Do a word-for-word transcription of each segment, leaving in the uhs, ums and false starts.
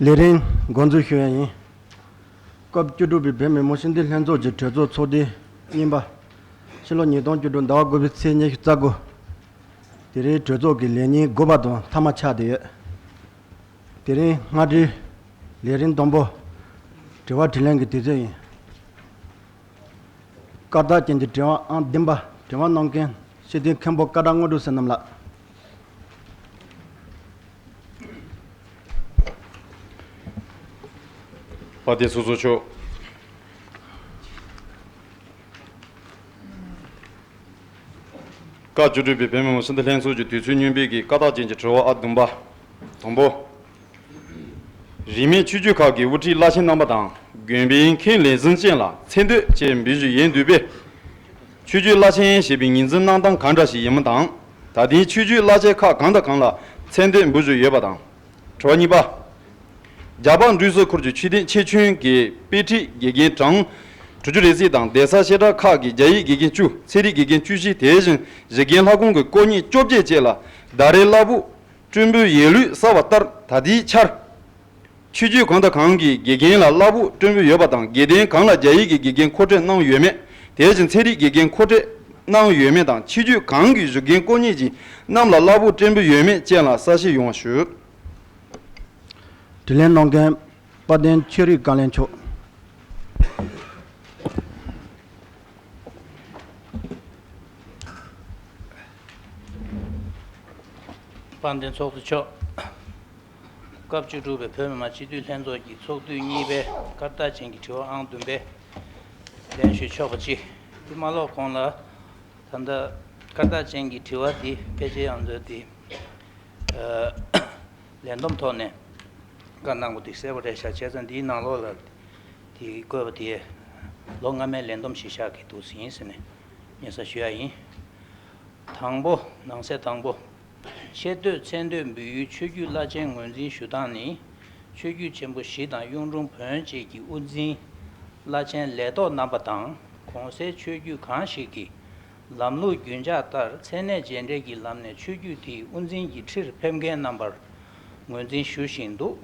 ལས་རིམ་འགོ་འཛུགས་ཞུ་ཡ་ཡིན། སྐབས་བཅུ་དྲུག་པའི་བོད་མི་མང་སྤྱི་འཐུས་ལྷན་ཚོགས་ཀྱི་གྲོས་ཚོགས་ཚོགས་དུས་གཉིས་པ། ཕྱི་ལོ་ཉིས་སྟོང་བཅུ་དྲུག་ཟླ་བ་དགུ་པའི་ཚེས་ཉི་ཤུ་རྩ་དགུ། དེ་རིང་གྲོས་ཚོགས་ཀྱི་ལས་ཉིན་དགུ་པ་དང་མཐའ་མ་ཆགས་བསྡད་ཡོད། དེ་རིང་སྔ་དྲོའི་ལས་རིམ་དང་པོ། དྲི་བ་དྲིས་ལན་གྱི་དུས་ཚོད་ཡིན། སྐར་རྟགས་ཅན་གྱི་དྲི་བ་ཨང་བདུན་པ། དྲི་བ་གནང་མཁན་སྤྱི་འཐུས་མཁན་པོ་ཀ་བྲག་དངོས་གྲུབ་ཟེར་རྣམས་ལགས། དཔལ་ལྡན་ཚོགས་གཙོ་མཆོག་སྐབས་བཅུ་དྲུག་པའི་བོད་མི་མང་སྤྱི་འཐུས་ལྷན་ཚོགས་ཀྱི་དུས་ཚོད་སྙོམས་པའི་གི་སྐར་རྟགས་ཅན་གྱི་དྲི་བ་ཨང་བདུན་པ། དང་པོ། རིས་མེད་ཆོས་བརྒྱུད་ཁག་གི་དབུ་ཁྲིད་བླ་ཆེན་རྣམ་པ་དང་དགོན་པའི་མཁན་ལས་འཛིན་ཅན་ལ་མཚན་བསྟོད་ཅེས་འབོད་ཞུ་ཡིན་འདུག་པས། ཆོས་བརྒྱུད་བླ་ཆེན་ཞེས་པའི་ངོས་འཛིན་གནང་སྟངས་གང་འདྲ་ཞིག་ཡིན་མིན་དང་། ད་ལྟའི་ཆོས་བརྒྱུད་བླ་ཆེན་ཁག་གང་དང་གང་ལ་མཚན་བསྟོད་འབོད་ཞུ་ཡོད་པ་དང་། དྲི་བ་གཉིས་པ། རྒྱ་བལ་འབྲུག་སོག་ཁུལ་གྱི་ཆོས་སྡེ་ཆེ་ཆུང་གི་དཔེ་ཁྲིད་དགེ་རྒན་གྲངས་དྲུག་ཅུ་རེ་གཅིག་དང་། གདན་ས་བཤད་གྲྭ་ཁག་གི་རྒྱ་ཡིག་དགེ་རྒན་བཅུ། ཚན་རིག་དགེ་རྒན་བཅུ་བཞི། དེ་བཞིན་གཞི་རྒན་ལྷ་ཁང་གི་དཀོན་གཉེར་བཅོ་བརྒྱད་བཅས་ལ་ཟླ་རེའི་གླ་ཕོགས་སྤྲོད་འབུལ་ཡོད་ལུགས་གསལ་བ་ལྟར། ད་ལྟའི་ཆར་ཆོས་བརྒྱུད་གང་དང་གང་གི་དགེ་རྒན་ལ་གླ་ཕོགས་སྤྲོད་འབུལ་ཡོད་པ་དང་། དགེ་ལྡན་གང་ལ་རྒྱ་ཡིག་གི་དགེ་རྒན་མཁོ་སྤྲོད་གནང་ཡོད་མེད། དེ་བཞིན་ཚན་རིག་དགེ་རྒན་མཁོ་སྤྲོད་གནང་ཡོད་མེད་དང་། ཆོས་བརྒྱུད་གང་གི་བཞུགས་མཁན་དཀོན་གཉེར་གྱིས་གནམ་ལ་གླ་ཕོགས་སྤྲོད་འབུལ་ཡོད་མེད་བཅས་ལ་གསལ་བཤད་ཡོང་བ་ཞུ། དྲིས་ལན་གནང་མཁན་དཔལ་ལྡན་ཆོས་རིག་བཀའ་བློན་མཆོག་དཔལ་ལྡན་ཚོགས་གཙོ་མཆོག་སྐབས་བཅུ་དྲུག་པའི་བོད་མི་མང་སྤྱི་འཐུས་ལྷན་ཚོགས་ཀྱི་ཚོགས་དུས་གཉིས་པའི་སྐར་རྟགས་ཅན་གྱི་དྲི་བ་ཨང་བདུན་པའི་ལན་ཞུ་ཆོག་པ་ཅི། དེ་མ་ལོག་གོང་ལ། ད་ལྟ་སྐར་རྟགས་ཅན་གྱི་དྲི་བ་འདི་ཕལ་ཆེར་ཡང་མཛོད་དེ། ལས་བསྡོམས་ཐོག་ནས་བཀའ་གནང་པ་དེ་གསལ་པོ་རེད་ཤག་བྱས་ཙང་འདིའི་ནང་ལོགས་ལ་དེ་བཀོད་པ་དེ་ལོ་སྔ་མའི་ལས་བསྡོམས་ཤིག་ཤག་གི་འདུག་ཟིན་ཟེར་ནས་སྙན་སེང་ཞུ་ཡ་ཡིན། དང་པོ། ནང་གསེས་དང་པོ། ཆེ་བསྟོད་མཚན་བསྟོད་འབུལ་ཡུལ་ཆོས་བརྒྱུད་བླ་ཆེན་ངོས་འཛིན་ཞུ་སྟངས་ནི། ཆོས་བརྒྱུད་ཆེན་པོ་བཞི་དང་གཡུང་དྲུང་བོན་བཅས་ཀྱི་དབུ་འཛིན་བླ་ཆེན་ལས་ཐོག་རྣམ་པ་དང་། གོང་གསལ་ཆོས་བརྒྱུད་གང་ཞིག་གི་ལམ་ལུགས་རྒྱུན་འཇགས་ལྟར་མཚན་གནས་རྗེས་འབྲེལ་གྱི་ལམ་ནས་ཆོས་བརྒྱུད་དེའི་དབུ་འཛིན་གྱི་ཁྲིར་ཕེབས་མཁན་རྣམ་པར་ངོས་འཛིན་ཞུ་བཞིན་འདུག་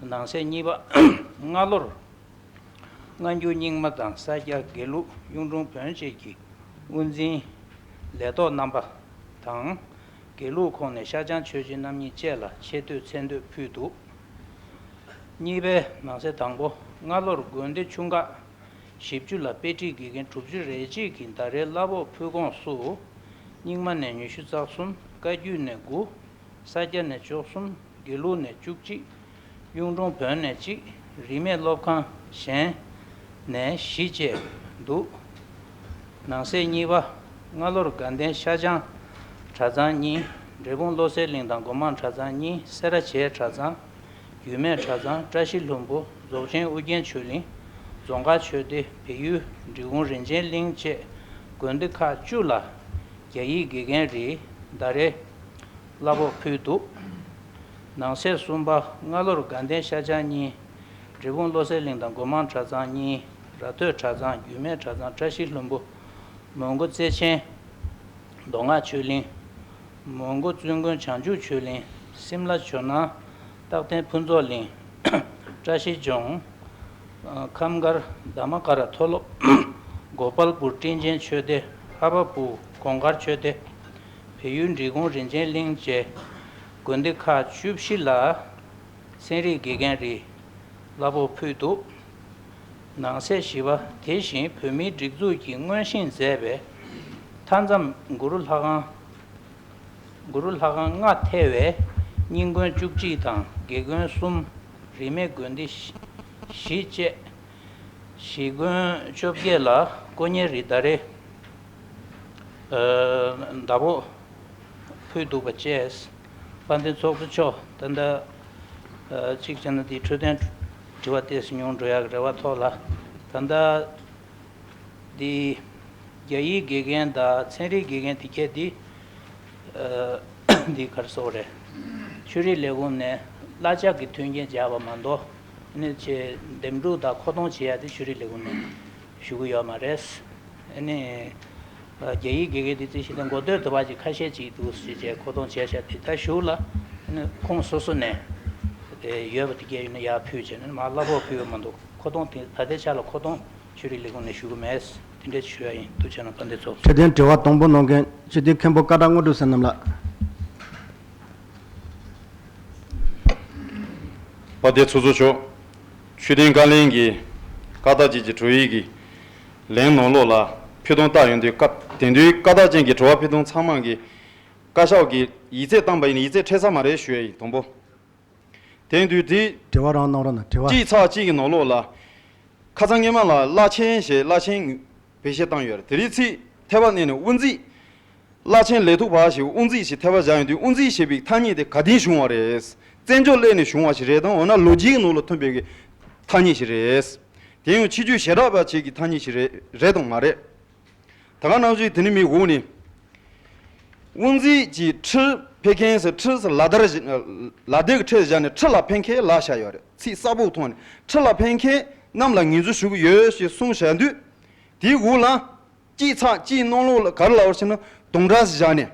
ནང་གསེས་གཉིས་པ། སྔ་ལོར་སྔ་འགྱུར་རྙིང་མ་དང་ས་སྐྱ་དགེ་ལུགས་གཡུང་དྲུང་བོན་བཅས་ཀྱི་དབུ་འཛིན་ལས་ཐོག་རྣམ་པ་དང་། དགེ་ལུགས་ཁོངས་ནས་ཤར་བྱང་ཆོས་རྗེ་རྣམ་གཉིས་བཅས་ལ་ཆེ་བསྟོད་མཚན་བསྟོད་ཕུལ་འདུག་གཉིས་པའི་ནང་གསེས་དང་པོ། སྔ་ལོར་དགོན་སྡེ་ཆུང་ཁག་བཞི་བཅུ་ལ་དཔེ་ཁྲིད་དགེ་རྒན་དྲུག་ཅུ་རེ་གཅིག་གི་ཟླ་རེའི་གླ་ཕོགས་ཕུལ་ཁོངས་སུ། རྙིང་མ་ནས་ཉི་ཤུ་རྩ་གསུམ། བཀའ་བརྒྱུད་ནས་དགུ། ས་སྐྱ་ནས་བཅུ་གསུམ། དགེ་ལུགས་ནས་བཅུ་གཅིག། གཡུང་དྲུང་བོན་ནས་གཅིག། རིས་མེད་སློབ་ཁང་གཞན་ནས་བཞི་བཅས་འདུག་ནང་གསེས་གཉིས་པ། སྔ་ལོར་དགའ་ལྡན་ཤར་བྱང་གྲྭ་ཚང་གཉིས། འབྲས་སྤུངས་བློ་གསལ་གླིང་དང་སྒོ་མང་གྲྭ་ཚང་གཉིས། སེ་ར་བྱེས་གྲྭ་ཚང་། རྒྱུད་སྨད་གྲྭ་ཚང་། བཀྲ་ཤིས་ལྷུན་པོ། རྫོགས་ཆེན་ཨུ་རྒྱན་ཆོས་གླིང་། རྫོང་དཀར་ཆོས་སྡེ། བལ་ཡུལ་འབྲི་གུང་རིན་ཆེན་གླིང་བཅས་དགོན་སྡེ་ཁག་བཅུ་ལ་རྒྱ་ཡིག་དགེ་རྒན་རེའི་ཟླ་རེའི་གླ་ཕོགས་ཕུལ་འདུག་ནང་གསེས་གསུམ་པ། སྔ་ལོར་དགའ་ལྡན་ཤར་བྱང་གཉིས། འབྲས་སྤུངས་བློ་གསལ་གླིང་དང་སྒོ་མང་གྲྭ་ཚང་གཉིས། ར་སྟོད་གྲྭ་ཚང་། རྒྱུད་སྨད་གྲྭ་ཚང་། བཀྲ་ཤིས་ལྷུན་པོ། མོན་གྷོ་བརྩེ་ཆེན། མདོ་སྔགས་ཆོས་གླིང་། མོན་གྷོ་བཙུན་དགོན་བྱང་ཆུབ་ཆོས་གླིང་། སིམ་ལ་ཇོ་ནང་རྟག་བརྟན་ཕུན་ཚོགས་གླིང་། བཀྲ་ཤིས་ལྗོངས། ཁམས་སྒར་དྷརྨ་ཀ་ར་མཐོ་སློབ། གོ་པལ་པུར་སྤྲིན་ཆེན་ཆོས་སྡེ། ལྷ་བ་སྤུ་གོང་དཀར་ཆོས་སྡེ། བལ་ཡུལ་འབྲི་གུང་རིན་ཆེན་གླིང་བཅས་དགོན་སྡེ་ཁག་བཅུ་བཞི་ལ་ཚན་རིག་དགེ་རྒན་རེའི་གླ་ཕོགས་ཕུལ་འདུག་ནང་གསེས་བཞི་པ། དེ་བཞིན་བོད་མིའི་སྒྲིག་འཛུགས་ཀྱིས་མངོན་ཤེས་མཛད་པའི་མཐའ་མཚམས་གུ་རུ་ལྷ་ཁང་། གུ་རུ་ལྷ་ཁང་ལྔ་ཐེ་བའི་རྙིང་དགོན་བཅུ་གཅིག་དང་དགེ་དགོན་གསུམ། རིས་མེད་དགོན་སྡེ་བཞི་བཅས་གཞིས་དགོན་བཅོ་བརྒྱད་ལ་དཀོན་གཉེར་རེའི་ཟླ་རེའི་ཟླ་ཕོགས་ཕུལ་འདུག་པ་བཅས། དཔལ་ལྡན་ཚོགས་གཙོ་མཆོག་ད་ལྟ་གཅིག་བྱས་ན་འདི་འཕྲོད་བསྟེན་དྲི་བ་ཏོག་ཙམ་ཉུང་འགྲོ་ཡག་གི་རེ་བ་ཐོག་ལ། ད་ལྟ་འདི་རྒྱ་ཡིག་དགེ་རྒན་དང་ཚན་རིག་དགེ་རྒན་དེ་གས་འདི་འདི་ག་རེ་ཟེར་དགོས་རེད། ཆོས་རིག་ལས་ཁུངས་ནས་གླ་ཆ་གི་མཐུན་རྐྱེན་སྦྱར་བ་མ་གཏོགས་ཨ་ནི་ཆེ་འདེམས་སྒྲུག་དང་མཁོ་གཏོང་བྱེད་ཡ་དེ་ཆོས་རིག་ལས་ཁུངས་ནས་ཞུ་གི་ཡོད་མ་རེད། ཨ་ནི་རྒྱ་ཡིག་དགེ་རྒན་དེ་རྩིས་གཞི་དང་འགོ་སྟོད་དུ་བ་ཅིག་ཁ་ཤས་ཅིག་འདུག་ཟེར་བྱས་མཁོ་གཏོང་བྱས་བཞག་དེ་ད་གཞུག་ལ་ཨ་ནི་ཁོང་སོ་སོ་ནས་ ཡོད་པ་དེ་གས་ཡིན་ན་ཡར་ཕུལ་བྱས་ནས་མར་གླ་ཕོགས་ཕུལ་བ་མ་གཏོགས་མཁོ་གཏོང་དེ་ད་ལྟའི་ཆ་ལ་མཁོ་གཏོང་ཆོས་རིག་ལས་ཁུངས་ནས་ཞུ་གི་མེད། དེ་འདྲ་ཞུ་ཡ་ཡིན། ཐུགས་རྗེ་གནང་། དཔལ་ལྡན་ཚོགས་གཙོ། ཁྲི་དོན་དྲི་བ་དང་པོ་གནང་མཁན་སྤྱི་འཐུས་མཁན་པོ་ཀ་ཏ་དངོས་གྲུབ་བསོད་ནམས་ལགས། དཔལ་ལྡན་ཚོགས་གཙོ་མཆོག་ཆོས་དོན་བཀའ་བློན་གྱི་བཀའ་ཐག་བཅད་ཀྱི་དྲི་བ་ཡི་གི་ལན་ནང་ལོགས་ལ་ཕུལ་དོན་བལྟ་ཡོང་དུས་བཀའ་དེང་དུས་བཀའ་ཐག་ཅན་གྱི་དྲི་བ་ཕུལ་དོན་ཚང་མ་གི་བཀའ་ཤག་གིས་ཡིག་ཚད་བཏང་པ་ཡིན་ན་ཡིག་ཚད་ཁྲལ་ས་མ་རེད་ཞུ་ཡ་ཡིན། དང་པོ། དེང་དུས་དེ་དྲི་བ་རང་གནང་རོགས་གནང་། དྲི་བ། གཅིག་ཚེག་གཅིག་གི་ནང་ལོགས་ལ། ཁ་སང་སྔོན་མ་ལ་བླ་ཆེན་ཞེས་བླ་ཆེན་བེད་སྤྱོད་བཏང་ཡོད་རེད། དེ་རིང་ཚིག་ཐེར་པ་བསྣན་ནས་དབུ་འཛིན། བླ་ཆེན་ལས་ཐོག་པ་ཞེས་དབུ་འཛིན་ཞེས་ཐེར་པ་བཞག་ཡོང་དུས་དབུ་འཛིན་ཞེས་པའི་ཐ་སྙད་དེ་ག་དུས་བྱུང་བ་རེད། བཙན་བྱོལ་སླེབས་ནས་བྱུང་བ་ཞིག་རེད་དམ། འོ་ན་ལོ་རྒྱུས་ཀྱི་ནང་ལ་ཐོན་པའི་གི་ཐ་སྙད་ཞིག་རེད། དེ་ཡང་ཕྱི་རྒྱལ་ཞལ་གྲགས་པ་ཅིག་གི་ཐ་སྙད་ཞིག་རེད་རེད་དམ་མ་རེད། ད་ག་ནང་བཞིན་དེ་ནི་མི་འོག་ནས། དབུ་འཛིན་གྱིས་ཁྲིར་ཕེབས་མཁན་ཟེར་ཁྲིར་ཟེར་ལ་དར་བཞི་ལ་དར་གྱི་ཁྲིར་བཞག་ནས་ཁྲི་ལ་ཕེབས་མཁན་ལབ་བཞག་ཡོད་རེད། ཚིག་གསལ་པོ་ཐོག་ནས་ཁྲི་ལ་ཕེབས་མཁན་རྣམས་ལ་ངོས་འཛིན་ཞུ་གི་ཡོད་ཞེས་གསུངས་བཞག་དུས། དེའི་འོག་ལ། གཅིག་ཚེག་གཅིག་ནང་ལོགས་ལ་ག་རེ་ལབ་པ་ཞེ་ན་དུང་སྒྲ་ཞིག་བཞག་ནས།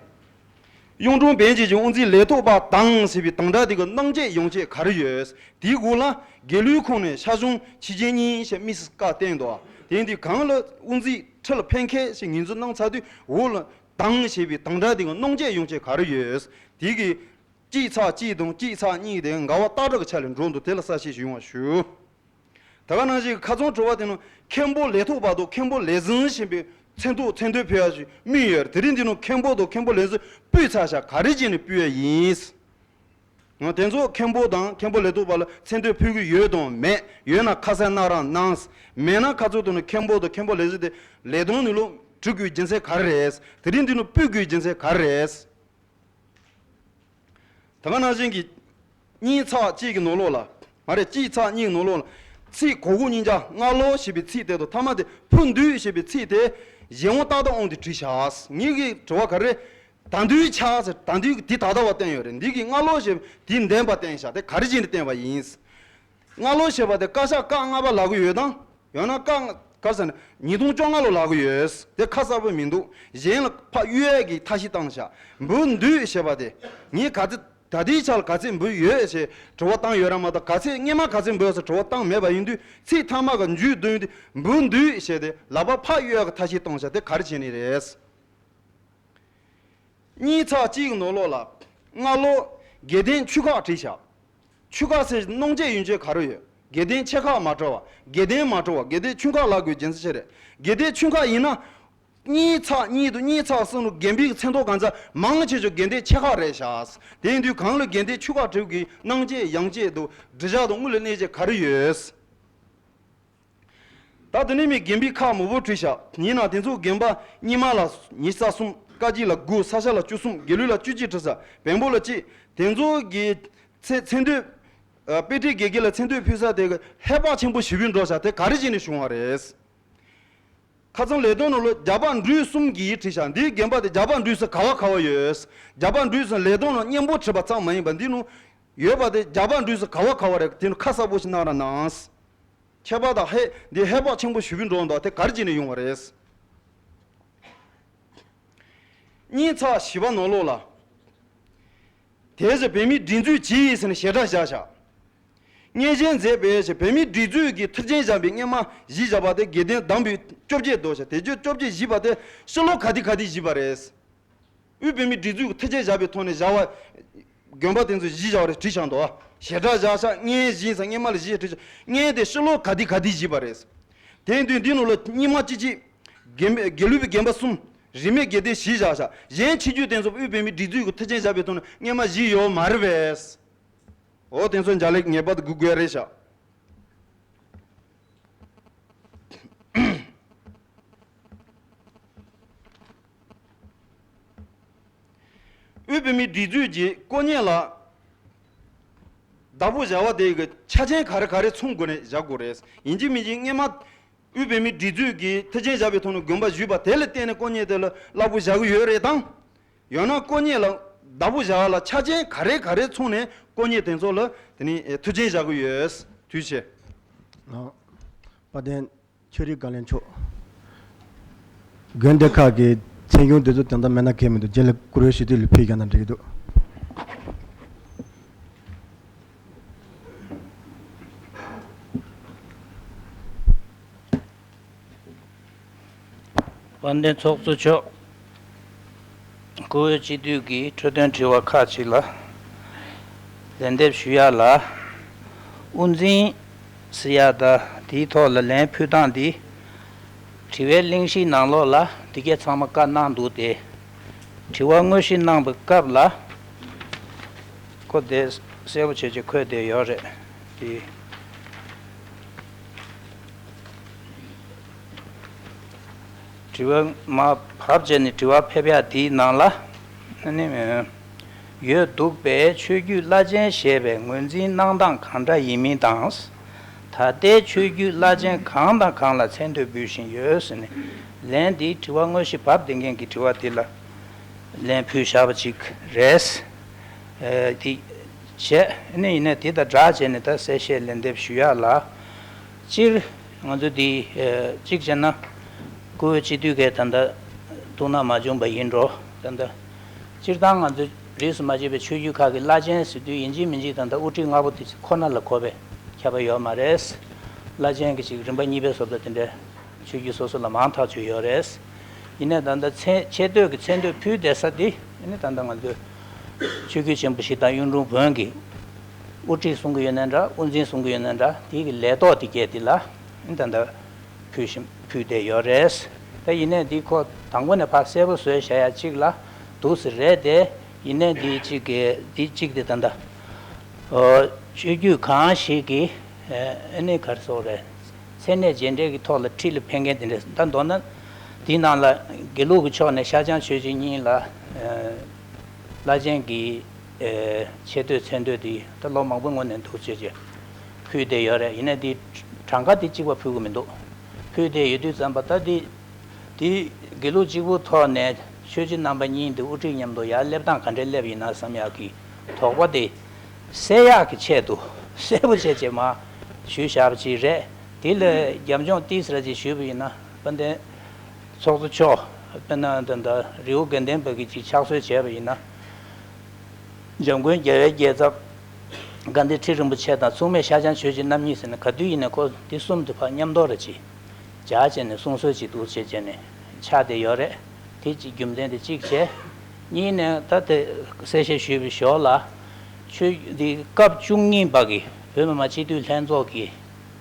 གཡུང་དྲུང་བོན་བརྒྱུད་ཀྱི་དབུ་འཛིན་ལས་ཐོག་པ་དང་ཞེས་པའི་དང་སྒྲ་དེ་གི་གནང་བྱེད་ཡོང་བྱེད་ག་རེ་ཡོད། དེའི་འོག་ལ་དགེ་ལུགས་ཁོངས་ནས་ཤར་གཞོང་ཆོས་རྒྱལ་གཉིས་ཞེས་དམིགས་སུ་བཀར་བསྟན་འདུག་དེ་ཡིན་དུས་གང་ལ་དབུ་འཛིན་ཁྲི་ལ་ཕེབས་མཁན་ཞེས་ངོས་འཛིན་གནང་ཚར་དུས་འོག་ལ་དང་ཞེས་པའི་དང་སྒྲ་དེ་གི་གནང་བྱེད་ཡོང་བྱེད་ག་རེ་ཡོད། དེ་གི་གཅིག་ཚེག་གཅིག་དང་གཅིག་ཚེག་གཉིས་དེ་འགལ་བ་ལྟག་སྒྲ་གི་ཆ་ལས་འགྲོ་འདུག་དེ་ལ་གསལ་བཤད་ཞིག་ཡོང་བ་ཞུ། ད་ག་ནང་བཞིན་ཁ་ཚོན་དྲི་བ་དེ་ནི་མཁན་པོ་ལས་ཐོག་པ་དང་མཁན་པོ་ལས་འཛིན་ཞེས་པའི་མཚན་ཐོག་མཚན་ཐོ་ཕུལ་ཡ་ཞིག་དམིགས་ཡོད་རེད། དེ་རིང་འདི་ནི་མཁན་པོ་དང་མཁན་པོ་ལས་འཛིན་སྤུས་ཚར་ཤག་ག་རེ་བྱས་ནས་སྤུས་ཡ་ཡིན། ང་དེ་ཚོ་མཁན་པོ་དང་མཁན་པོ་ལས་ཐོག་པ་ལ་མཚན་ཐོ་ཕུལ་གི་ཡོད་དང་མེད། ཡོད་ན་ཁ་གསལ་གནང་རོགས་གནང་། མེད་ན་ཁ་ཚོན་དུ་ནི་མཁན་པོ་དང་མཁན་པོ་ལས་འཛིན་དེ་ལས་དོན་ནི་ལོ་འགྲོ་དགོས་རྒྱུ་མཚན་ག་རེ་རེད། དེ་རིང་འདི་ནི་སྤུས་དགོས་རྒྱུ་མཚན་ག་རེ་རེད། ད་ག་ནང་བཞིན་གྱི། གཉིས་ཚེག་གཅིག་གི་ནང་ལོགས་ལ། མ་རེད། གཅིག་ཚེག་གཉིས་ཀྱི་ནང་ལོགས་ལ། ཚིག་གོ་དགུ་གཉིས་ཆ་སྔ་ལོ་ཞེས་པའི་ཚིག་དེ་དང་ཐ་མ་དེ་ཕུ་འདུས་ཞེས་པའི་ཚིག་དེ་གཞན་དབང་ཏག་ཏག་དབང་དུ་བྲིས་བཞག་ངེད་ཀྱི་དྲི་བ་ག་རེ། ད་འདུས་ཆགས་ཟེར་ད་འདུས་ཀྱི་དེ་ད་ལྟ་བ་བསྟན་ཡོད་རེད། འདི་གི་སྔ་ལོ་ཞེས་པ་དེ་འདས་པ་བསྟན་བཞག་དེ་ག་རེ་བྱས་ནས་བསྟན་པ་ཡིན། སྔ་ལོ་ཞེས་པ་དེ་བཀའ་ཤག་བཀའ་ལྔ་པ་ལབ་ཀྱི་ཡོད་དམ། ཡང་ན་བཀའ་ག་རེ་ཟེར་ན་ཉིས་སྟོང་བཅོ་ལྔ་ལོ་ལབ་ཀྱི་ཡོད། དེ་ཁ་གསལ་པོ་མི་འདུག་གཞན་ལ་ཕར་གཡུག་ཡས་ཀྱི་ཐབས་ཤེས་བཏང་བཞག་འབུལ་འདུས་ཞེས་པ་དེ་ངས་ག་ཚོད་ད་ལྟའི་ཆ་ལ་ག་ཚོད་འབུལ་ཡོད་ཞེས་དྲི་བ་བཏང་ཡོད་ར་མ་གཏོགས་ག་ཚོད་སྔོན་མ་ག་ཚོད་འབུལ་ཟེར་དྲི་བ་བཏང་མེད་པ་ཡིན་དུས་ཚིག་ཐ་མ་གི་མཇུག་བསྡུས་ཏེ་འབུལ་འདུས་ཞེས་དེ་ལག་པ་ཕར་གཡུག་ཡས་ཀྱི་ཐབས་ཤེས་བཏང་བཞག་དེ་ག་རེ་བྱས་ནས་རེད། གཉིས་ཚེག་གཅིག་གི་ནང་ལོགས་ལ། སྔ་ལོ། དགེ་ལྡན་ཆུ་ཁག་བྲིས་བཞག་ཆུ་ཁག་ཟེར་གནང་བྱེད་ཡོང་བྱེད་ག་རེ་ཡོད། དགེ་ལྡན་ཆེ་ཁག་མ་བྲི་བ། དགེ་ལྡན་མ་བྲི་བ། དགེ་ལྡན་ཆུང་ཁག་ལབ་དགོས་རྒྱུ་མཚན་ཅི་རེད། དགེ་ལྡན་ཆུང་ཁག་ཡིན་ན། གཉིས་ཚེག་གཉིས་དང་གཉིས་ཚེག་གསུམ་ལ་དགོན་པའི་མཚན་ཐོ་གང་ཚ་མང་ཆེ་ཆུ་དགེ་ལྡན་ཆེ་ཁག་རེད་བཞག་དེ་ཡིན་དུས་གང་ལ་དགེ་ལྡན་ཆུ་ཁག་བྲིས་དགོས་གནང་བྱེད་ཡོང་བྱེད་དང་འབྲི་བཞག་དང་དངུལ་ལ་གནས་བྱེད་ག་རེ་ཡོད། ད་དེ་ནས་མི་དགོན་པའི་ཁག་མང་པོ་བྲིས་བཞག་ཡིན་ན་དེ་ཚོ་དགོན་པ་རྙིང་མ་ལ་ཉི་ཤུ་རྩ་གསུམ། བཀའ་བརྒྱུད་ལ་དགུ། ས་སྐྱ་ལ་བཅུ་གསུམ། དགེ་ལུགས་ལ་བཅུ་གཅིག་བྲིས་ས། བོན་པོ་ལ་གཅིག་དེ་ཚོ་གི་མཚན་མཚན་ཐོ། ཨ། དཔེ་ཁྲིད་དགེ་རྒན་ལ་མཚན་ཐོ་ཕུལ་ས་དེ་གི་ཧེ་བག་ཆེན་པོ་ཞེ་པོ་འགྲོ་བཞག་དེ་ག་རེ་བྱས་ནས་བྱུང་བ་རེད། ཁ་ཚང་ལས་དོན་ནང་ལ་རྒྱ་བལ་འབྲུག་གསུམ་གྱིས་བྲིས་བཞག་འདིའི་དགོན་པ་དེ་རྒྱ་བལ་འབྲུག་ས་ག་བ་ག་བ་ཡོད། རྒྱ་བལ་འབྲུག་ས་ལས་དོན་ནང་སྙན་པོ་བྲིས་པ་ཙམ་མ་ཡིན་པ་འདི་ནང་ཡོད་པ་དེ་རྒྱ་བལ་འབྲུག་ས་ག་བ་ག་བ་རེད། དེ་ནང་ཁ་གསལ་པོ་ཞིག་གནང་ར་གནང་། ཁྱད་པར་དང་ཧེ་འདི་ཧེ་བག་ཆེན་པོ་ཞེ་པོ་འགྲོ་འདུག་དེ་ག་རེ་བྱས་ནས་ཡོང་བ་རེད། གཉིས་ཚེག་བཞི་པ་ནང་ལོགས་ལ། དེ་བཞིན་བོད་མིའི་སྒྲིག་འཛུགས་ཀྱིས་ཟེར་ནས་ཞལ་བསྒྲགས་བཞག་བཞག་སྙན་ཞུ་མཛད་པའི་ཞེས་བོད་མིའི་སྒྲིག་འཛུགས་ཀྱི་མཐུན་རྐྱེན་བཞག་པའི་སྔོན་མ་གཞི་བཞག་པ་དེ་དགེ་ལྡན་དམ་པའི་བཅོ་བརྒྱད་འདུག་ཞེས་དེ་བརྒྱུད་བཅོ་བརྒྱད་བཞི་པ་དེ་ཕྱི་ལོ་ག་དུས་ག་དུས་བཞི་པ་རེད། དབུས་བོད་མིའི་སྒྲིག་འཛུགས་ཀྱི་མཐུན་རྐྱེན་བཞག་པའི་ཐོག་ནས་བཞག་པ། དགོན་པ་དེ་ཚོ་གཞི་བཞག་པ་རེད་བྲིས་བཞག་འདུག་ཞལ་བསྒྲགས་བཞག་ཤག་སྔོན་བཞི་ས་སྔོན་མ་ལ་བཞི་བྲིས་ཤག་སྔོན་དེ་ཕྱི་ལོ་ག་དུས་ག་དུས་བཞི་པ་རེད། དེ་དུས་འདི་ནང་ལ་རྙིང་མ་གཅིག་གཅིག་དགེ་དགེ་ལུགས་པའི་དགོན་པ་གསུམ། རིས་མེད་དགེ་ལྡན་བཞི་བཞག་ཤག་གཞན་ཕྱི་རྒྱུད་དེ་ཚོ་དབུས་བོད་མིའི་སྒྲིག་འཛུགས་ཀྱི་མཐུན་རྐྱེན་བཞག་པའི་ཐོག་ནས་སྔོན་མ་བཞི་ཡོད་མ་རེད་པས། འོ་དེ་ཚོ་འཇའ་ལུས་ངེས་པར་དུ་སྒུག་དགོས་རེད་ཤག་དབུས་བོད་མིའི་སྒྲིག་འཛུགས་ཀྱི་དཀོན་གཉེར་ལ་བདག་པོ་བྱ་བ་དེ་གི་ཆ་རྐྱེན་ག་རེ་ག་རེ་ཚང་དགོས་ནས་བཞག་དགོས་རེད། ཡིན་གཅིག་མིན་གཅིག་སྔོན་མ་དབུས་བོད་མིའི་སྒྲིག་འཛུགས་ཀྱིས་མཐུན་རྐྱེན་བཞག་པའི་ཐོག་ནས་དགོན་པ་ཞུས་པ་དེ་ལ་བརྟེན་ནས་དཀོན་གཉེར་དེ་ལ་གླ་པོ་བཞག་གི་ཡོད་རེད་དམ། ཡང་ན་དཀོན་གཉེར་ལ་བདག་པོ་བྱ་བ་ལ་ཆ་རྐྱེན་ག་རེ་ག་རེ་ཚང་ནས་དཀོན་གཉེར་དེ་ཚོ་ལ་དེ་ནི་མཐུན་རྐྱེན་བཞག་གི་ཡོད། ཐུགས་རྗེ་ཆེ། ཨ། དཔལ་ལྡན་ཆོས་རིག་བཀའ་བློན་མཆོག་དགོན་སྡེ་ཁག་གི་མཚན་གཞུང་འདི་ཚོ་དེ་འདྲ་མེད་ན་གལ་མི་འདུག་རྗེས་ལ་བཀུར་འོས་ཞུ་དུས་ལ་ཕུལ་རྒྱུ་ན་འགྲིག་གི་འདུག་དཔལ་ལྡན་ཚོགས་གཙོ་མཆོག་སྐུ་འོས་སྤྱི་འཐུས་ཀྱི་འཕྲོད་བསྟེན་དྲི་བ་ཁག་ཅིག་ལ་ལན་འདེབས་ཞུ་ཡ་ལ། དབུ་འཛིན་ཟེར་ཡ་ད་དེའི་ཐོག་ལ་ལན་ཕུལ་སྟངས་འདི། དྲི་བའི་གླེང་གཞིའི་ནང་ལོགས་ལ་འདི་གས་ཚང་མ་བཀའ་གནང་འདུག་སྟེ། དྲི་བ་དངོས་གཞི་གནང་བའི་སྐབས་ལ། ཁོ་དེ་གསལ་པོ་བྱས་བྱས་འཁོད་བསྡད་ཡོད་རེད། དེ། དྲི་བ་མར་བབས་བྱས་ནས་དྲི་བ་ཕེབས་ཡ་དེའི་ནང་ལ། ཨ་ནི། ཡོད་འདུག་པས་ཆོས་བརྒྱུད་བླ་ཆེན་ཞེས་པའི་ངོས་འཛིན་གནང་སྟངས་གང་འདྲ་ཡིན་མིན་དང་། ད་ལྟའི་ཆོས་བརྒྱུད་བླ་ཆེན་གང་དང་གང་ལ་མཚན་བསྟོད་འབུལ་བཞིན་ཡོད་ཟེར་ནས་ལན་འདི་དྲི་བ་དངོས་གཞི་བབས་བསྡད་མཁན་གྱི་དྲི་བ་འདི་ལ་ལན་ཕུལ་བཞག་པ་ཅིག་རེད། ཨ་དེ་བྱས་ནས་ཡིན་ན་དེ་དང་སྦྲགས་བྱས་ནས་ད་གསལ་བཤད་ལན་འདེབས་ཞུ་ཡ་ལ། སྤྱིར་ང་ཚོ་འདི་ཨ་གཅིག་བྱས་ན་སྐུ་འོས་སྤྱི་འཐུས་ཀྱི་ད་ལྟ་ཐུགས་སྣང་མ་བྱུང་པ་ཡིན་འགྲོ། ད་ལྟ་སྤྱིར་བཏང་ང་ཚོ་རིས་སུ་མ་ཆད་པའི་ཆོས་བརྒྱུད་ཁག་གི་བླ་ཆེན་ཟེར་དུས་ཡིན་གཅིག་མིན་གཅིག་ད་ལྟ་དབུ་ཁྲིད་ལྔ་པོ་དེ་ཁོ་ན་ལ་གོ་བས་ཁྱབ་པ་ཡོད་མ་རེད། བླ་ཆེན་གྱི་ཅིག་རིམ་པ་གཉིས་པའི་བཟོ་ལྟ་དེ་འདྲའི་ཆོས་བརྒྱུད་སོ་སོ་ལ་མང་ཐག་ཆོད་ཡོད་རེད། ཡིན་ནའི་ད་ལྟ་མཚན་ཆེ་བསྟོད་ཀྱི་མཚན་བསྟོད་ཕུལ་བསྡད་ས་དེ་ཡིན་ནའི་ད་ལྟ་ང་ཚོས་ཆོས་བརྒྱུད་ཆེན་པོ་བཞི་དང་གཡུང་དྲུང་བོན་གྱི་དབུ་ཁྲིད་གསུང་གི་ཡོད་ནའི་འདྲ། དབུ་འཛིན་གསུང་གི་ཡོད་ནའི་འདྲ། དེ་གི་ལས་ཐོག་དེ་གས་དེ་ལ་ཡིན་ད་ལྟ་ཕུལ་བཞིན་ཕུལ་བསྡད་ཡོད་རེད། ད་ཡིན་ནའི་འདི་ཁོ་དང་པོ་ནས་ཕར་གསལ་པོ་བཟོས་བཞག་ཡ་གཅིག་ལ་འདུག་སེ་རེད་དེ། ཡིན་ནའི་འདི་གཅིག་གི་འདི་གཅིག་དེ་ད་ལྟ་ཨོ་ཆོས་བརྒྱུད་གང་ཞིག་གི་ཨ་ནི་ག་རེ་ཟེར་དགོས་རེད། མཚན་གནས་རྗེས་འབྲེལ་གྱི་ཐོག་ལ་ཁྲིད་ལ་ཕན་མཁན་དེ་འདྲ། ད་མདོར་ན་འདིའི་ནང་ལ་དགེ་ལུགས་ཀྱི་ཕྱོགས་ནས་ཤར་བྱང་ཆོས་བརྒྱུད་གཉིས་ལ་ཨ་བླ་ཆེན་གྱི་ཨེ་ཆེ་བསྟོད་མཚན་བསྟོད་འདི་ད་ལོ་མང་པོའི་སྔོན་ནས་འདུག་བྱས་བྱས་ཕུལ་བསྡད་ཡོད་རེད། ཡིན་ནའི་འདི་གྲངས་ཀ་འདི་གཅིག་པ་ཕུལ་གི་མི་འདུག་ཕུལ་བསྡད་ཡོད་དུས་ཙམ་པ་ད་འདི་འདི་དགེ་ལུགས་གཅིག་པུ་ཐོག་ནས་ཆོས་བརྒྱུད་རྣམ་པ་གཉིས་འདི་དབུ་ཁྲིད་མཉམ་དུ་ཡར་སླེབས་སྟངས་ག་འདྲས་སླེབས་ཡིན་ན་བསམ་ཡག་གི་དོགས་པ་དེ་སེལ་ཡག་གི་ཆེད་དུ་གསལ་པོ་བྱས་བྱས་མར་ཞུས་བཞག་པ་ཅིག་རེད། དེ་ལ་རྒྱབ་ལྗོངས་ཏིས་ར་ཅིག་ཞུས་པ་ཡིན་ན། དཔལ་ལྡན་ཚོགས་གཙོ་མཆོག་དཔེར་ན་ད་ལྟ་རི་བོ་དགེ་ལྡན་པ་གིས་ཅིག་ཕྱག་སྲོལ་བྱས་པ་ཡིན་ན། འཇམ་མགོན་རྒྱལ་བའི་རྒྱལ་ཚབ་དགའ་ལྡན་ཁྲི་རིན་པོ་ཆེ་དང་མཚུངས་མེད་ཤར་བྱང་ཆོས་ཀྱི་རྣམ་གཉིས་ཟེར་ནས་ག་དུས་ཡིན་ནའི་ཁོ་འདི་གསུམ་དེ་ཕར་མཉམ་དུ་ར་ཅིག་སྦྱར་བྱས་ནས་གསུང་སྲོལ་ཅིག་འདུག་བྱས་བྱས་ནས་ཆགས་བསྡད་ཡོད་རེད། དེ་གཅིག་རྒྱུ་མཚན་དེ་གཅིག་བྱས། གཉིས་ནས་ད་དེ་གསལ་བཤད་ཞུས་པའི་ཞོར་ལ། ཆོས་འདི་སྐབས་བཅུ་གཉིས་པ་གི་བོད་མི་མང་སྤྱི་འཐུས་ལྷན་ཚོགས་ཀྱི་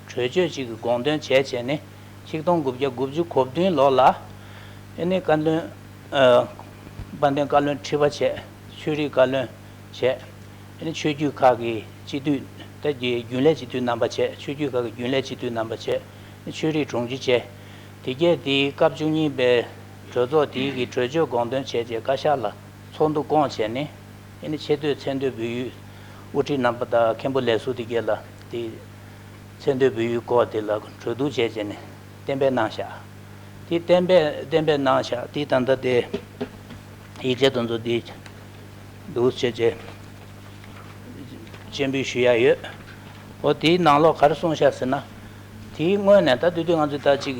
གྲོས་ཆོད་ཅིག་གི་དགོངས་དོན་བྱས་བྱས་ནས་ཆིག་སྟོང་དགུ་བརྒྱ་དགུ་བཅུ་གོ་བདུན་ལོ་ལ་ཨེ་ནི་བཀའ་བློན། ཨ། དཔལ་ལྡན་བཀའ་བློན་ཁྲི་པ་བྱས། ཆོས་རིག་བཀའ་བློན་བྱས། ཨེ་ནི་ཆོས་བརྒྱུད་ཁག་གི་སྤྱི་འཐུས་ད་རྒྱུན་ལས་སྤྱི་འཐུས་རྣམ་པ་བྱས། ཆོས་བརྒྱུད་ཁག་གི་རྒྱུན་ལས་སྤྱི་འཐུས་རྣམ་པ་བྱས། ཆོས་རིག་དྲུང་ཆེ་བྱས། དེ་གས་དེའི་སྐབས་བཅུ་གཉིས་པའི་གྲོས་ཚོགས་དེའི་གི་གྲོས་ཆོད་དགོངས་དོན་བྱས་རྗེས་བཀའ་ཤག་ལ་ཚོགས་འདུ་བསྐོངས་བྱས་ནས། ཨེ་ནི་ཆེ་བསྟོད་མཚན་བསྟོད་འབུལ་ཡུལ་དབུ་ཁྲིད་རྣམ་པ་དང་མཁན་པོ་ལས་ཟུར་དེ་གས་ལ་དེ་མཚན་བསྟོད་འབུལ་ཡུལ་སྐོར་དེ་ལ་གྲོས་བསྡུར་བྱས་བྱས་ནས་གཏན་འབེབས་གནང་བཞག་དེ་གཏན་འབེབས་གཏན་འབེབས་གནང་བཞག་དེ་ད་ལྟ་དེ་ཡིག་ཆ་དེ་ཚོ་དེ་འདུག་བྱས་བྱས་སྤྱན་འབུལ་ཞུ་ཡ་ཡོད། འོ་དེའི་ནང་ལོགས་ག་རེ་གསུངས་བཞག་ཟེར་ན། དེའི་སྔོན་ནས་ད་དུས་དུས་ང་ཚོས་ད་ཅིག་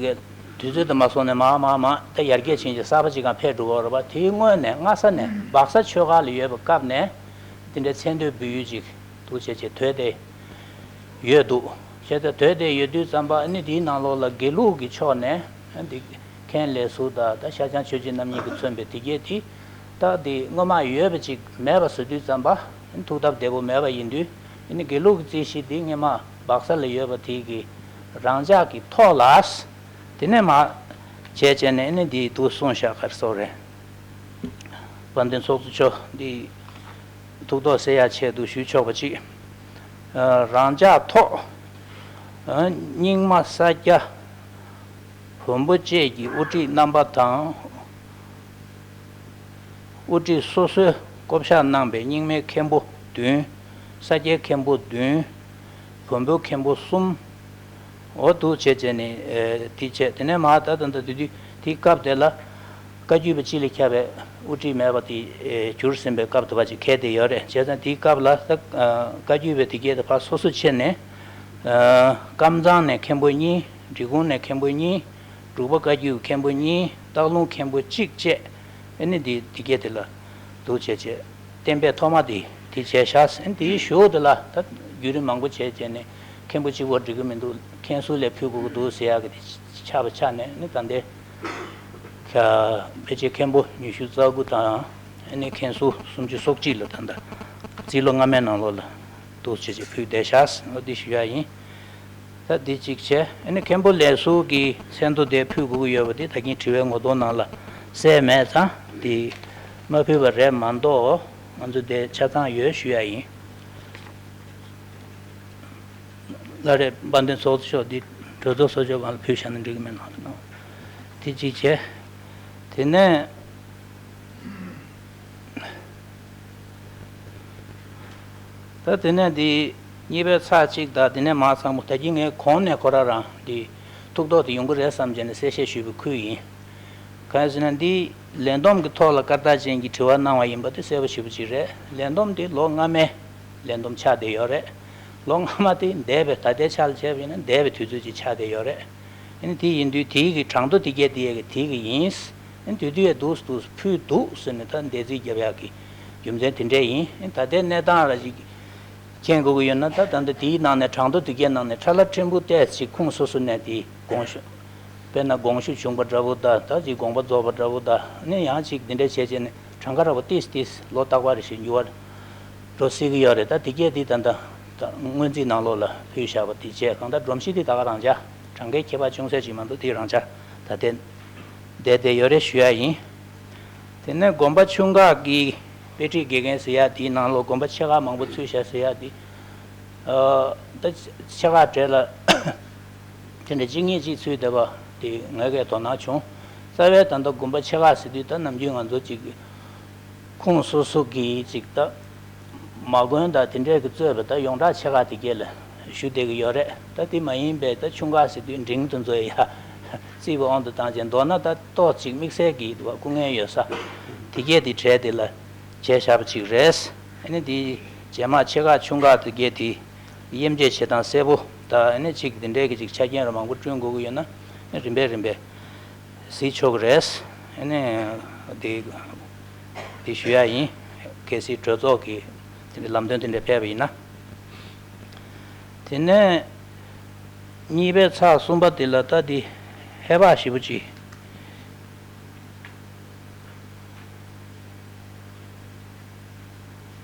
དུས་ཚོད་དུ་མ་སོང་ནས་མ་མ་མ་ད་ཡར་རྒྱས་ཕྱིན་ཅིག་གསར་པ་ཅིག་གང་ཕེབས་འགྲོ་གི་རེད་པ། དེའི་སྔོན་ནས་སྔ་ས་ནས་སྦག་ས་ཆོས་སྒར་ལ་ཡོད་པའི་སྐབས་ནས་དེ་འདྲའི་མཚན་བསྟོད་འབུལ་ཡུལ་ཅིག་འདུག་བྱས་བྱས་དོད་དེ་ཡོད་འདུག་བྱས་ཙང་དོད་དེ་ཡོད་དུས་ཙམ་པ་ཨ་ནི་དེའི་ནང་ལོགས་ལ་དགེ་ལུགས་ཀྱི་ཕྱོགས་ནས་ཨ་འདི་མཁན་ལས་ཟུར་དང་ད་ཤར་བྱང་ཆོས་རྗེ་རྣམ་གཉིས་ཀྱིས་མཚོན་པའི་དེ་གས་དེ་ད་དེ་སྔོན་མ་ཡོད་པ་ཅིག་མེད་པ་བཟོ་དུས་ཙམ་པ་ཨ་ནི་ཐུགས་སྟབས་བདེ་པོ་མེད་པ་ཡིན་དུས་ཨ་ནི་དགེ་ལུགས་ཀྱི་རྩིས་གཞི་འདི་སྔོན་མ་སྦག་ས་ལ་ཡོད་པ་དེ་གི་རང་འཇགས་ཀྱི་ཐོག་ལ་དེ་ནས་མར་བྱས་བྱས་ནས་ཨ་ནི་འདི་འདུག་གསུངས་བཞག་ག་རེ་ཟེར་རེད། དཔལ་ལྡན་ཚོགས་གཙོ་མཆོག་འདི་ཐུགས་དོགས་སེལ་ཡ་ཆེད་དུ་ཞུ་ཆོག་པ་ཅིག་ཨ། རང་འཇགས་ཐོག་ཨ། རྙིང་མ་ས་སྐྱ་བོན་པོ་བཅས་ཀྱི་དབུ་ཁྲིད་རྣམ་པ་དང་། དབུ་ཁྲིད་སོ་སོས་བསྐོ་བཞག་གནང་པའི་རྙིང་མའི་མཁན་པོ་བདུན། ས་སྐྱའི་མཁན་པོ་བདུན། བོན་པོའི་མཁན་པོ་གསུམ། འོ་འདུག་བྱས་བྱས་ནས་ཨེ་དེ་བྱས། དེ་ནས་མར་ད་ད་ད་དེ་དུས་དེའི་སྐབས་དེ་ལ་བཀའ་བརྒྱུད་པ་སྤྱི་ལ་ཁྱབ་པའི་དབུ་ཁྲིད་མེད་པ་དེ་ཨེ་གྱུར་ཟིན་པའི་སྐབས་དེ་བ་ཅིག་འཁེལ་བསྡད་ཡོད་རེད། བྱས་ཙང་དེའི་སྐབས་ལ་ད་ཨ་བཀའ་བརྒྱུད་པའི་དེ་གས་དེ་ཕར་སོ་སོ་ཕྱིར་ནས་ཨ་ཀམ་ཚང་ནས་མཁན་པོ་གཉིས། འབྲི་གུང་ནས་མཁན་པོ་གཉིས། འབྲུག་པ་བཀའ་བརྒྱུད་མཁན་པོ་གཉིས། སྟག་ལུང་མཁན་པོ་གཅིག་བཅས། ཨེ་ནི་འདི་འདི་གས་དེ་ལ་འདུག་བྱས་བྱས། གཏན་འབེབས་ཐོག་མ་དེ་དེ་བྱས་བཞག་ཟིན། དེའི་གཞུག་དེ་ལ་ད་བརྒྱུད་རིམ་མང་པོ་བྱས་བྱས་ནས་མཁན་པོ་གཅིག་པོ་འགྲིག་གི་མི་འདུག་མཁན་ཟུར་ལ་ཕུལ་དགོས་ཀྱི་འདུག་ཟེར་ཡག་གི་དེ་ཆགས་པ་ཆགས་ནས་ནི་ད་ལྟའི་ ཕལ་ཆེར་མཁན་པོ་ཉི་ཤུ་རྩ་དགུ་དང་། ཨ་ནི་མཁན་ཟུར་སུམ་ཅུ་སོ་གཅིག་ལ་ད་ལྟ་རྩིས་ལོ་སྔ་མའི་ནང་ལོགས་ལ་འདུག་བྱས་བྱས་ཕུལ་བསྡད་ཤག་འོ་འདི་ཞུ་ཡ་ཡིན། ད་འདི་གཅིག་བྱས། ཨ་ནི་མཁན་པོ་ལས་ཟུར་གྱི་མཚན་ཐོ་དེ་ཕུལ་དགོས་ཀྱི་ཡོད་པ་དེ་ད་གིན་དྲི་བའི་ངོ་གདོང་ནང་ལ་གསལ་མེད་ཙང་དེ་མ་ཕུལ་བ་རེད་མ་གཏོགས། ང་ཚོ་དེ་ཆ་ཚང་ཡོད་ཞུ་ཡ་ཡིན། ལ་རེ་དཔལ་ལྡན་ཚོགས་གཙོ་མཆོག་འདི་གྲོས་ཚོགས་གཙོ་མཆོག་སྒང་ལ་ཕུལ་བཞག་ན་འགྲིག་གི་མེད་ནོ། དེ་གཅིག་བྱས། དེ་ནས། ད་དེ་ནས་འདི་གཉིས་པའི་ཚར་གཅིག་དང་དེ་ནས་མར་ཚང་མ་ད་གིན་ངས་གོང་ནས་ཁོ་རང་རང་འདི་ཐུགས་དོགས་དེ་ཡོང་གི་རེད་བསམ་བྱས་ནས་གསལ་བཤད་ཞུས་པའི་ཁུལ་ཡིན། གང་ཡིན་ཟེར་ན་འདི་ལས་བསྡོམས་ཀྱི་ཐོག་ལ་སྐར་རྟགས་ཅན་གྱི་དྲི་བ་གནང་བ་ཡིན་པ་དེ་གསལ་པོ་ཞེ་པོ་ཅིག་རེད། ལས་བསྡོམས་དེ་ལོ་སྔ་མའི་ལས་བསྡོམས་ཆགས་བསྡད་ཡོད་རེད། ལོ་སྔ་མ་དེ་འདས་པའི་ད་ལྟའི་ཆ་ལ་བྱས་པ་ཡིན་ན་འདས་པའི་དུས་ཚོད་ཅིག་ཆགས་བསྡད་ཡོད་རེད། ཨ་ནི་དེ་ཡིན་དུས་དེའི་གི་གྲངས་ཐོ་དེ་གས་དེ་ཡས་གི་དེ་གི་ཡིན། ཨ་ནི་དེ་དུས་ཡས་འདུག་འདུག་ཕུལ་འདུག་ཟེར་ནས་ད་འདས་རྩིས་རྒྱབ་ཡག་གི་རྒྱུ་མཚན་དེ་འདྲས་ཡིན། ཨ་ནི་ད་ལྟའི་གནས་སྟངས་ར་ཅིག་མཁྱེན་དགོས་ཀྱི་ཡོད་ན་ད་ད་ལྟ་དེའི་ནང་ནས་གྲངས་ཐོ་དེ་གས་ནང་ནས་ཁྲ་ལ་ཕྲན་བུ་ཏོག་ཙམ་ཅིག་ཁུངས་སོ་སོ་ནས་དེ་དགོངས་ཞུ། དཔེར་ན་དགོངས་ཞུ་བྱུང་བ་འདྲ་བོ་དང་ད་ཅིག་དགོངས་པ་རྫོགས་པ་འདྲ་བོ་དང་ཨ་ནི་ཡང་ཅིག་འདི་འདྲས་བྱས་བྱས་ནས་གྲངས་ཀ་ར་བ་ཏིས་ཏིས་ལོ་རྟག་པ་རེ་བཞིན་འགྱུར་བ་འགྲོ་སྲིད་ཀྱི་ཡོད་རེད། ད་དེ་གས་དེ་ད་ལྟ་ད་སྔོན་རྩིས་ནང་ལོགས་ལ་ཕུལ་བཞག་པ་དེ་བྱས། གང་ལྟར་སྒྲོམ་གཞི་དེ་ད་ག་རང་འཇགས། གྲངས་ཀའི་ཁྱད་པར་ཅུང་ཟད་ཅིག་མ་གཏོགས་དེ་རང་འཇགས་ད་ལྟའི་བསྡད་བསྡད་ཡོད་རེད་ཞུ་ཡ་ཡིན། དེ་ནས་དགོན་པ་ཆུང་ཁག་གི་དཔེ་ཁྲིད་དགེ་རྒན་ཟེར་ཡ་དེའི་ནང་ལོགས་དགོན་པ་ཆེ་ཁག་མང་པོ་ཚུད་བཞག་ཟེར་ཡ་དེ། ཨ། ད་ཆེ་ཁག་གྲས་ལ་དེ་འདྲ་གཅིག་གཉིས་གཅིག་ཚུད་བསྡད་པ་དེ་ངའི་གའི་དོ་སྣང་བྱུང་། རྩ་བའི་ད་ལྟ་དགོན་པ་ཆེ་ཁག་ཟེར་དུས་ད་ནམ་རྒྱུན་ང་ཚོ་ཅིག་ཁུངས་སོ་སོ་གིས་ཅིག་ད་མ་དགོན་དང་དེ་འདྲས་ཀྱི་གཙོས་པའི་ད་ཡོངས་གྲགས་ཆེ་ཁག་དེ་གས་ལ་ཞུ་བསྡད་ཀྱི་ཡོད་རེད། ད་དེ་མ་ཡིན་པའི་ད་ཆུང་ཁག་ཟེར་དུས་འབྲིང་དུ་འཛོལ་ཡ་རྩིས་པ་དབང་དུ་བཏང་བྱས་མདོར་ན་ད་ཏོག་ཅིག་དམིགས་བསལ་གྱི་སྐུ་ངལ་ཡོད་ས་དེ་གས་དེ་གྲས་དེ་ལ་བྱས་བཞག་པ་ཅིག་རེད། ཨ་ནི་དེ་རྗེས་མ་ཆེ་ཁག་ཆུང་ཁག་དེ་གས་དེ་དབྱེ་འབྱེད་བྱེད་སྟངས་གསལ་པོ་ད་ཨ་ནི་ཅིག་དེ་འདྲས་ཀྱི་ཅིག་ཆ་རྐྱེན་ར་མང་པོ་བསྐྲུན་དགོས་ཀྱི་ཡོད་ན་རིམ་པས་རིམ་པས། གཟིགས་ཆོག་གི་རེད། ཨ་ནི། འདི། འདི་ཞུ་ཡ་ཡིན། གལ་སྲིད་གྲོས་ཚོགས་ཀྱི་དེ་འདྲའི་ལམ་སྟོན་དེ་འདྲ་ཕེབས་པ་ཡིན་ན། དེ་ནས། གཉིས་པའི་ཚགས་གསུམ་པ་དེ་ལ་ད་འདི་ཧེ་བག་ཞེ་པོ་ཅིག་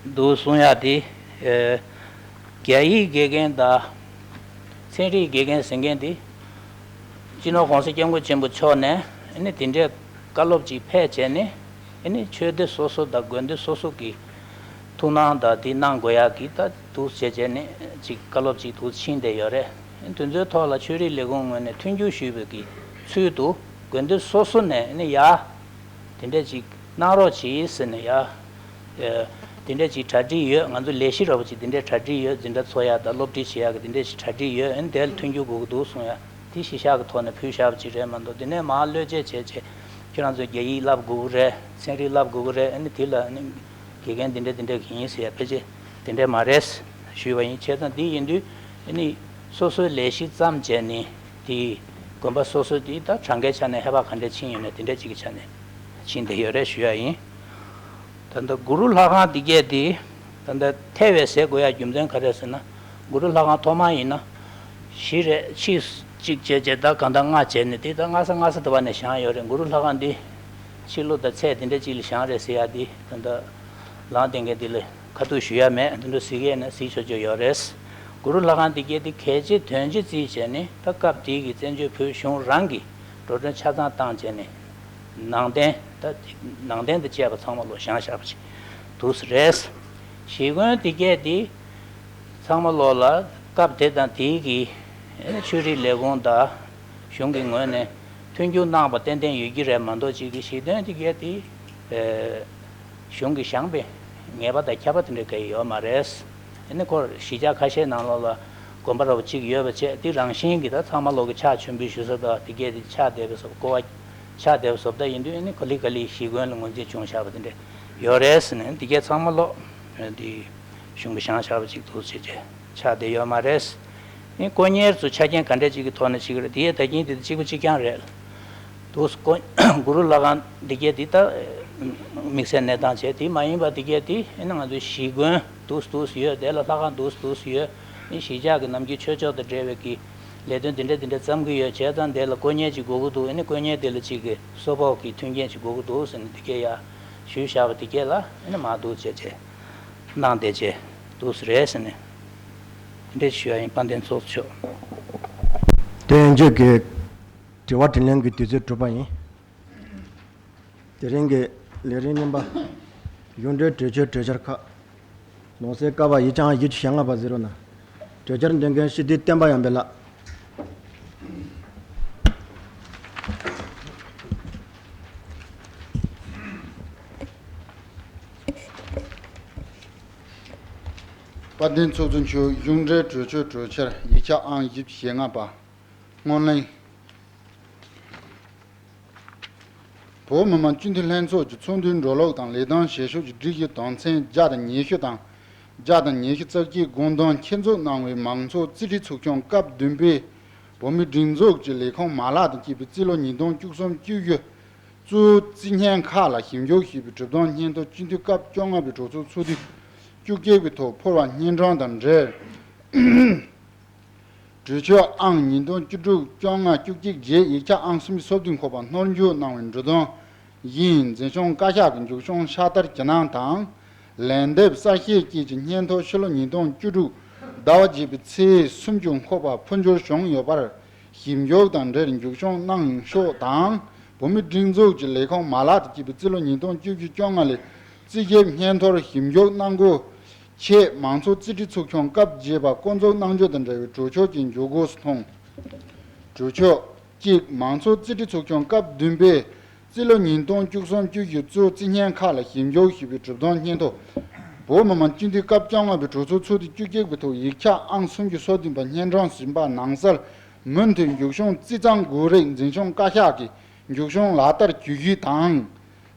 འདུག་གསུང་ཡ་དེ། ཨེ། རྒྱ་ཡིག་དགེ་རྒན་དང་། ཚན་རིག་དགེ་རྒན་ཟེར་མཁན་དེ། སྤྱི་ནོར་༸གོང་ས་༸སྐྱབས་མགོན་ཆེན་པོ་མཆོག་ནས་ཨ་ནི་དེ་འདྲའི་བཀའ་སློབ་ཅིག་ཕེབས་བྱས་ནས་ཨ་ནི་ཆོས་སྡེ་སོ་སོ་དང་དགོན་སྡེ་སོ་སོ་གི་ཐུགས་སྣང་དང་དེ་གནང་དགོས་ཡག་གི་ད་འདུག་བྱས་བྱས་ནས་ཅིག་བཀའ་སློབ་ཅིག་འདུག་ཕྱིན་བསྡད་ཡོད་རེད། དེ་ཚོའི་ཐོག་ལ་ཆོས་རིག་ལས་ཁུངས་ངོས་ནས་མཐུན་འགྱུར་ཞུས་པའི་གི་ཚུལ་དུ་དགོན་སྡེ་སོ་སོ་ནས་ཨ་ནི་ཡ། དེ་འདྲས་ཅིག་གནང་རོགས་གྱིས་ཟེར་ནས་ཡ། ཨེ། དེ་འདྲས་ཅིག་གྲ་སྒྲིག་ཡོད། ང་ཚོ་ལས་གཞི་འདྲ་པོ་ཅིག་དེ་འདྲས་གྲ་སྒྲིག་ཡོད། འཛིན་གྲྭ་འཚོགས་ཡག་དང་སློབ་ཁྲིད་བྱེད་ཡག་གི་དེ་འདྲས་ཅིག་གྲ་སྒྲིག་ཡོད། ཨ་ནི་དེ་ལ་མཐུན་འགྱུར་དགོས་ཀྱི་འདུག་གསུངས་ཡ། དེ་གཞི་བཞག་གི་ཐོག་ནས་ཕུལ་བཞག་པ་ཅིག་རེད་མ་གཏོགས་དེ་ནས་མར་བློས་བཅད་བྱས་བྱས་ཁྱོད་རང་ཚོས་རྒྱ་ཡིག་བསླབ་དགོས་ཀྱི་རེད། ཚན་རིག་བསླབ་དགོས་ཀྱི་རེད། ཨ་ནི་དེ་ལ་ཨ་ནི་དགེ་རྒན་དེ་འདྲས་དེ་འདྲས་ཀྱི་ཡིན་ཟེར་ཡ་ཕལ་ཆེར་དེ་འདྲས་མ་རེད་ཞུས་པ་ཡིན། བྱས་ཙང་དེ་ཡིན་དུས་ཨ་ནི་སོ་སོའི་ལས་གཞི་བརྩམས་བྱས་ནས་དེ་དགོན་པ་སོ་སོ་དེ་ད་གྲངས་ཀའི་ཆ་ནས་ཧེ་བག་ག་འདྲས་ཕྱིན་ཡོད་ན་དེ་འདྲས་ཅིག་གི་ཆ་ནས་ཕྱིན་བསྡད་ཡོད་རེད་ཞུ་ཡ་ཡིན། ད་ལྟ་གུ་རུ་ལྷ་ཁང་འདི་གས་དེ་ད་ལྟ་ཐེ་བའི་ཟས་དགོས་ཡ་རྒྱུ་མཚན་ག་རེ་ཟེར་ན། གུ་རུ་ལྷ་ཁང་ཐོག་མ་ཡིན་ན་བཞི་རེད། ཕྱིས་གཅིག་བྱས་བྱས་ད་གང་ལྟར་ལྔ་བྱས་ནས་དེ་ད་སྔ་ས་སྔ་ས་དེ་བ་ནས་བཞེངས་ཡོད་རེད། གུ་རུ་ལྷ་ཁང་འདི་ཕྱི་ལོ་དང་ཚད་དེ་འདྲ་གཅིག་ལ་བཞེངས་རེད་ཟེར་ཡ་དེ་ད་ལྟ་ལངས་བསྡད་མཁན་འདི་ལ་ཁ་ཐུག་ཞུ་ཡ་མེད། འདི་འདྲ་གཟིགས་ཡས་ན་གཟིགས་ཆོག་ཆོག་ཡོད་རེད། གུ་རུ་ལྷ་ཁང་འདི་གས་དེ་གལ་ཆེ་དོན་ཆེ་བརྩིས་བྱས་ནས་ད་སྐབས་དེའི་གི་བཙན་བྱོལ་བོད་གཞུང་རང་གི་འགྲོ་གྲོན་ཆ་ཚང་བཏང་བྱས་ནས་ནང་རྟེན་ད་ནང་རྟེན་དང་བཅས་པ་ཚང་མ་ལོ་བཞེངས་བཞག་པ་ཅིག་འདུག་ས་རེད། གཞིས་དགོན་འདི་གས་དེ་ཚང་མ་ལོ་ལ་སྐབས་དེ་དང་དེའི་གི་ཆོས་རིག་ལས་ཁུངས་དང་གཞུང་གི་ངོས་ནས་མཐུན་འགྱུར་གནང་བ་ཏན་ཏན་ཡོད་ཀྱི་རེད་མ་གཏོགས་ཅིག་གི་གཞིས་དོན་དེ་གས་དེ་གཞུང་གིས་བཞེངས་པའི་ངེས་པ་དང་ཁྱབ་པ་དེ་འདྲ་གས་ཡོད་མ་རེད། ཨ་ནི་ཁོར་གཞིས་ཆགས་ཁ་ཤས་ནང་ལོགས་ལ་དགོན་པ་འདྲ་པོ་གཅིག་ཡོད་པ་བྱས་དེ་རང་བཞིན་གྱིས་ད་ཚང་མ་ལོག་གི་ཕྱག་མཆོད་འབུལ་ཞུ་ས་དང་དེ་གས་དེ་ཕྱག་བདེ་བའི་བཟོ་བཀོད་པ་ཕྱག་བདེ་བའི་བཟོ་ལྟ་ཡིན་དུས་ཨ་ནི་ག་ལེ་ག་ལེ་གཞིས་དགོན་ལ་ངོས་འཛིན་བྱུང་བཞག་པ་དེ་འདྲ་ཡོད་རེད་ཟེར་ནས་དེ་གས་ཚང་མ་ལོག་དེ་གཞུང་གི་བཞེངས་བཞག་པ་ཅིག་འདུག་བྱས་བྱས་ཕྱག་བདེ་ཡོད་མ་རེད། ཨ་ནི་དཀོན་གཉེར་ཚོ་ཆ་རྐྱེན་ག་འདྲས་ཅིག་གི་ཐོག་ནས་བྱེད་ཀྱི་རེད། དེ་ཡས་ད་གིན་དེ་གཅིག་པ་གཅིག་རྐྱང་རེད། དུ་སྐོ་གུ་རུ་ལྷ་ཁང་འདི་གས་འདི་ལྟ་དམིགས་བསལ་གནས་སྟངས་བྱས། དེ་མ་ཡིན་པ་འདི་གས་འདི་ཨེ་ན་ང་ཚོའི་གཞིས་དགོན་འདུག་འདུག་ཡོད། དེ་ལ་ལྷ་ཁང་འདུག་འདུག་ཡོད། ཨེ་གཞིས་ཆགས་ཀྱི་ནམ་རྒྱུན་ཆོས་ཕྱོགས་དང་འབྲེལ་བའི་གི་ ལས་དོན་འདི་འདྲ་འདི་འདྲ་བརྩམ་གི་ཡོད། བྱས་ཙང་དེ་ལ་དཀོན་གཉེར་ཅིག་དགོས་ཀྱི་འདུག་ཨ་ནི་དཀོན་གཉེར་དེ་ལ་ཅིག་གི་གསོལ་ཕོགས་ཀྱི་མཐུན་རྐྱེན་ཅིག་དགོས་ཀྱི་འདུག་ཟེར་ནས་དེ་གས་ཡ་ཞུས་བཞག་པ་དེ་གས་ལ་ཨ་ནི་མ་འདུག་བྱས་བྱས་གནང་བསྡད་བྱས་འདུག་ཟེར་རེད་ཟེར་ནས་དེ་འདྲ་ཞུ་ཡ་ཡིན། དཔལ་ལྡན་ཚོགས་གཙོ་མཆོག་དེ་ཡན་ཆད་ཀྱི་དྲི་བ་དྲིས་ལན་གྱི་དུས་ཚོད་གྲུབ་པ་ཡིན། དེ་རིང་གི་ལས་རིམ་རྙིང་པ། གཞུང་འབྲེལ་གྲོས་ཆོད་གྲོས་འཆར་ཁག་ནང་གསེས་ཀ་བ་ཡིག་ཆ་ཨང་བཞི་བཅུ་ཞེ་ལྔ་པ་ཟེར་རོ་ན། གྲོས་འཆར་འདོན་མཁན་སྤྱི་འཐུས་བསྟན་པ་ཡར་འཕེལ་ལགས། དཔལ་ལྡན་ཚོགས་གཙོ་མཆོག་གཞུང་འབྲེལ་གྲོས་ཆོད་གྲོས་འཆར་ཡིག་ཆ་ཨང་བཞི་བཅུ་ཞེ་ལྔ་པ། སྔོན་གླེང་། བོད་མི་མང་སྤྱི་འཐུས་ལྷན་ཚོགས་ཀྱི་ཚོགས་འདུའི་འགྲོ་ལུགས་དང་ལས་དོན་བྱེད་ཕྱོགས་ཀྱི་སྒྲིག་གཞི་དོན་ཚན་བརྒྱ་དང་ཉི་ཤུ་དང་། བརྒྱ་དང་ཉི་ཤུ་རྩ་གཅིག་དགོངས་དོན་ཆེད་འཛུགས་གནང་བའི་མང་ཚོགས་རྩིས་ཁྲའི་ཚོགས་ཆུང་སྐབས་བདུན་པའི་བོད་མིའི་སྒྲིག་འཛུགས་ཀྱི་ལས་ཁུངས་མ་ལག་དང་བཅས་པའི་རྩིས་ལོ་ཉིས་སྟོང་བཅུ་གསུམ་བཅུ་བཞི་གཙོས་རྩིས་སྙན་ཁག་ལ་ཞིབ་འཇུག་ཞུས་པའི་གྲུབ་དོན་སྙན་ཐོ་སྤྱི་འཐུས་སྐབས་བཅོ་ལྔ་པའི་གྲོས་ཚོགས་ཚོགས་དུས་བཅུ་གཅིག་པའི་ཐོག་ཕུལ་བ་སྙན་སྒྲོན་དང་འབྲེལ། གྲོས་ཆོད་ཨང་ཉིས་སྟོང་བཅུ་དྲུག་བཅོ་ལྔ་བཅུ་གཅིག་བརྒྱད། ཡིག་ཆ་ཨང་སུམ་ཅུ་སོ་བདུན་འཁོད་པ་སྔོན་འཇུག་གནང་བའི་འབྲུ་དོན་བཞིན་འཛིན་སྐྱོང་བཀའ་ཤག་གི་མཇུག་སྐྱོང་ཕྱག་བསྟར་གྱི་གནང་དང་། ལན་འདེབས་གསལ་བཤད་བཅས་ཀྱི་སྙན་ཐོ་ཕྱི་ལོ་ཉིས་སྟོང་བཅུ་དྲུག་ཟླ་བ་བརྒྱད་པའི་ཚེས་སུམ་ཅུ་འཁོད་པ་ཕུལ་འབྱོར་བྱུང་ཡོད་པར་ཞིབ་འཇུག་དང་འབྲེལ་མཇུག་སྐྱོང་གནང་ཕྱོགས་དང་། བོད་མིའི་སྒྲིག་འཛུགས་ཀྱི་ལས་ཁུངས་མ་ལག་དང་བཅས་པའི་རྩིས་ལོ་ཉིས་སྟོང་བཅུ་བཞི་བཅོ་ལྔ་ལོའི་རྩིས་ཞིབ་སྙན་ཐོར་ཞིབ་འཇུག་གནང་སྒོའི་ཆེད་མང་ཚོགས་རྩིས་ཁྲའི་ཚོགས་ཆུང་སྐབས་བརྒྱད་པ་བསྐོ་འཛུགས་གནང་རྒྱུ་དང་འབྲེལ་བའི་གྲོས་ཆོད་ཀྱི་འཇུག་སྒོ་སུ་མཐོང་། གྲོས་ཆོད། གཅིག་མང་ཚོགས་རྩིས་ཁྲའི་ཚོགས་ཆུང་སྐབས་བདུན་པའི་རྩིས་ལོ་ཉིས་སྟོང་བཅུ་གསུམ་བཅུ་བཞི་གཙོས་རྩིས་སྙན་ཁག་ལ་ཞིབ་འཇུག་ཞུས་པའི་གྲུབ་དོན་སྙན་ཐོ། བོད་མི་མང་སྤྱི་འཐུས་སྐབས་བཅོ་ལྔ་པའི་གྲོས་ཚོགས་ཚོགས་དུས་བཅུ་གཅིག་པའི་ཐོག་ཡིག་ཆ་ཨང་སུམ་ཅུ་སོ་བདུན་པ་སྙན་སྒྲོན་ཟིན་པ་ནང་གསལ་མུ་མཐུད་མཇུག་སྐྱོང་རྩིས་གཙང་དགོས་རིགས་འཛིན་སྐྱོང་བཀའ་ཤག་གི་མཇུག་སྐྱོང་ལག་བསྟར་ཇུས་གཞི་དང་།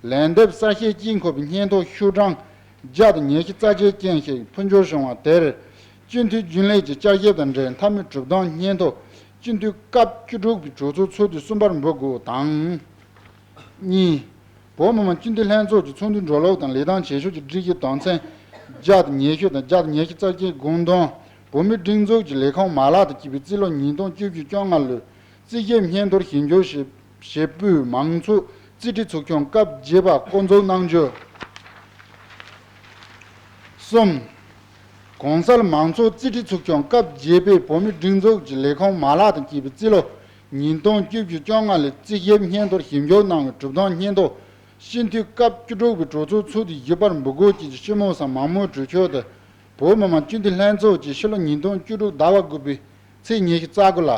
ལན་འདེབས་གསལ་བཤད་ཀྱིས་འཁོད་པའི་སྙན་ཐོ་ཤོག་གྲངས་བརྒྱ་དང་ཉི་ཤུ་རྩ་གཅིག་ཅན་ཞིག་ཕུལ་འབྱོར་བྱུང་བ་དེར། སྤྱི་འཐུས་རྒྱུན་ལས་ཀྱི་བསྐྱར་ཞིབ་དང་འབྲེལ་མཐའ་མའི་གྲུབ་དོན་སྙན་ཐོ་སྤྱི་འཐུས་སྐབས་བཅུ་དྲུག་པའི་གྲོས་ཚོགས་ཚོགས་དུས་གསུམ་པར་འབུལ་དགོས་དང་། གཉིས། བོད་མི་མང་སྤྱི་འཐུས་ལྷན་ཚོགས་ཀྱི་ཚོགས་འདུའི་འགྲོ་ལུགས་དང་ལས་དོན་བྱེད་ཕྱོགས་ཀྱི་སྒྲིག་གཞི་དོན་ཚན་བརྒྱ་དང་ཉི་ཤུ་དང་བརྒྱ་དང་ཉི་ཤུ་རྩ་གཅིག་དགོངས་དོན། བོད་མིའི་སྒྲིག་འཛུགས་ཀྱི་ལས་ཁུངས་མ་ལག་དང་བཅས་པའི་རྩིས་ལོ་ཉིས་སྟོང་བཅུ་བཞི་བཅོ་ལྔ་ལོའི་རྩིས་ཞིབ་སྙན་ཐོར་ཞིབ་འཇུག་ཞིབ་ཞིབ་པུས་མང་ཚོགས་རྩིས་ཁྲའི་ཚོགས་ཆུང་སྐབས་བརྒྱད་པ་བསྐོ་འཛུགས་གནང་རྒྱུ། གསུམ། གོང་གསལ་མང་ཚོགས་རྩིས་ཁྲའི་ཚོགས་ཆུང་སྐབས་བརྒྱད་པའི་བོད་མིའི་སྒྲིག་འཛུགས་ཀྱི་ལས་ཁུངས་མ་ལག་དང་བཅས་པའི་རྩིས་ལོ་ཉིས་སྟོང་བཅུ་བཞི་བཅོ་ལྔ་ལོའི་རྩིས་ཞིབ་སྙན་ཐོར་ཞིབ་འཇུག་གནང་བའི་གྲུབ་དོན་སྙན་ཐོ་སྤྱི་འཐུས་སྐབས་བཅུ་དྲུག་པའི་གྲོས་ཚོགས་ཚོགས་དུས་བཞི་པར་འབུལ་དགོས་ཀྱི་སྤྱི་མོས་སམ་མང་མོས་གྲོས་ཆོད་དེ། བོད་མི་མང་སྤྱི་འཐུས་ལྷན་ཚོགས་ཀྱིས་ཕྱི་ལོ་ཉིས་སྟོང་བཅུ་དྲུག་ཟླ་བ་དགུ་པའི་ཚེས་ཉི་ཤུ་རྩ་དགུ་ལ།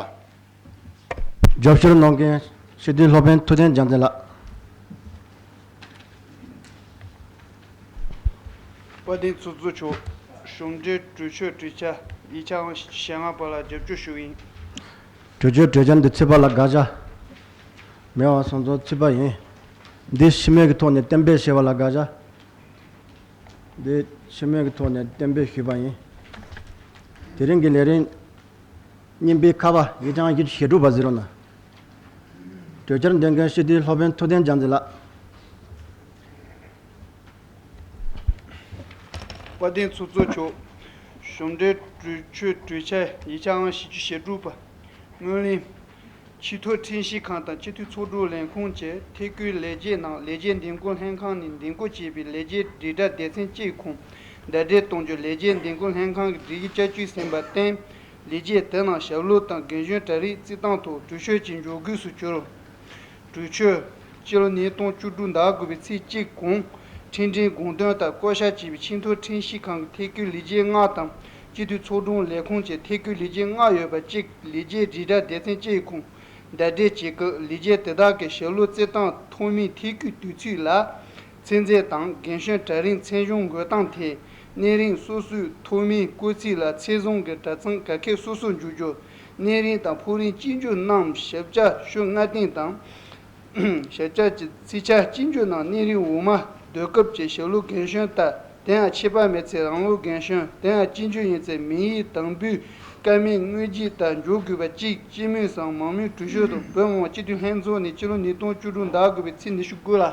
རྒྱབ་སྐྱོར་གནང་མཁན་སྤྱི་འཐུས་སློབ་དཔོན་ཐུབ་བསྟན་རྒྱལ་མཚན་ལགས། དཔལ་ལྡན་ཚོགས་གཙོ་མཆོག་གཞུང་འབྲེལ་གྲོས་ཆོད་གྲོས་འཆར་ཡིག་ཆ་ཨང་བཞི་བཅུ་ཞེ་ལྔ་པ་ལ་རྒྱབ་སྐྱོར་ཞུ་གི་ཡིན། གྲོས་ཆོད་གྲོས་འཆར་འདི་ཚིག་པ་ལ་དགག་བྱ་མེད་པ་སོང་ཙང་ཚིག་པ་ཡིན། འདི་ཕྱི་མོལ་གྱི་ཐོག་ནས་གཏན་འབེབས་བྱས་པ་ལ་དགག་བྱ། འདི་ཕྱི་མོལ་གྱི་ཐོག་ནས་གཏན་འབེབས་ཞུས་པ་ཡིན། དེ་རིང་གི་ལས་རིམ་རྙིང་པའི་ཁ་པ་ཡིག་ཆ་ཨང་བཞི་བཅུ་ཞེ་དྲུག་པ་ཟེར་རོ་ན། གྲོས་འཆར་འདོན་མཁན་སྤྱི་འཐུས་སློབ་དཔོན་ཐུབ་བསྟན་རྒྱལ་མཚན་ལགས། དཔལ་ལྡན་ཚོགས་གཙོ་མཆོག་གཞུང་འབྲེལ་གྲོས་ཆོད་གྲོས་འཆར་ཡིག་ཆ་ཨང་བཞི་བཅུ་ཞེ་དྲུག་པ། སྔོན་གླེང་། ཆེས་མཐོའི་ཁྲིམས་ཞིབ་ཁང་དང་སྤྱི་འཐུས་ཚོགས་དྲུང་ལས་ཁུངས་ཀྱིས་ཐད་བསྐོའི་ལས་བྱེད་རྣམས་ལས་བྱེད་འདེམས་བསྐོ་ལྷན་ཁང་ནས་འདེམས་བསྐོ་བྱས་པའི་ལས་བྱེད་དྲིལ་བསྒྲགས་སྡེ་ཚན་གཅིག་གོང་ཟླ་སྒྲིལ་གཏོང་རྒྱུ་ལས་བྱེད་འདེམས་བསྐོ་ལྷན་ཁང་གི་སྒྲིག་གཞི་བསྐྱར་བཅོས་ཟིན་པར་བརྟེན། ལས་བྱེད་དེ་རྣམས་ཞབས་ལོག་དང་རྒན་གཞོན་གྲལ་རིམ་རྩིས་སྟངས་ཐོག་གྲོས་ཆོད་ཀྱི་འཇོག་དགོས་སུ་གྱུར། གྲོས་ཆོད། སྤྱི་ལོ་ཉིས་སྟོང་བཅུ་དྲུག་ཟླ་དགུ་པའི་ཚེས་གཅིག་གོང་ཁྲིམས་འབྲིང་དགོངས་དོན་ལྟར་བསྐོ་བཞག་བྱས་པའི་ཆེས་མཐོའི་ཁྲིམས་ཞིབ་ཁང་གི་ཐད་བསྐོའི་ལས་བྱེད་ལྔ་དང་སྤྱི་འཐུས་ཚོགས་དྲུང་ལས་ཁུངས་ཀྱི་ཐད་བསྐོའི་ལས་བྱེད་ལྔ་ཡོད་པ་གཅིག་ལས་བྱེད་དྲིལ་བསྒྲགས་སྡེ་ཚན་གཅིག་གོང་ཟླ་སྒྲིལ་བྱེད་སྐབས་ལས་བྱེད་དེ་དག་གི་ཞབས་ལོག་རྩིས་སྟངས་ཐོག་མའི་ཐད་བསྐོའི་དུས་ཚོད་ལ་ཚད་འཛིན་དང་རྒན་གཞོན་གྲལ་རིམ་ཚད་གཞུང་འགོད་སྟངས་ཐད་གནས་རིམ་སོ་སོའི་ཐོག་མའི་བསྐོ་ཚིག་ལ་ཚད་བཟུང་གི་གྲྭ་ཚང་ག་ཁེ་སོ་སོར་འཇོག་རྒྱུ། གནས་རིམ་དང་ཕོགས་རིམ་གཅིག་གྱུར་རྣམས་ཞིབ་ཆ་ཤོག་ལྔ་སྟེང་དང་། ཞིབ་ཆ་གི་ཚིག་ཆ་གཅིག་གྱུར་ནང་གནས་རིམ་འོག་མ་སྡོད་སྐབས་ཀྱི་ཞབས་ལོག་རྒན་གཞོན་ལྟར། དེ་ཡང་ཆད་པ་མེད་ཚེ་རང་ལོག་རྒན་གཞོན། དེ་ཡང་གཅིག་གྱུར་ཡིན་ཚེ་མིང་ཡིག་དང་པོའི་ཀ་མད་དངོས་རྗེས་ལྟར་འཇོག་དགོས་པ་གཅིག་སྤྱི་མོས་སམ་མང་མོས་གྲོས་ཆོད་དུ་བོད་མི་མང་སྤྱི་འཐུས་ལྷན་ཚོགས་ནས་སྤྱི་ལོ་ཉིས་སྟོང་བཅུ་དྲུག་ཟླ་དགུ་པའི་ཚེས་ཉི་ཤུ་དགུ་ལ།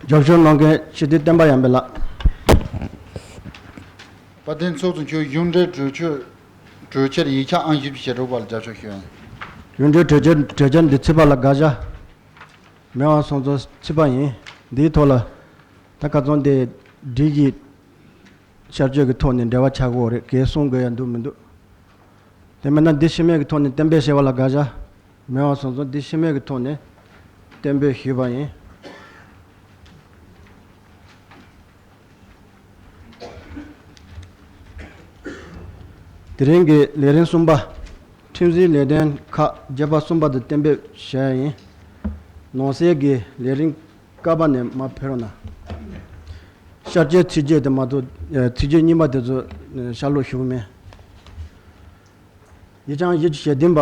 རྒྱབ་སྐྱོར་གནང་མཁན་སྤྱི་འཐུས་བསྟན་པ་ཡར་འཕེལ་ལགས། དཔལ་ལྡན་ཚོགས་གཙོ་མཆོག་གཞུང་འབྲེལ་གྲོས་ཆོད། གྲོས་འཆར་ཡིག་ཆ་ཨང་བཞི་བཅུ་ཞེ་དྲུག་པ་ལ་རྒྱབ་སྐྱོར་ཞུ་ཡ་ཡིན། ཡོན་ཏན་གྲོས་འཆར་གྲོས་འཆར་འདི་ཚིག་པ་ལ་དགག་བྱ་མེད་པ་སོང་ཙང་ཚིག་པ་ཡིན། འདིའི་ཐོག་ལ་ད་ཁ་ཚོན་དེ་སྒྲིག་གཞི་ཤར་བསྐྱོད་ཀྱི་ཐོག་ནས་འབྲེལ་བ་ཆགས་ཀྱི་ཡོད་རེད། གལ་གསུང་དགོས་ཡ་འདུག་མི་འདུག་དེ་མིན་ན་འདི་ཤི་མེད་ཀྱི་ཐོག་ནས་གཏན་འབེབས་བྱས་པ་ལ་དགག་བྱ་མེད་པ་སོང་ཙང་འདི་ཤི་མེད་ཀྱི་ཐོག་ནས་གཏན་འབེབས་ཞུས་པ་ཡིན། དེ་རིང་གི་ལས་རིམ་གསུམ་པ། ཁྲིམས་སྒྲིག་ལས་དོན་ཁག་བརྗོད་པ་གསུམ་པ་དེ་གཏན་འབེབས་བྱས་ཡིན། ནང་གསེས་ཀྱི་ལས་རིམ་ཀ་པ་ནས་མར་ཕེབས་རོགས་གནང་། ཤར་བསྐྱོད་ཚིག་བརྗོད་དེ་མ་གཏོགས་ཚིག་བརྗོད་རྙིང་པ་དེ་ཚོ་ཤར་ལོག་ཞུ་གི་མེད། ཡིག་ཆ་ཨང་བཞི་བཅུ་ཞེ་བདུན་པ།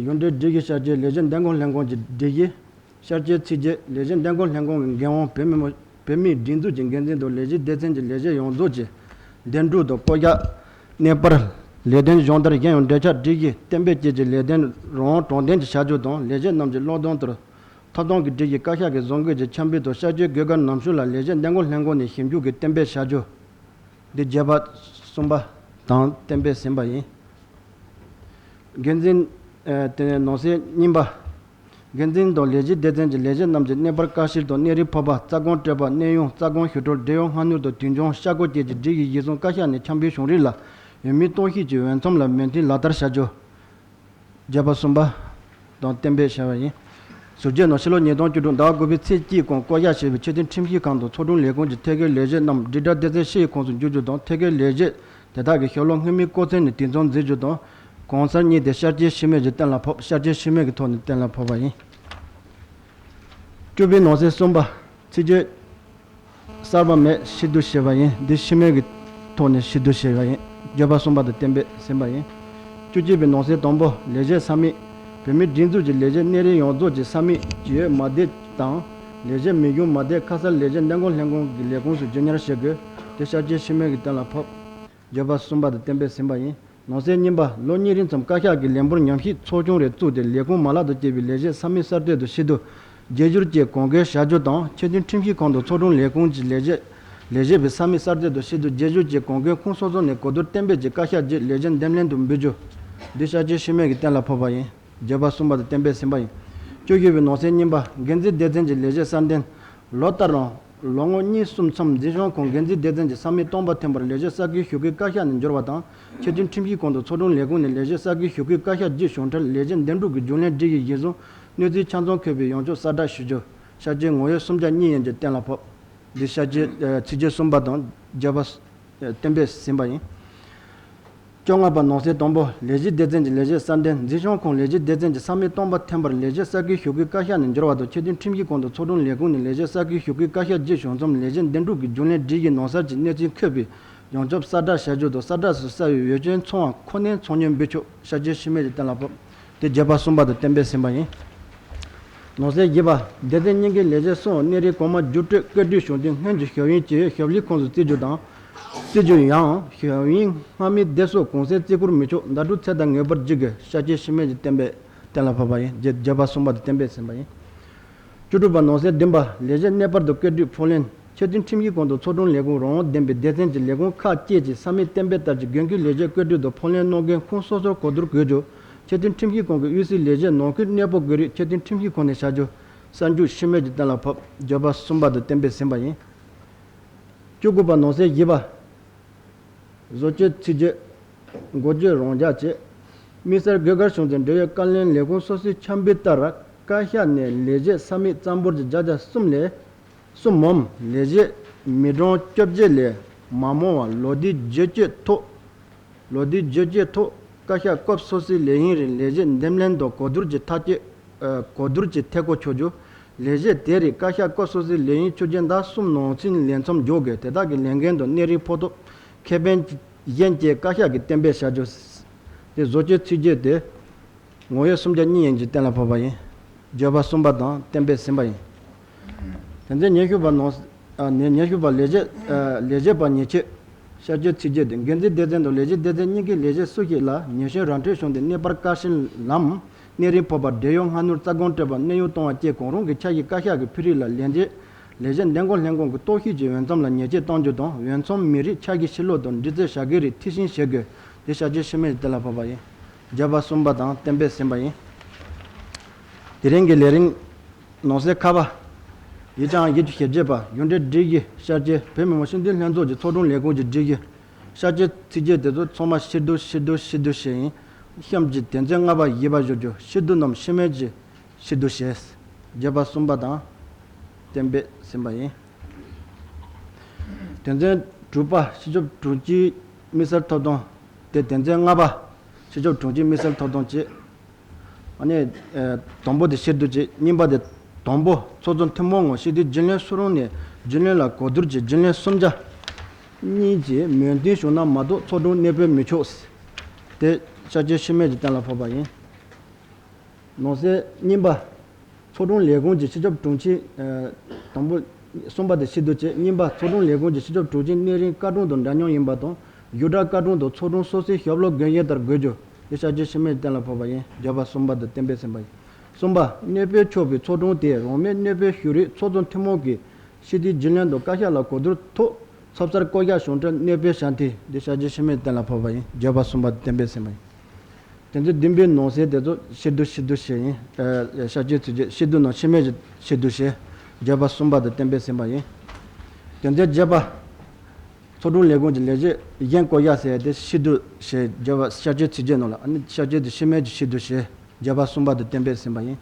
ཡོན་ཏན་སྒྲིག་གཞི་ཤར་བསྐྱོད་ལས་བྱེད་འདེམས་བསྐོ་ལྷན་ཁང་གི་སྒྲིག་གཞི། ཤར་བསྐྱོད་ཚིག་བརྗོད་ལས་བྱེད་འདེམས་བསྐོ་ལྷན་ཁང་གི་འགན་དབང་བོད་མི་མི་བོད་མིའི་སྒྲིག་འཛུགས་ཀྱི་འགན་འཛིན་དང་ལས་བྱེད་སྡེ་ཚན་གྱི་ལས་བྱེད་ཡོངས་རྫོགས་ཀྱི་འདེམས་སྒྲུག་དང་བསྐོ་གཞག་གནས་སྤར། ལས་དོན་སྦྱོང་བརྡར་གཞན་ཡང་འབྲེལ་ཆགས་སྒྲིག་གཞི་གཏན་འབེབས་བཅས་ཀྱི་ལས་དོན་རང་དབང་དྲང་བདེན་གྱི་བྱ་སྤྱོད་དང་ལས་བྱེད་རྣམས་ཀྱི་བློས་གཏོང་ལྟར་ཐོབ་ཐང་གི་སྒྲིག་གཞི་བཀའ་ཤག་གི་བཟོ་འགོད་ཀྱི་འཆར་འབུལ་དང་ཤར་བསྐྱོད་དགོས་གལ་ནམ་ཞུ་ལ་ལས་བྱེད་འདེམས་བསྐོ་ལྷན་ཁང་ནས་ཞིབ་འཇུག་གིས་གཏན་འབེབས་བྱ་རྒྱུ། འདི་བརྗོད་པ་གསུམ་པ་དང་གཏན་འབེབས་ཟིན་པ་ཡིན། འགན་འཛིན། ཨ། དེ་ནས་ནང་གསེས་གཉིས་པ། འགན་འཛིན་དང་ལས་བྱེད་སྡེ་ཚན་གྱི་ལས་བྱེད་རྣམས་ཀྱི་གནས་སྤར་བཀའ་ཤག་དང་གནས་རིམ་ཕོགས་པ། རྩ་དགོངས་སྤྲད་པ། གནས་དབྱུང་། རྩ་དགོངས་ཞུ་སྒྲུབ། འབྲེལ་ཡོད་སྔ་སྣུར་དང་དུས་འགྱངས་བསྐྱར་བསྐོ་བཅས་ཀྱི་སྒྲིག་གཞི་གཞིར་བཟུང་བཀའ་ཤག་ནས་འཆར་འབུལ་བྱུང་རིགས་ལ་འོས་མིའི་གཏོང་བཤེར་གྱི་འོས་འཚམ་ལ་མོས་མཐུན་ལག་བསྟར་བྱ་རྒྱུ། བརྗོད་པ་གསུམ་པ་དང་གཏན་འབེབས་བྱས་པ་ཡིན། ཟུར་བརྗོད་ནང་ཕྱི་ལོ་ཉིས་སྟོང་བཅུ་དྲུག་ཟླ་བ་དགུ་པའི་ཚེས་གཅིག་གོང་བསྐོ་གཞག་བྱས་པའི་ཆེས་མཐོའི་ཁྲིམས་ཞིབ་ཁང་དང་ཚོགས་དྲུང་ལས་ཁུངས་ཀྱི་ཐད་ཀའི་ལས་བྱེད་རྣམས་སྒྲིག་གྲལ་སྡེ་ཚན་ཕྱིའི་ཁོངས་སུ་འཇུག་རྒྱུ་དང་། ཐད་ཀའི་ལས་བྱེད་དེ་དག་གི་ཞབས་ལོ་སྔོན་མའི་སྐོར་ཚན་ནས་དུས་མཚམས་འཛིན་རྒྱུ་དང་། གང་གསར་གཉིས་དེ་ཤར་བསྐྱོད་ཤི་མེད་ཀྱིས་གཏན་ལ་ཕབ། ཤར་བསྐྱོད་ཤི་མེད་ཀྱི་ཐོག་ནས་གཏན་ལ་ཕབ་པ་ཡིན། བཅུ་པའི་ནང་གསེས་གསུམ་པ། ཚིག་བརྗོད་གསར་པ་མེད། ཕྱིར་བསྡུ་བྱས་པ་ཡིན། འདི་ཤི་མེད་ཀྱི་ཐོག་ནས་ཕྱིར་བསྡུ་བྱས་པ་ཡིན། བརྗོད་པ་གསུམ་པ་དང་གཏན་འབེབས་ཟིན་པ་ཡིན། བཅུ་གཅིག་པའི་ནང་གསེས་དང་པོ། ལས་བྱེད་ས་མིག་བོད་མིའི་སྒྲིག་འཛུགས་ཀྱི་ལས་བྱེད་གནས་རིམ་ཡོངས་རྫོགས་ཀྱི་ས་མིག་ཇི་ཡོད་མ་བསྡད་དང་། ལས་བྱེད་མི་གཞུང་མ་བསྡད་ཁ་གསལ་ལས་བྱེད་འདེམས་བསྐོ་ལྷན་ཁང་གི་ལས་ཁུངས་སུ་བསྒྱུར་ཉར་བྱེད་དགོས། དེ་ཤར་བསྐྱོད་ཤི་མེད་ཀྱིས་གཏན་ལ་ཕབ། བརྗོད་པ་གསུམ་པ་དང་གཏན་འབེབས་ཟིན་པ་ཡིན། ནང་གསེས་གཉིས་པ། ལོ་གཉིས་རིང་ཙམ་བཀའ་ཤག་གི་ལས་འབོར་ཉམས་ཞིབ་ཚོགས་ཆུང་རེ་བཙུགས་ཏེ་ལས་ཁུངས་མ་ལག་ཏུ་བསྐྱེད་པའི་ལས་བྱེད་ས་མིག་གསར་གཏོད་དང་ཕྱིར་བསྡུ། བརྗེ་བསྒྱུར་བཅས་གང་དགོས་བྱ་རྒྱུ་དང་། ཆེས་མཐོའི་ཁྲིམས་ཞིབ་ཁང་དང་ཚོགས་དྲུང་ལས་ཁུངས་ཀྱི་ལས་བྱེད་ལས་བྱེད་པའི་ས་མིག་གསར་གཏོད་དང་ཕྱིར་བསྡུ། བརྗེ་བསྒྱུར་བཅས་གང་དགོས་ཁུངས་སོ་སོ་ནས་གོ་བསྡུར་གཏན་འབེབས་ཀྱི་བཀའ་ཤག་བརྒྱུད་ལས་བྱེད་འདེམས་ལྷན་དུ་འབུལ་རྒྱུ། འདི་ཤར་བསྐྱོད་ཤི་མེད་ཀྱིས་གཏན་ལ་ཕབ་པ་ཡིན། བརྗོད་པ་གསུམ་པ་དང་གཏན་འབེབས་ཟིན་པ་ཡིན། བཅུ་བཞི་པའི་ནང་གསེས་གཉིས་པ། འགན་འཛིན་སྡེ་ཚན་གྱི་ལས་བྱེད་གསར་འདེམས། ལོ་ལྟར་རང་ལོ་ངོ་གཉིས་གསུམ་མཚམས་འཛིན་སྐྱོང་ཁང་འགན་འཛིན་སྡེ་ཚན་གྱི་ས་མིག་སྟོང་པ་ཐོན་པར་ལས་བྱེད་གསར་བསྐོའི་ཞུ་སྐུལ་བཀའ་ཤག་ནས་འབྱོར་བ་དང་། ཆེས་མཐོའི་ཁྲིམས་ཞིབ་ཁང་དང་ཚོགས་དྲུང་ལས་ཁུངས་ནས་ལས་བྱེད་གསར་བསྐོའི་ཞུ་སྐུལ་བཀའ་ཤག་བརྒྱུད་བྱུང་འཕྲལ་ལས་བྱེད་འདེམས་སྒྲུག་གི་རྒྱུན་ལས་སྒྲིག་གཞི་གཞིར་བཟུང་གནས་ཚུལ་ཆ་ཚང་འཁོད་པའི་ཡོངས་ཁྱབ་གསལ་བསྒྲགས་ཞུ་རྒྱུ། ཤར་བསྐྱོད་ངོ་བོ་གསུམ་བརྒྱ་གཉིས་ཡན་གྱིས་གཏན་ལ་ཕབ། འདི་ཤར་བསྐྱོད་ཚིག་བརྗོད་གསུམ་པ་དང་བརྗོད་པ་གཏན་འབེབས་ཟིན་པ་ཡིན། བཅོ་ལྔ་པ། ནང་གསེས་དང་པོ། ལས་བྱེད་སྡེ་ཚན་གྱི་ལས་བྱེད་གསར་འདེམས། འཛིན་སྐྱོང་ཁང་ལས་བྱེད་སྡེ་ཚན་གྱི་ས་མིག་སྟོང་པ་ཐོན་པར་ལས་བྱེད་གསར་བསྐོའི་ཞུ་སྐུལ་བཀའ་ཤག་ནས་འབྱོར་བ་དང་། ཆེས་མཐོའི་ཁྲིམས་ཞིབ་ཁང་དང་ཚོགས་དྲུང་ལས་ཁུངས་ནས་ལས་བྱེད་གསར་བསྐོའི་ཞུ་སྐུལ་བཀའ་ཤག་བརྒྱུད་བྱུང་མཚམས་ལས་བྱེད་འདེམས་སྒྲུག་གི་རྒྱུན་ལས་སྒྲིག་གཞིའི་ནང་གསར་གྱི་གནས་ཚུལ་འཁོད་པའི་ཡོངས་ཁྱབ་གསལ་བསྒྲགས་བྱ་རྒྱུ་དང་། གསལ་བསྒྲགས་སུ་གསལ་བའི་འོས་ཆོས་ཚང་བ་ཁོ་ནའི་ཚང་སྙོམས་འབུལ་ཆོག། ཤར་བསྐྱོད་ཤི་མེད་ཀྱིས་གཏན་ལ་ཕབ། དེ་བརྗོད་པ་གསུམ་པ་དང་གཏན་འབེབས་ཟིན་པ་ཡིན། ནང་གསེས་བཞི་པ། སྡེ་ཚན་གཉིས་ཀའི་ལས་བྱེད་སོགས་གནས་རིམ་གོང་མ་བསྒྱུར་སྤྲོད་བཀོད་སྒྲིག་བྱུང་དུས་སྔོན་གྱི་ཞབས་ཡོན་བཅས་ཞབས་ལས་ཁོངས་སུ་བརྩི་རྒྱུ་དང་། བརྩི་རྒྱུ་ཡང་ཞབས་ཡོན་སྔ་མའི་དེ་སོགས་གོང་གསལ་བརྩི་བཀུར་མི་ཆོག། བརྡ་སྤྲོད་ཚད་ལྡན་ངེས་པར་བགྱིད་དགོས། ཤར་བསྐྱོད་ཤི་མེད་ཀྱིས་གཏན་འབེབས་གཏན་ལ་ཕབ་པ་ཡིན། བརྗོད་བརྗོད་པ་གསུམ་པ་དང་གཏན་འབེབས་ཟིན་པ་ཡིན། བཅུ་དྲུག་པ། ནང་གསེས་བདུན་པ། ལས་བྱེད་གནས་སྤར་དང་བཀོད་སྒྲིག་ཕབ་ལེན། ཆེས་མཐོའི་ཁྲིམས་ཞིབ་ཁང་དང་ཚོགས་དྲུང་ལས་ཁུངས་རང་དབང་ལྡན་པའི་སྡེ་ཚན་གྱི་ལས་ཁུངས་ཁག་བཅས་ཀྱི་ས་མིག་གཏན་འབེབས་ལྟར་གྱི་དགོས་མཁོའི་ལས་བྱེད་བཀོད་སྒྲིག་དང་ཕབ་ལེན་གནང་མཁན་ཁུངས་སོ་སོར་གོ་བསྡུར་དགོས་རྒྱུ། ཆེས་མཐོའི་ཁྲིམས་ཞིབ་ཁང་གི་དབུས་སའི་ལས་བྱེད་ནང་ཁུལ་གནས་སྤོ་དགོས་རིགས་ཆེས་མཐོའི་ཁྲིམས་ཞིབ་ཁང་ནས་བྱ་རྒྱུ། གསར་འཇུག་ཤི་མེད་ཀྱིས་གཏན་ལ་ཕབ། བརྗོད་པ་གསུམ་པ་དང་གཏན་འབེབས་ཟིན་པ་ཡིན། བཅུ་དགུ་པ། ནང་གསེས་བཞི་པ། བཟོ་བཅོས་ཚིག་བརྗོད། འགོ་བརྗོད་རང་འཇགས་བྱས། དམིགས་བསལ་དགོས་གལ་བྱུང་ཚེ་འབྲེལ་ཡོད་བཀའ་བློན་ལས་ཁུངས་སོ་སོའི་འཆར་འབུལ་ལྟར་བཀའ་ཤག་ནས་ལས་བྱེད་ས་མིག་རྩ་འབོར་གྱི་བརྒྱ་ཆ་གསུམ་ལས་གསུམ་མམ། ལས་བྱེད་མི་གྲངས་བཅོ་བརྒྱད་ལས་མ་མང་བ་ལོ་དུས་བརྗེ་བཅོས་ཐོག་ལོ་དུས་བརྗེ་བཅོས་ཐོག་བཀའ་ཤག་སྐབས་སོ་སོའི་ལས་ཡུན་རིང་ལས་བྱེད་འདེམས་ལྷན་དང་གོ་བསྡུར་གྱི་ཐག་གཅོད། ཨ། གོ་བསྡུར་གྱི་ཐད་གོ་ཆོད་རྒྱུ། ལས་བྱེད་དེ་རིགས་བཀའ་ཤག་སྐབས་སོ་སོའི་ལས་ཡུན་ཆུ་ཚོད་ཟླ་གསུམ་ནང་ཚུན་ལས་མཚམས་འཇོག་དགོས། དེ་དག་གི་ལས་འགན་དང་གནས་རིམ་ཕོག་ཐུབ་ཁེ་ཕན་གཞན་བཅས་བཀའ་ཤག་གིས་གཏན་འབེབས་བྱ་རྒྱུ། དེ་བཟོ་བཅོས་ཚིག་བརྗོད་དེ་ངོ་ཡོད་སུམ་བརྒྱ་གཉིས་ཡན་གྱིས་གཏན་ལ་ཕབ་པ་ཡིན། བརྗོད་པ་གསུམ་པ་དང་གཏན་འབེབས་ཟིན་པ་ཡིན། དེ་ཚེ་ཉི་ཤུ་པ་ནང་། ཨ། ནས་ཉི་ཤུ་པ། ལས་བྱེད། ཨ། ལས་བྱེད་པ་ཉེས་ཆད། བསྐྱར་བཅོས་ཚིག་བརྗོད་དེ། འགན་འཛིན་སྡེ་ཚན་དང་ལས་བྱེད་སྡེ་ཚན་གཉིས་ཀའི་ལས་བྱེད་སུ་ཞིག་ལ་ཉེས་གཞོན་ར་འཕྲོད་བྱུང་སྟེ་གནས་སྤར་བཀའ་ཤག་ལམ་གནས་རིམ་ཕོག་པ། བགྲེས་ཡོལ་སྔ་སྣུར་རྩ་དགོངས་སྤྲད་པ། གནས་དབྱུང་གཏོང་བ་བཅས་གང་རུང་གི་འཆར་གཞི་བཀའ་ཤག་གིས་ཕུལ་རིགས་ལ་ལས་བྱེད་ལས་བྱེད་འདེམས་བསྐོ་ལྷན་ཁང་གི་རྟོག་ཞིབ་ཀྱི་འོས་འཚམ་ལ་ཉེས་ཆད་གཏང་རྒྱུ་དང་། འོས་འཚམ་མེད་རིགས་འཆར་གཞི་ཕྱིར་སློག་དང་འདྲི་རྩད་བྱ་དགོས་རིགས་མཐིལ་ཕྱིན་བྱེད་དགོས། དེ་ཤར་སྐྱོད་ཤུལ་མེད་ཀྱི་གཏན་ལ་ཕབ་པ་ཡིན། བརྗོད་པ་གསུམ་པ་དང་གཏན་འབེབས་ཟིན་པ་ཡིན། དེ་རིང་གི་ལས་རིམ་ནང་གསེས་ཁ་པ། ཡིག་ཆའམ་ཡིག་ཆ་ཞིབ་དཔྱད་པ་ཡོན་ཏན་སྒྲིག་གཞི་ཤར་སྐྱོད་བོད་མི་མང་སྤྱི་འཐུས་ལྷན་ཚོགས་ཀྱི་ཚོགས་དྲུང་ལས་ཁུངས་ཀྱི་སྒྲིག་གཞི། ཤར་སྐྱོད་ཚིག་བརྗོད་དེ་ཚོ་ཚང་མ་ཕྱིར་བསྡུ་ཕྱིར་བསྡུ་ཕྱིར་བསྡུ་བྱས་ཡིན། གཤམ་གྱི་དོན་ཚན་ལྔ་པ་བཞི་པ་བཞུར་རྒྱུ་ཕྱིར་བསྡུ་རྣམས་ཤུལ་མེད་ཀྱིས་ཕྱིར་བསྡུ་བྱས། བརྗོད་པ་གསུམ་པ་དང་གཏན་འབེབས་ཟིན་པ་ཡིན། དོན་ཚན་དྲུག་པ་སྤྱི་ཁྱབ་དྲུང་ཆེའི་དམིགས་བསལ་ཐོབ་ཐང་། དེ་དོན་ཚན་ལྔ་པ་སྤྱི་ཁྱབ་དྲུང་ཆེའི་དམིགས་བསལ་ཐོབ་ཐང་བཅས། ཨ་ནི། ཨེ། དང་པོ་དེ་ཕྱིར་བསྡུ་བྱས། གཉིས་པ་དེ། དང་པོ་ཚོགས་གཙོ་ཐུན་མོང་ངམ་སྤྱི་འཐུས་རྒྱུན་ལས་སུ་རུང་ནས་རྒྱུན་ལས་ལ་གོ་བསྡུར་གྱིས་རྒྱུན་ལས་གསུམ་ཆ་གཉིས་ཀྱིས་མོས་མཐུན་བྱུང་ན་མ་གཏོགས་ཚོགས་དྲུང་གནས་སྤོས་མི་ཆོག། དེ་ཤར་སྐྱོད་ཤུལ་མེད་ཀྱིས་གཏན་ལ་ཕབ་པ་ཡིན། ནང་གསེས་གཉིས་པ། ཚོགས་དྲུང་ལས་ཁུངས་ཀྱི་སྤྱི་ཁྱབ་དྲུང་ཆེ། ཨ། དང་པོ། གསུམ་པ་དེ་ཕྱིར་བསྡུ་བྱས། གཉིས་པ། ཚོགས་དྲུང་ལས་ཁུངས་ཀྱི་སྤྱི་ཁྱབ་དྲུང་ཆེ་གནས་རིམ་བཀའ་དྲུང་དང་འདྲ་མཉམ་ཡིན་པ་དང་། བཞུགས་གྲྭ་བཀའ་དྲུང་དང་ཚོགས་དྲུང་སོ་སོའི་ཞབས་ལོག་དགོས་ཡས་ལྟར་དགོས་རྒྱུ། དེ་ཤར་སྐྱོད་ཤུལ་མེད་གཏན་ལ་ཕབ་པ་ཡིན། བརྗོད་པ་གསུམ་པ་དེ་གཏན་འབེབས་ཟིན་པ་ཡིན། གསུམ་པ། གནས་སྤོས་ཆོག་པའི་ཚོགས་དྲུང་དེ་རང་མོས་གནས་སྤོས་ཞུ་རིགས་ཚོགས་གཙོ་ཐུན་མོང་གིས་སྤྱི་འཐུས་རྒྱུན་ལས་དང་བཀའ་ཤག་ལ་གོ་བསྡུར་ཐོག་ཚོགས་སར་བསྐོ་གཞག་བྱུང་འཕྲལ་གནས་སྤོས་བྱ་འཐུས། དེ་ཤར་སྐྱོད་ཤུལ་མེད་གཏན་ལ་ཕབ་པ་ཡིན། བརྗོད་པ་གསུམ་པ་དེ་གཏན་འབེབས་ཟིན་པ་ཡིན། དོན་ཚན་བདུན་པའི་ནང་གསེས་དེ་ཚོ་ཕྱིར་བསྡུ་ཕྱིར་བསྡུ་བྱས་ཡིན། ཨ། ཤར་སྐྱོད་ཚིག་བརྗོད་ཕྱིར་བསྡུ་རྣམས་ཤུལ་མེད་ཀྱིས་ཕྱིར་བསྡུ་བྱས། བརྗོད་པ་གསུམ་པ་དེ་གཏན་འབེབས་ཟིན་པ་ཡིན། དོན་ཚན་བརྒྱད་པ། ཚོགས་དྲུང་ལས་ཁུངས་ཀྱི་ལས་བྱེད་གཞན་བསྐོ་གཞག་ཟེར་ཡ་དེ་ཕྱིར་བསྡུ་བྱས། བརྗོད་པ་ཤར་སྐྱོད་ཚིག་བརྗོད་ནང་ལ། ཨ་ནི་ཤར་སྐྱོད་དེ་ཤུལ་མེད་ཀྱིས་ཕྱིར་བསྡུ་བྱས། བརྗོད་པ་གསུམ་པ་དེ་གཏན་འབེབས་ཟིན་པ་ཡིན།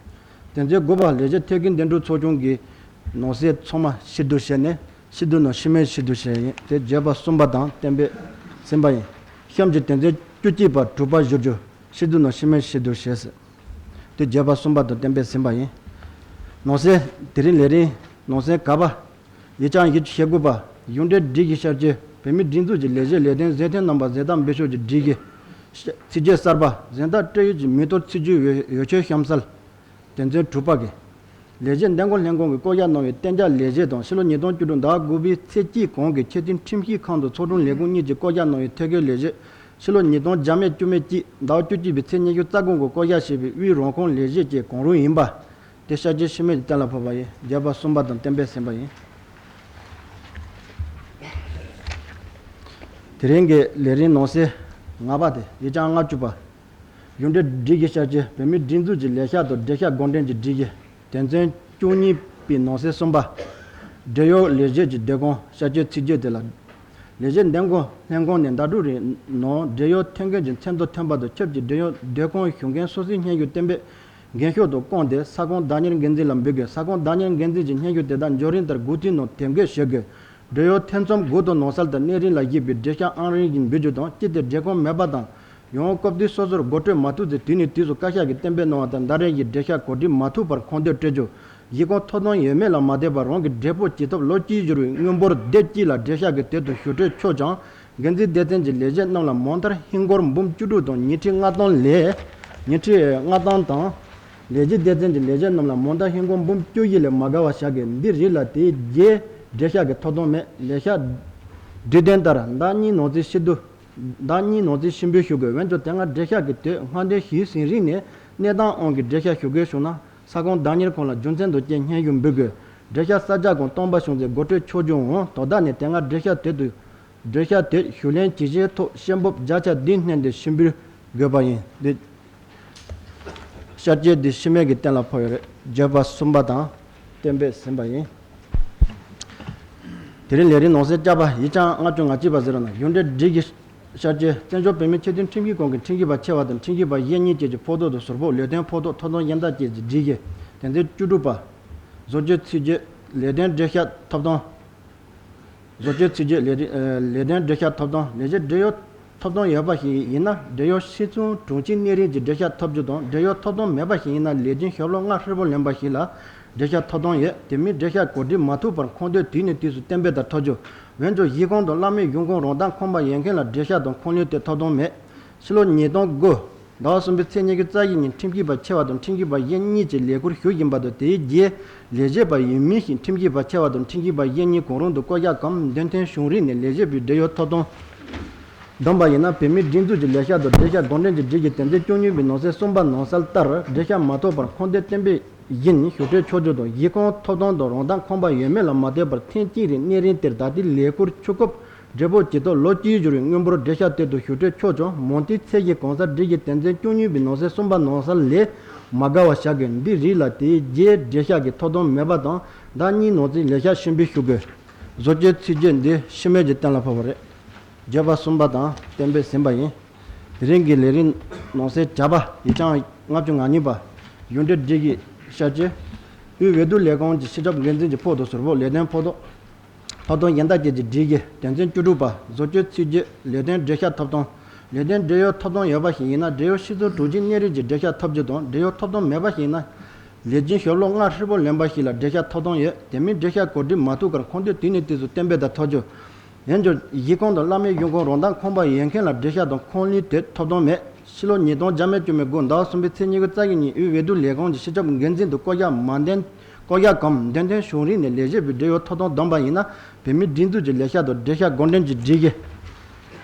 དོན་ཚན་དགུ་པ། ལས་བྱེད་ཐད་ཀའི་འདེམས་སྒྲུག་ཚོགས་ཆུང་གི་ནང་གསེས་ཚང་མ་ཕྱིར་བསྡུ་བྱས་ནས། ཕྱིར་བསྡུ་རྣམས་ཤུལ་མེད་ཕྱིར་བསྡུ་བྱས་ཡིན། དེ་བརྗོད་པ་གསུམ་པ་དང་གཏན་འབེབས་ཟིན་པ་ཡིན། གཤམ་གྱི་དོན་ཚན་བཅུ་གཅིག་པ་དྲུག་པ་བཞུར་རྒྱུ་ཕྱིར་བསྡུ་རྣམས་ཤུལ་མེད་ཕྱིར་བསྡུ་བྱས། དེ་བརྗོད་པ་གསུམ་པ་དང་གཏན་འབེབས་ཟིན་པ་ཡིན། ནང་གསེས་དེ་རིང་ལས་རིམ་ནང་གསེས་ག་པ། ཡིག་ཆའམ་ཡིག་ཆ་ཞེ་དགུ་པ། ཡོན་ཏན་སྒྲིག་གཞི་ཤར་སྐྱོད་བོད་མིའི་སྒྲིག་འཛུགས་ཀྱི་ལས་བྱེད་ལས་དོན་མཛད་འཕྲིན་རྣམ་པ་གཟེངས་རྟགས་འབུལ་ཕྱོགས་ཀྱི་སྒྲིག་གཞི། ཚིག་བརྗོད་གསར་པ། གཟེངས་རྟགས་སྤྲོད་ཡུལ་གྱི་མིང་ཐོ་ཚིག་བརྗོད་འོས་འོས་ཆོས་གཤམ་གསལ། དོན་ཚན་དྲུག་པ་གི། ལས་བྱེད་འདེམས་བསྐོ་ལྷན་ཁང་གིས་བསྐོ་གཞག་གནང་བའི་གཏན་འཇགས་ལས་བྱེད་དང་ཕྱི་ལོ་ཉིས་སྟོང་བཅུ་དྲུག་ཟླ་དགུ་པའི་ཚེས་གཅིག་གོང་གི་ཆེས་མཐོའི་ཁྲིམས་ཞིབ་ཁང་དུ་ཚོགས་དྲུང་ལས་ཁུངས་གཉིས་ཀྱིས་བསྐོ་གཞག་གནང་བའི་ཐད་ཀའི་ལས་བྱེད། ཕྱི་ལོ་ཉིས་སྟོང་བརྒྱ་མེད་བཅུ་མེད་གཅིག་ཟླ་བ་བཅུ་གཅིག་པའི་ཚེས་ཉི་ཤུ་རྩ་དགུ་གོང་བསྐོ་གཞག་བྱས་པའི་དབུས་རང་ཁོངས་ལས་བྱེད་བཅས་གང་རུང་ཡིན་པ། དེ་ཤར་སྐྱོད་ཤུལ་མེད་ཀྱིས་གཏན་ལ་ཕབ་པ་ཡིན། བརྗོད་པ་གསུམ་པ་དང་གཏན་འབེབས་ཟིན་པ་ཡིན། དེ་རིང་གི་ལས་རིམ་ནང་གསེས་ལྔ་པ་དེ། ཡིག་ཆའམ་ལྔ་བཅུ་པ། ཡོན་ཏན་སྒྲིག་གཞི་ཤར་སྐྱོད་བོད་མིའི་སྒྲིག་འཛུགས་ཀྱི་ལས་ཤག་དང་བགྲེས་ཤག་འགོ་འདྲེན་གྱི་སྒྲིག་གཞི། དོན་ཚན་བཅུ་གཉིས་པའི་ནང་གསེས་གསུམ་པ། བགྲེས་ཡོལ་ལས་བྱེད་ཀྱི་སྡོད་ཁང་ཤར་སྐྱོད་ཚིག་བརྗོད་དེ་ལ། ལས་བྱེད་འདེམས་བསྐོ་ལྷན་ཁང་ནས་ཟླ་དྲུག་རིང་ནང་བགྲེས་ཡོལ་ཐོན་མཁན་གྱི་མཚན་ཐོ་ཐོན་པ་དང་ཆབས་ཅིག་བགྲེས་ཡོལ་སྡོད་ཁང་ཞུགས་མཁན་སོ་སོའི་སྙན་ཞུ་གཏན་འབེབས་འགེངས་ཤོག་དང་བསྐོངས་ཏེ་ས་ཁང་བདག་གཉེར་འགན་འཛིན་ལ་འབུལ་དགོས། ས་ཁང་བདག་གཉེར་འགན་འཛིན་གྱིས་སྙན་ཞུ་དེ་དག་འབྱོར་རིམ་ལྟར་སྒུག་ཐིག་ནང་དེབ་འགོད་བྱེད་དགོས། བགྲེས་ཡོལ་ཐོན་མཚམས་འགོ་དང་ནང་གསལ་ལྟར་གནས་རིམ་ལ་གཞིགས་པའི་བགྲེས་ཤག་ཨང་རིམ་བཞིན་འབུལ་རྒྱུ་དང་། སྤྱི་བདེ་བགྲེས་ཁང་མེད་པ་དང་། ཡང་སྐབས་དུས་སོ་སོར་འགོ་སྤྲོད་མ་ཐུབ་ཚེ་དུས་ནས་དུས་སུ་བཀའ་ཤག་གིས་གཏན་འབེབས་གནང་བ་ལྟར་ཟླ་རེ་བཞིན་བགྲེས་ཤག་གོ་སྒྲིག་མ་ཐུབ་པར་ཁུངས་འདེད་སྤྲོད་རྒྱུ། གཞི་རྐང་ཐོབ་ཐང་ཡོད་མེད་ལ་མ་ལྟོས་པར་རང་གི་བགྲེས་པོ་བྱེད་ཐབས་ལོ་གཅིག་བཞུར་བའི་དངུལ་འབོར་ལྡེབ་གཅིག་ལ་བགྲེས་ཤག་གི་དོན་དུ་ཞུ་སྤྲོད་ཆོག་ཀྱང་། འགན་འཛིན་སྡེ་ཚན་གྱི་ལས་བྱེད་རྣམས་ལ་མང་མཐར་ཧིན་སྒོར་འབུམ་བཅུ་དྲུག་དང་ཉི་ཁྲི་ལྔ་སྟོང་ལས། ཉི་ཁྲི་ལྔ་སྟོང་དང་། ལས་བྱེད་སྡེ་ཚན་གྱི་ལས་བྱེད་རྣམས་ལ་མང་མཐར་ཧིན་སྒོར་འབུམ་བཅུ་བཞི་ལས་མ་བརྒལ་བ་བཞག་གི། འདི་རིགས་ལ་དེའི་རྗེས་བགྲེས་ཤག་གི་ཐོབ་ཐང་མེད། ལས་ཤག་དུས་སྟོན་ལྟར་ཟླ་གཉིས་ནང་ཚུད་ཕྱིར་བསྡུ། ཟླ་གཉིས་ནང་ཚུད་ཕྱིར་འབུལ་ཞུ་དགོས། འོན་ཀྱང་དེ་སྔ་བགྲེས་ཤག་གི་དོན་སྔ་འདོན་ཞུས་ཟིན་རིང་ནས་གནས་སྟངས་དབང་གིས་བགྲེས་ཤག་ཞུ་དགོས་བྱུང་ན། ས་ཁང་བདག་གཉེར་ཁང་ལ་རྒྱུ་མཚན་དང་བཅས་སྙན་ཞུ་འབུལ་དགོས། བགྲེས་ཤག་གསར་རྒྱག་གམ་སྟོང་པ་བྱུང་ཚེ་འགོ་སྤྲོད་ཆོག་རྒྱུའམ། དོ་བདག་ནས་དེ་སྔ་བགྲེས་ཤག་དོན་དུ། བགྲེས་ཤག་དེ་ཞུ་ལེན་ཇི་བྱས་ཐོག་ཤེས་རབ་བརྒྱ་ཆ་བདུན་བསྣན་ཏེ་ཕྱིར་འབུལ་དགོས་པ་ཡིན། འདི་ཤར་སྐྱོད་འདི་ཤུལ་མེད་ཀྱིས་གཏན་ལ་ཕབ་ཡོད་རེད། བརྗོད་པ་གསུམ་པ་དང་གཏན་འབེབས་ཟིན་པ་ཡིན། དེ་རིང་ལས་རིམ་ནང་གསེས་བཅུ་པ། ཡིག་ཆ་ལྔ་བཅུ་ང་གཅིག་པ་ཟེར་བ་ན། ཡོན་ཏན་སྒྲིག་གཞི་ཤར་སྐྱོད། བཙན་བྱོལ་བོད་མིའི་ཆེས་མཐོའི་ཁྲིམས་ཞིབ་ཁང་གི་ཁྲིམས་ཞིབ་པ་ཆེ་བ་དང་ཁྲིམས་ཞིབ་པ་གཞན་གཉིས་བཅས་ཀྱི་ཕོགས་ཐོབ་དང་ཟུར་ཕོགས། ལས་དོན་ཕོགས་ཐོབ། ཐོབ་ཐང་གཞན་དག་བཅས་ཀྱི་སྒྲིག་གཞི། དོན་ཚན་བཅུ་དྲུག་པ། བཟོ་བཅོས་ཚིག་བརྗོད། ལས་དོན་བགྲེས་ཤག་ཐོབ་ཐང་། བཟོ་བཅོས་ཚིག་བརྗོད། ལས་རིགས། ཨ། ལས་དོན་བགྲེས་ཤག་ཐོབ་ཐང་། ལས་བྱེད་བགྲེས་ཡོལ་ཐོབ་ཐང་ཡོད་པ་ཞིག་ཡིན་ན་བགྲེས་ཡོལ་ཕྱིས་སུ་དྲུང་ཆེའི་གནས་རིམ་གྱི་བགྲེས་ཤག་ཐོབ་རྒྱུ་དང་། བགྲེས་ཡོལ་ཐོབ་ཐང་མེད་པ་ཞིག་ཡིན་ན་ལས་རྒྱུན་ཞབས་ལོ་ལྔ་ཧྲིལ་པོ་ལོན་པ་ཞིག་ལ་བགྲེས་ཤག་ཐོབ་ཐང་ཡོད། དེ་མིན་བགྲེས་ཤག་གོ་སྒྲིག་མ་ཐུབ་པར་ཁུངས་འདེད་དུས་ནས་དུས་སུ་གཏན་འབེབས་ལྟར་ཐོབ་རྒྱུ། འོན་ཀྱང་གཞི་རྐང་དང་བླ་མེད་གཞུང་ཁོངས་རང་བདག་ཁང་པ་ཡོད་མཁན་ལ་བགྲེས་ཤག་དང་ཁང་ལས་དེ་ཐོབ་ཐང་མེད། ཕྱི་ལོ་ཉིས་སྟོང་དགུ། ཟླ་བ་གསུམ་པའི་ཚེས་ཉི་ཤུ་རྩ་བཞི་ཉིན་ཁྲིམས་ཞིབ་པ་ཆེ་བ་དང་ཁྲིམས་ཞིབ་པ་གཞན་གཉིས་ཀྱིས་ལས་ཁུར་ཞུ་བཞིན་པ་དང་། དེའི་རྗེས་ལས་བྱེད་པ་ཡིན་མིན་ཞིག་ཁྲིམས་ཞིབ་པ་ཆེ་བ་དང་ཁྲིམས་ཞིབ་པ་གཞན་གཉིས་གང་རུང་དུ་བསྐོ་གཞག་གམ་འདེམས་ཐོན་བྱུང་རིགས་ནས་ལས་བྱེད་པའི་བགྲེས་ཡོལ་ཐོབ་ཐང་བསྡོམས་པ་ཡིན་ན། བོད་མིའི་སྒྲིག་འཛུགས་ཀྱི་ལས་ཤག་དང་བགྲེས་ཤག་འགོ་འདྲེན་གྱི་སྒྲིག་གཞི་དོན་ཚན་བཅུ་གཉིས་པའི་ནང་གསེས་གསུམ་པ་ནང་གསལ་ལྟར་བགྲེས་ཤག་མ་ཐོབ་པར་ཁུངས་འདེད་གཏན་འབེབས་བཞིན་ཞུ་སྤྲོད་ཆོག་རྒྱུ་དང་། གཞི་རྐང་ཐོབ་ཐང་དང་རང་བདག་ཁང་པ་ཡོད་མེད་ལ་མ་ལྟོས་པར་ཐེངས་གཅིག་རིང་གནས་རིམ་དེར་ད་ལྟའི་ལས་ཁུར་ཞུ་སྐབས་ འབྲས་བུ་ཇི་ཐོབ་ལོ་གཅིག་བཞུགས་རིང་དངོས་འབོར་འགྲེལ་བཤད་དེ་དུ་ཞུ་སྤྲོད་ཆོག་ཀྱང་མོ་དེའི་ཚད་གཞི་གང་ཟག་སྒྲིག་གཞི་དོན་ཚན་བཅུ་གཉིས་པའི་ནང་གསེས་གསུམ་པ་ནང་གསལ་ལས་མ་འགལ་བ་བཞག་གི་འདི་རིགས་ལ་དེའི་རྗེས་འགྲེལ་བཤད་ཀྱི་ཐོབ་ཐང་མེད་པ་དང་ཟླ་གཉིས་ནང་ཚུན་ལེགས་བཤད་ཞུ་འབུལ་ཞུ་དགོས། བཟོ་བཅོས་ཚིག་བརྗོད་འདི་ཤི་མེད་ཀྱིས་གཏན་ལ་ཕབ་པ་རེད། བརྗོད་པ་གསུམ་པ་དང་གཏན་འབེབས་ཟིན་པ་ཡིན། དེ་རིང་གི་ལས་རིམ་ནང་གསེས་བྱ་བ་ཡིག་ཆ་ལྔ་བཅུ་ང་གཉིས་པ། གཞུང་འབྲེལ་སྒྲིག་གཞི་ཤར་ཆེ། དབུས་འོས་བསྡུ་ལས་ཁང་གི་སྤྱི་ཁྱབ་འགན་འཛིན་གྱི་ཕོགས་དང་ཟུར་ཕོགས་ལས་དོན་ཕོགས་ཐོག་ཐོབ་ཐང་གཞན་དག་བཅས་ཀྱི་སྒྲིག་གཞི་དོན་ཚན་བཅུ་དྲུག་པ། བཟོ་བཅོས་ཚིག་བརྗོད་ལས་དོན་འགྲེལ་བཤད་ཐོབ་ཐང་། ལས་དོན་འབྲེལ་ཡོད་ཐོབ་ཐང་ཡོད་པ་ཞིག་ཡིན་ན་འབྲེལ་ཡོད་ཤེས་ཚོར་གྲུབ་ཆའི་གནས་རིགས་ཀྱི་འགྲེལ་བཤད་ཐོབ་རྒྱུ་དང་འབྲེལ་ཡོད་ཐོབ་ཐང་མེད་པ་ཞིག་ཡིན་ན། ལས་བྱེད་ཞབས་ལོ་ལྔ་ཧྲིལ་པོ་ལོན་པ་ཞིག་ལ་འགྲེལ་བཤད་ཐོབ་ཐང་ཡོད། དེ་མིན་འགྲེལ་བཤད་གོ་སྒྲིག་མ་ཐུབ་ཁར་ཁུངས་འདེད་དུས་ནས་དུས་སུ་གཏན་འབེབས་དང་ཐག་གཅོད། ཡང་ཅིན་གཞི་ཁང་དང་བླ་མའི་གཞུང་ཁོངས་རང་བདག་ཁང་པ་ཡོད་མཁན་ལ་འགྲེལ་བཤད་དང་ཁུངས་ལུང་དེ་ཐོབ་ཐང་མེད། ཕྱི་ལོ་ཉིས་སྟོང་བརྒྱ་མེད་བཅུ་མེད་དགུ་ཟླ་བ་གསུམ་པའི་ཚེས་ཉི་ཤུ་རྩ་བཞི་ཉིན་དབུས་འོས་བསྡུ་ལས་ཁང་གི་སྤྱི་ཁྱབ་འགན་འཛིན་དུ་བསྐོ་གཞག་མ་འདེམས་བསྐོ་གཞག་གམ་འདེམས་ཐོན་བྱུང་རིང་ནས་ལས་བྱེད་པའི་འབྲེལ་ཡོད་ཐོབ་ཐང་བསྡོམས་པ་ཡིན་ན་བོད་མིའི་སྒྲིག་འཛུགས་ཀྱི་ལས་ཤག་དང་འགྲེལ་བཤད་འགོ་འདྲེན་གྱི་སྒྲིག་གཞི་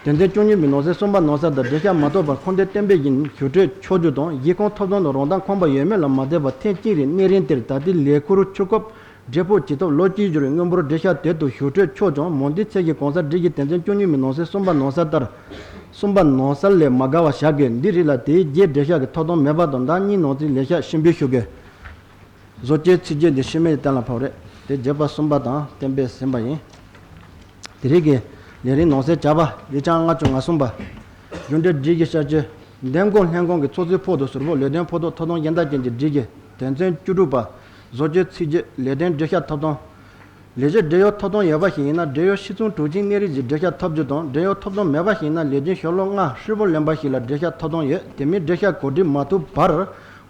དོན་ཚན་བཅུ་གཉིས་པའི་ནང་གསེས་གསུམ་པ་ནང་གསལ་ལྟར་འགྲེལ་བཤད་མ་ཐོབ་པར་ཁུངས་འདེད་གཏན་འབེབས་ཀྱིས་ཞུ་སྤྲོད་ཆོག་རྒྱུ་དང་གཞི་ཁང་ཐོབ་ཐང་དང་རང་བདག་ཁང་པ་ཡོད་མེད་ལ་མ་ལྟོས་པར་ཐེངས་གཅིག་རེའི་གནས་རིམ་དེར་ད་ལྟའི་ལས་འཁུར་ཆུ་སྐབས་འབྲས་བུ་ཇི་ཐོབ་ལོ་གཅིག་བཞུགས་རིང་དངོས་འབོར་འགྲེལ་བཤད་དེ་དུ་ཞུ་སྤྲོད་ཆོག་ཀྱང་མོ་དེའི་ཚད་གཞི་གང་ཟག་སྒྲིག་གཞི་དོན་ཚན་བཅུ་གཉིས་པའི་ནང་གསེས་གསུམ་པ་ནང་གསལ་ལྟར་གསུམ་པ་ནང་གསལ་ལས་མ་འགལ་བ་བཞག་དགོས། འདི་རིགས་ལ་དེའི་རྗེས་འགྲེལ་བཤད་ཀྱི་ཐོབ་ཐང་མེད་པ་དང་ཟླ་གཉིས་ནང་ཚུན་ལེགས་བཤད་ཞུ་འབུལ་ཞུ་དགོས། བཟོ་བཅོས་ཚིག་བརྗོད་འདི་ཤི་མེད་ཀྱིས་གཏན་ལ་ཕབ་རེད། དེ་བརྗོད་པ་གསུམ་པ་དང་གཏན་འབེབས་ཟིན་པ་ཡིན། དེ་རིང་གི་ལས་རིམ་ནང་གསེས་བྱ་བ་ཡིག་ཆ་ལྔ་བཅུ་ང་གསུམ་པ། གཞུང་འབྲེལ་སྒྲིག་གཞི་ཤར་ཆེ། འདེམས་བསྐོ་ལྷན་ཁང་གི་ཚོགས་གཙོའི་ཕོགས་དང་ཟུར་ཕོགས་ལས་དོན་ཕོགས་ཐོག་ཐོབ་ཐང་གཞན་དག་ཅན་གྱི་སྒྲིག་གཞི་དོན་ཚན་བཅུ་དྲུག་པ། བཟོ་བཅོས་ཚིག་བརྗོད་ལས་དོན་འགྲེལ་བཤད་ཐོབ་ཐང་། ལས་བྱེད་འབྲེལ་ཡོད་ཐོབ་ཐང་ཡོད་པ་ཞིག་ཡིན་ན་འབྲེལ་ཡོད་ཤེས་ཚོར་གྲུབ་ཆའི་གནས་རིགས་ཀྱི་འགྲེལ་བཤད་ཐོབ་རྒྱུ་དང་འབྲེལ་ཡོད་ཐོབ་ཐང་མེད་པ་ཞིག་ཡིན་ན་ལས་བྱེད་ཞབས་ལོ་ལྔ་ཧྲིལ་པོ་ལོན་པ་ཞིག་ལ་འགྲེལ་བཤད་ཐོབ་ཐང་ཡོད། དེ་མིན་འགྲེལ་བཤད་གོ་སྒྲིག་མ་ཐུབ་བར་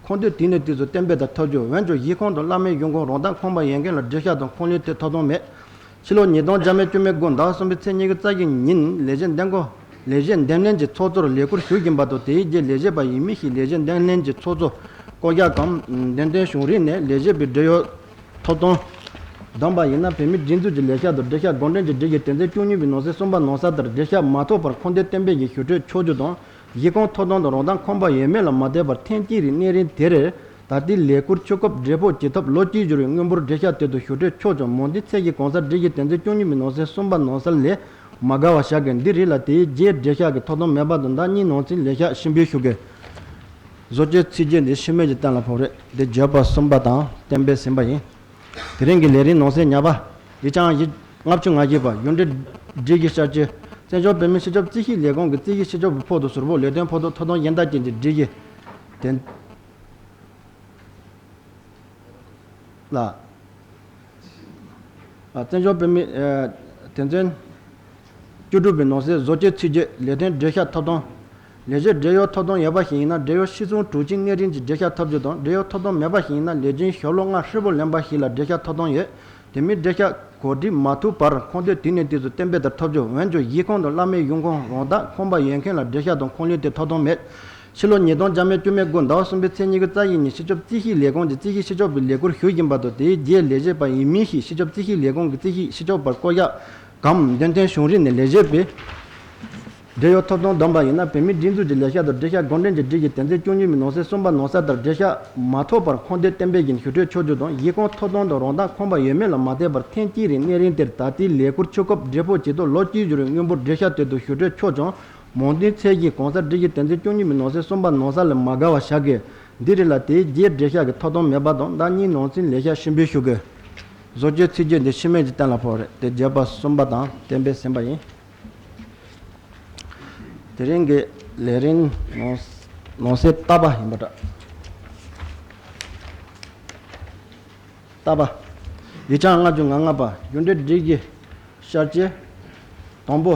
ཁུངས་འདེད་དུས་ནས་དུས་སུ་གཏན་འབེབས་དང་ཐག་གཅོད། འོན་ཀྱང་གཞི་ཁང་དང་བླ་མའི་གཞུང་ཁོངས་རང་བདག་ཁང་པ་ཡོད་མཁན་ལ་འགྲེལ་བཤད་དང་ཁུངས་ལུང་དེ་ཐོབ་ཐང་མེད། ཕྱི་ལོ་ཉིས་སྟོང་བརྒྱ་མེད་བཅུ་མེད་དགུ་ཟླ་གསུམ་པའི་ཚེས་ཉི་ཤུ་རྩ་བཞི་ཉིན་ལས་བྱེད་འདེམས་བསྐོ་ལས་བྱེད་འདེམས་ལྷན་གྱི་ཚོགས་གཙོར་ལས་ཁུར་ཞུ་བཞིན་པ་དང་དེའི་རྗེས་ལས་བྱེད་པ་ཡིན་མིན་ཞིག་ལས་བྱེད་འདེམས་ལྷན་གྱི་ཚོགས་གཙོ་བསྐོ་གཞག་གམ་འདེམས་ཐོན་བྱུང་རིང་ནས་ལས་བྱེད་པའི་འབྲེལ་ཡོད་ཐོབ་ཐང་བསྡོམས་པ་ཡིན་ན་བོད་མིའི་སྒྲིག་འཛུགས་ཀྱི་ལས་ཤག་དང་འགྲེལ་བཤད་འགོ་འདྲེན་གྱི་སྒྲིག་གཞི་དོན་ཚན་བཅུ་གཉིས་པའི་ནང་གསེས་གསུམ་པ་ནང་གསལ་ལྟར་འགྲེལ་བཤད་མ་ཐོབ་པར་ཁུངས་འདེད་གཏན་འབེབས་ཀྱིས་ཞུ་སྤྲོད་ཆོག་རྒྱུ་དང་གཞི་ཁང་ཐོབ་ཐང་དང་རང་བདག་ཁང་པ་ཡོད་མེད་ལ་མ་ལྟོས་པར་ཐེངས་གཅིག་རེའི་གནས་རིམ་དེར་ད་ལྟའི་ལས་ཁུར་ཆུ་སྐབས་འབྲས་བུ་ཇི་ཐོབ་ལོ་གཅིག་བཞུགས་རིང་དངོས་འབོར་འགྲེལ་བཤད་དེ་དུ་ཞུ་སྤྲོད་ཆོག་ཀྱང་མོ་དེའི་ཚད་གཞི་གང་ཟག་སྒྲིག་གཞི་དོན་ཚན་བཅུ་གཉིས་པའི་ནང་གསེས་གསུམ་པ་ནང་གསལ་ལས་མ་འགལ་བ་བཞག་གི་འདི་རིགས་ལ་དེའི་རྗེས་འགྲེལ་བཤད་ཀྱི་ཐོབ་ཐང་མེད་པ་དང་ཟླ་གཉིས་ནང་ཚུན་ལེགས་བཤད་ཞུ་འབུལ་ཞུ་དགོས། བཟོ་བཅོས་ཚིག་བརྗོད་འདི་ཤི་མེད་ཀྱིས་གཏན་ལ་ཕབ་རེད། འདི་བརྗོད་པ་གསུམ་པ་དང་གཏན་འབེབས་ཟིན་པ་ཡིན། དེ་རིང་གི་ལས་རིམ་ནང་གསེས་ཉ་པ། ཡིག་ཆ་ལྔ་བཅུ་ང་བཞི་པ། གཞུང་འབྲེལ་སྒྲིག་གཞི་ཤར་ཆེ། བཙན་བྱོལ་བོད་མིའི་སྤྱི་ཁྱབ་རྩིས་ཞིབ་ལས་ཁང་གི་རྩིས་ཞིབ་སྤྱི་ཁྱབ་ཀྱི་ཕོགས་དང་ཟུར་ཕོགས་ལས་དོན་ཕོགས་ཐོག་ཐོབ་ཐང་གཞན་དག་ཅན་གྱི་སྒྲིག་གཞི་དེ་ལ། ཨ། བཙན་བྱོལ་བོད་མི། ཨ། དོན་ཚན་བཅུ་དྲུག་པའི་ནང་གསེས་བཟོ་བཅོས་ཚིག་བརྗོད་ལས་དོན་འགྲེལ་བཤད་ཐོབ་ཐང་། ལས་བྱེད་འབྲེལ་ཡོད་ཐོབ་ཐང་ཡོད་པ་ཞིག་ཡིན་ན་འབྲེལ་ཡོད་ཤེས་ཚོར་གྲུབ་ཆའི་གནས་རིམ་གྱི་འགྲེལ་བཤད་ཐོབ་རྒྱུ་དང་འབྲེལ་ཡོད་ཐོབ་ཐང་མེད་པ་ཞིག་ཡིན་ན་ལས་བྱེད་ཞབས་ལོ་ལྔ་ཧྲིལ་པོ་ལོན་པ་ཞིག་ལ་འགྲེལ་བཤད་ཐོབ་ཐང་ཡོད། དེ་མིན་འགྲེལ་བཤད་གོ་སྒྲིག་མ་ཐུབ་བར་ཁུངས་འདེད་དུས་ནས་དུས་སུ་གཏན་འབེབས་དང་ཐག་གཅོད། འོན་ཀྱང་གཞི་ཁང་དང་བླ་མའི་གཞུང་ཁོངས་རང་བདག་ཁང་པ་ཡོད་མཁན་ལ་འགྲེལ་བཤད་དང་ཁུངས་ལུང་དེ་ཐོབ་ཐང་མེད། ཕྱི་ལོ་ཉིས་སྟོང་བརྒྱ་མེད་བཅུ་མེད་དགུ་ཟླ་བ་གསུམ་པའི་ཚེས་ཉི་ཤུ་རྩ་བཞི་ཉིན་སྤྱི་ཁྱབ་རྩིས་ཞིབ་ལས་ཁང་གི་རྩིས་ཞིབ་སྤྱི་ཁྱབ་པའི་ལས་ཁུར་ཞུ་བཞིན་པ་དང་དེའི་རྗེས་ལས་བྱེད་པ་ཡིན་མིན་ཞིག་སྤྱི་ཁྱབ་རྩིས་ཞིབ་ལས་ཁང་གི་རྩིས་ཞིབ་སྤྱི་ཁྱབ་པར་བསྐོ་གཞག་གམ་འདེམས་ཐོན་བྱུང་རིང་ནས་ལས་བྱེད་པའི་འབྲེལ་ཡོད་ཐོབ་ཐང་བསྡོམས་པ་ཡིན་ན་བོད་མིའི་སྒྲིག་འཛུགས་ཀྱི་ལས་ཤག་དང་འགྲེལ་བཤད་འགོ་འདྲེན་གྱི་སྒྲིག་གཞི་དོན་ཚན་བཅུ་གཉིས་པའི་ནང་གསེས་གསུམ་པ་ནང་གསལ་ལྟར་འགྲེལ་བཤད་མ་ཐོབ་པར་ཁུངས་འདེད་གཏན་འབེབས་ཀྱིས་ཞུ་སྤྲོད་ཆོག་རྒྱུ་དང་གཞི་ཁང་ཐོབ་ཐང་དང་རང་བདག་ཁང་པ་ཡོད་མེད་ལ་མ་ལྟོས་པར་ཐེངས་གཅིག་རེའི་གནས་རིམ་དེར་ད་ལྟའི་ལས་ཁུར་ཆུ་སྐབས་འབྲས་བུ་ཇི་ཐོབ་ལོ་གཅིག་བཞུགས་རིང་དངོས་འབོར་འགྲེལ་བཤད་དེ་དུ་ཞུ་སྤྲོད་ཆོག་ཀྱང་མོ་དེའི་ཚད་གཞི་གང་ཟག་སྒྲིག་གཞི་དོན་ཚན་བཅུ་གཉིས་པའི་ནང་གསེས་གསུམ་པ་ནང་གསལ་ལས་མ་འགལ་བ་བཞག་གི་འདི་རིགས་ལ་དེའི་རྗེས་འགྲེལ་བཤད་ཀྱི་ཐོབ་ཐང་མེད་པ་དང་ཟླ་གཉིས་ནང་ཚུན་ལེགས་བཤད་ཞུ་འབུལ་ཞུ་དགོས། བཟོ་བཅོས་ཚིག་བརྗོད་འདི་ཤི་མེད་ཀྱིས་གཏན་ལ་ཕབ་རེད། དེ་བརྗོད་པ་གསུམ་པ་དང་གཏན་འབེབས་ཟིན་པ་ཡིན། དེ་རིང་གི་ལས་རིམ་ནང་ནང་གསེས་ལྟ་བ་ཡིན་པ་འདྲ། ལྟ་བ། ཡིག་ཆ་ལྔ་བཅུ་ང་ལྔ་པ། གཞུང་འབྲེལ་སྒྲིག་གཞི་ཤར་ཆེ། དང་པོ།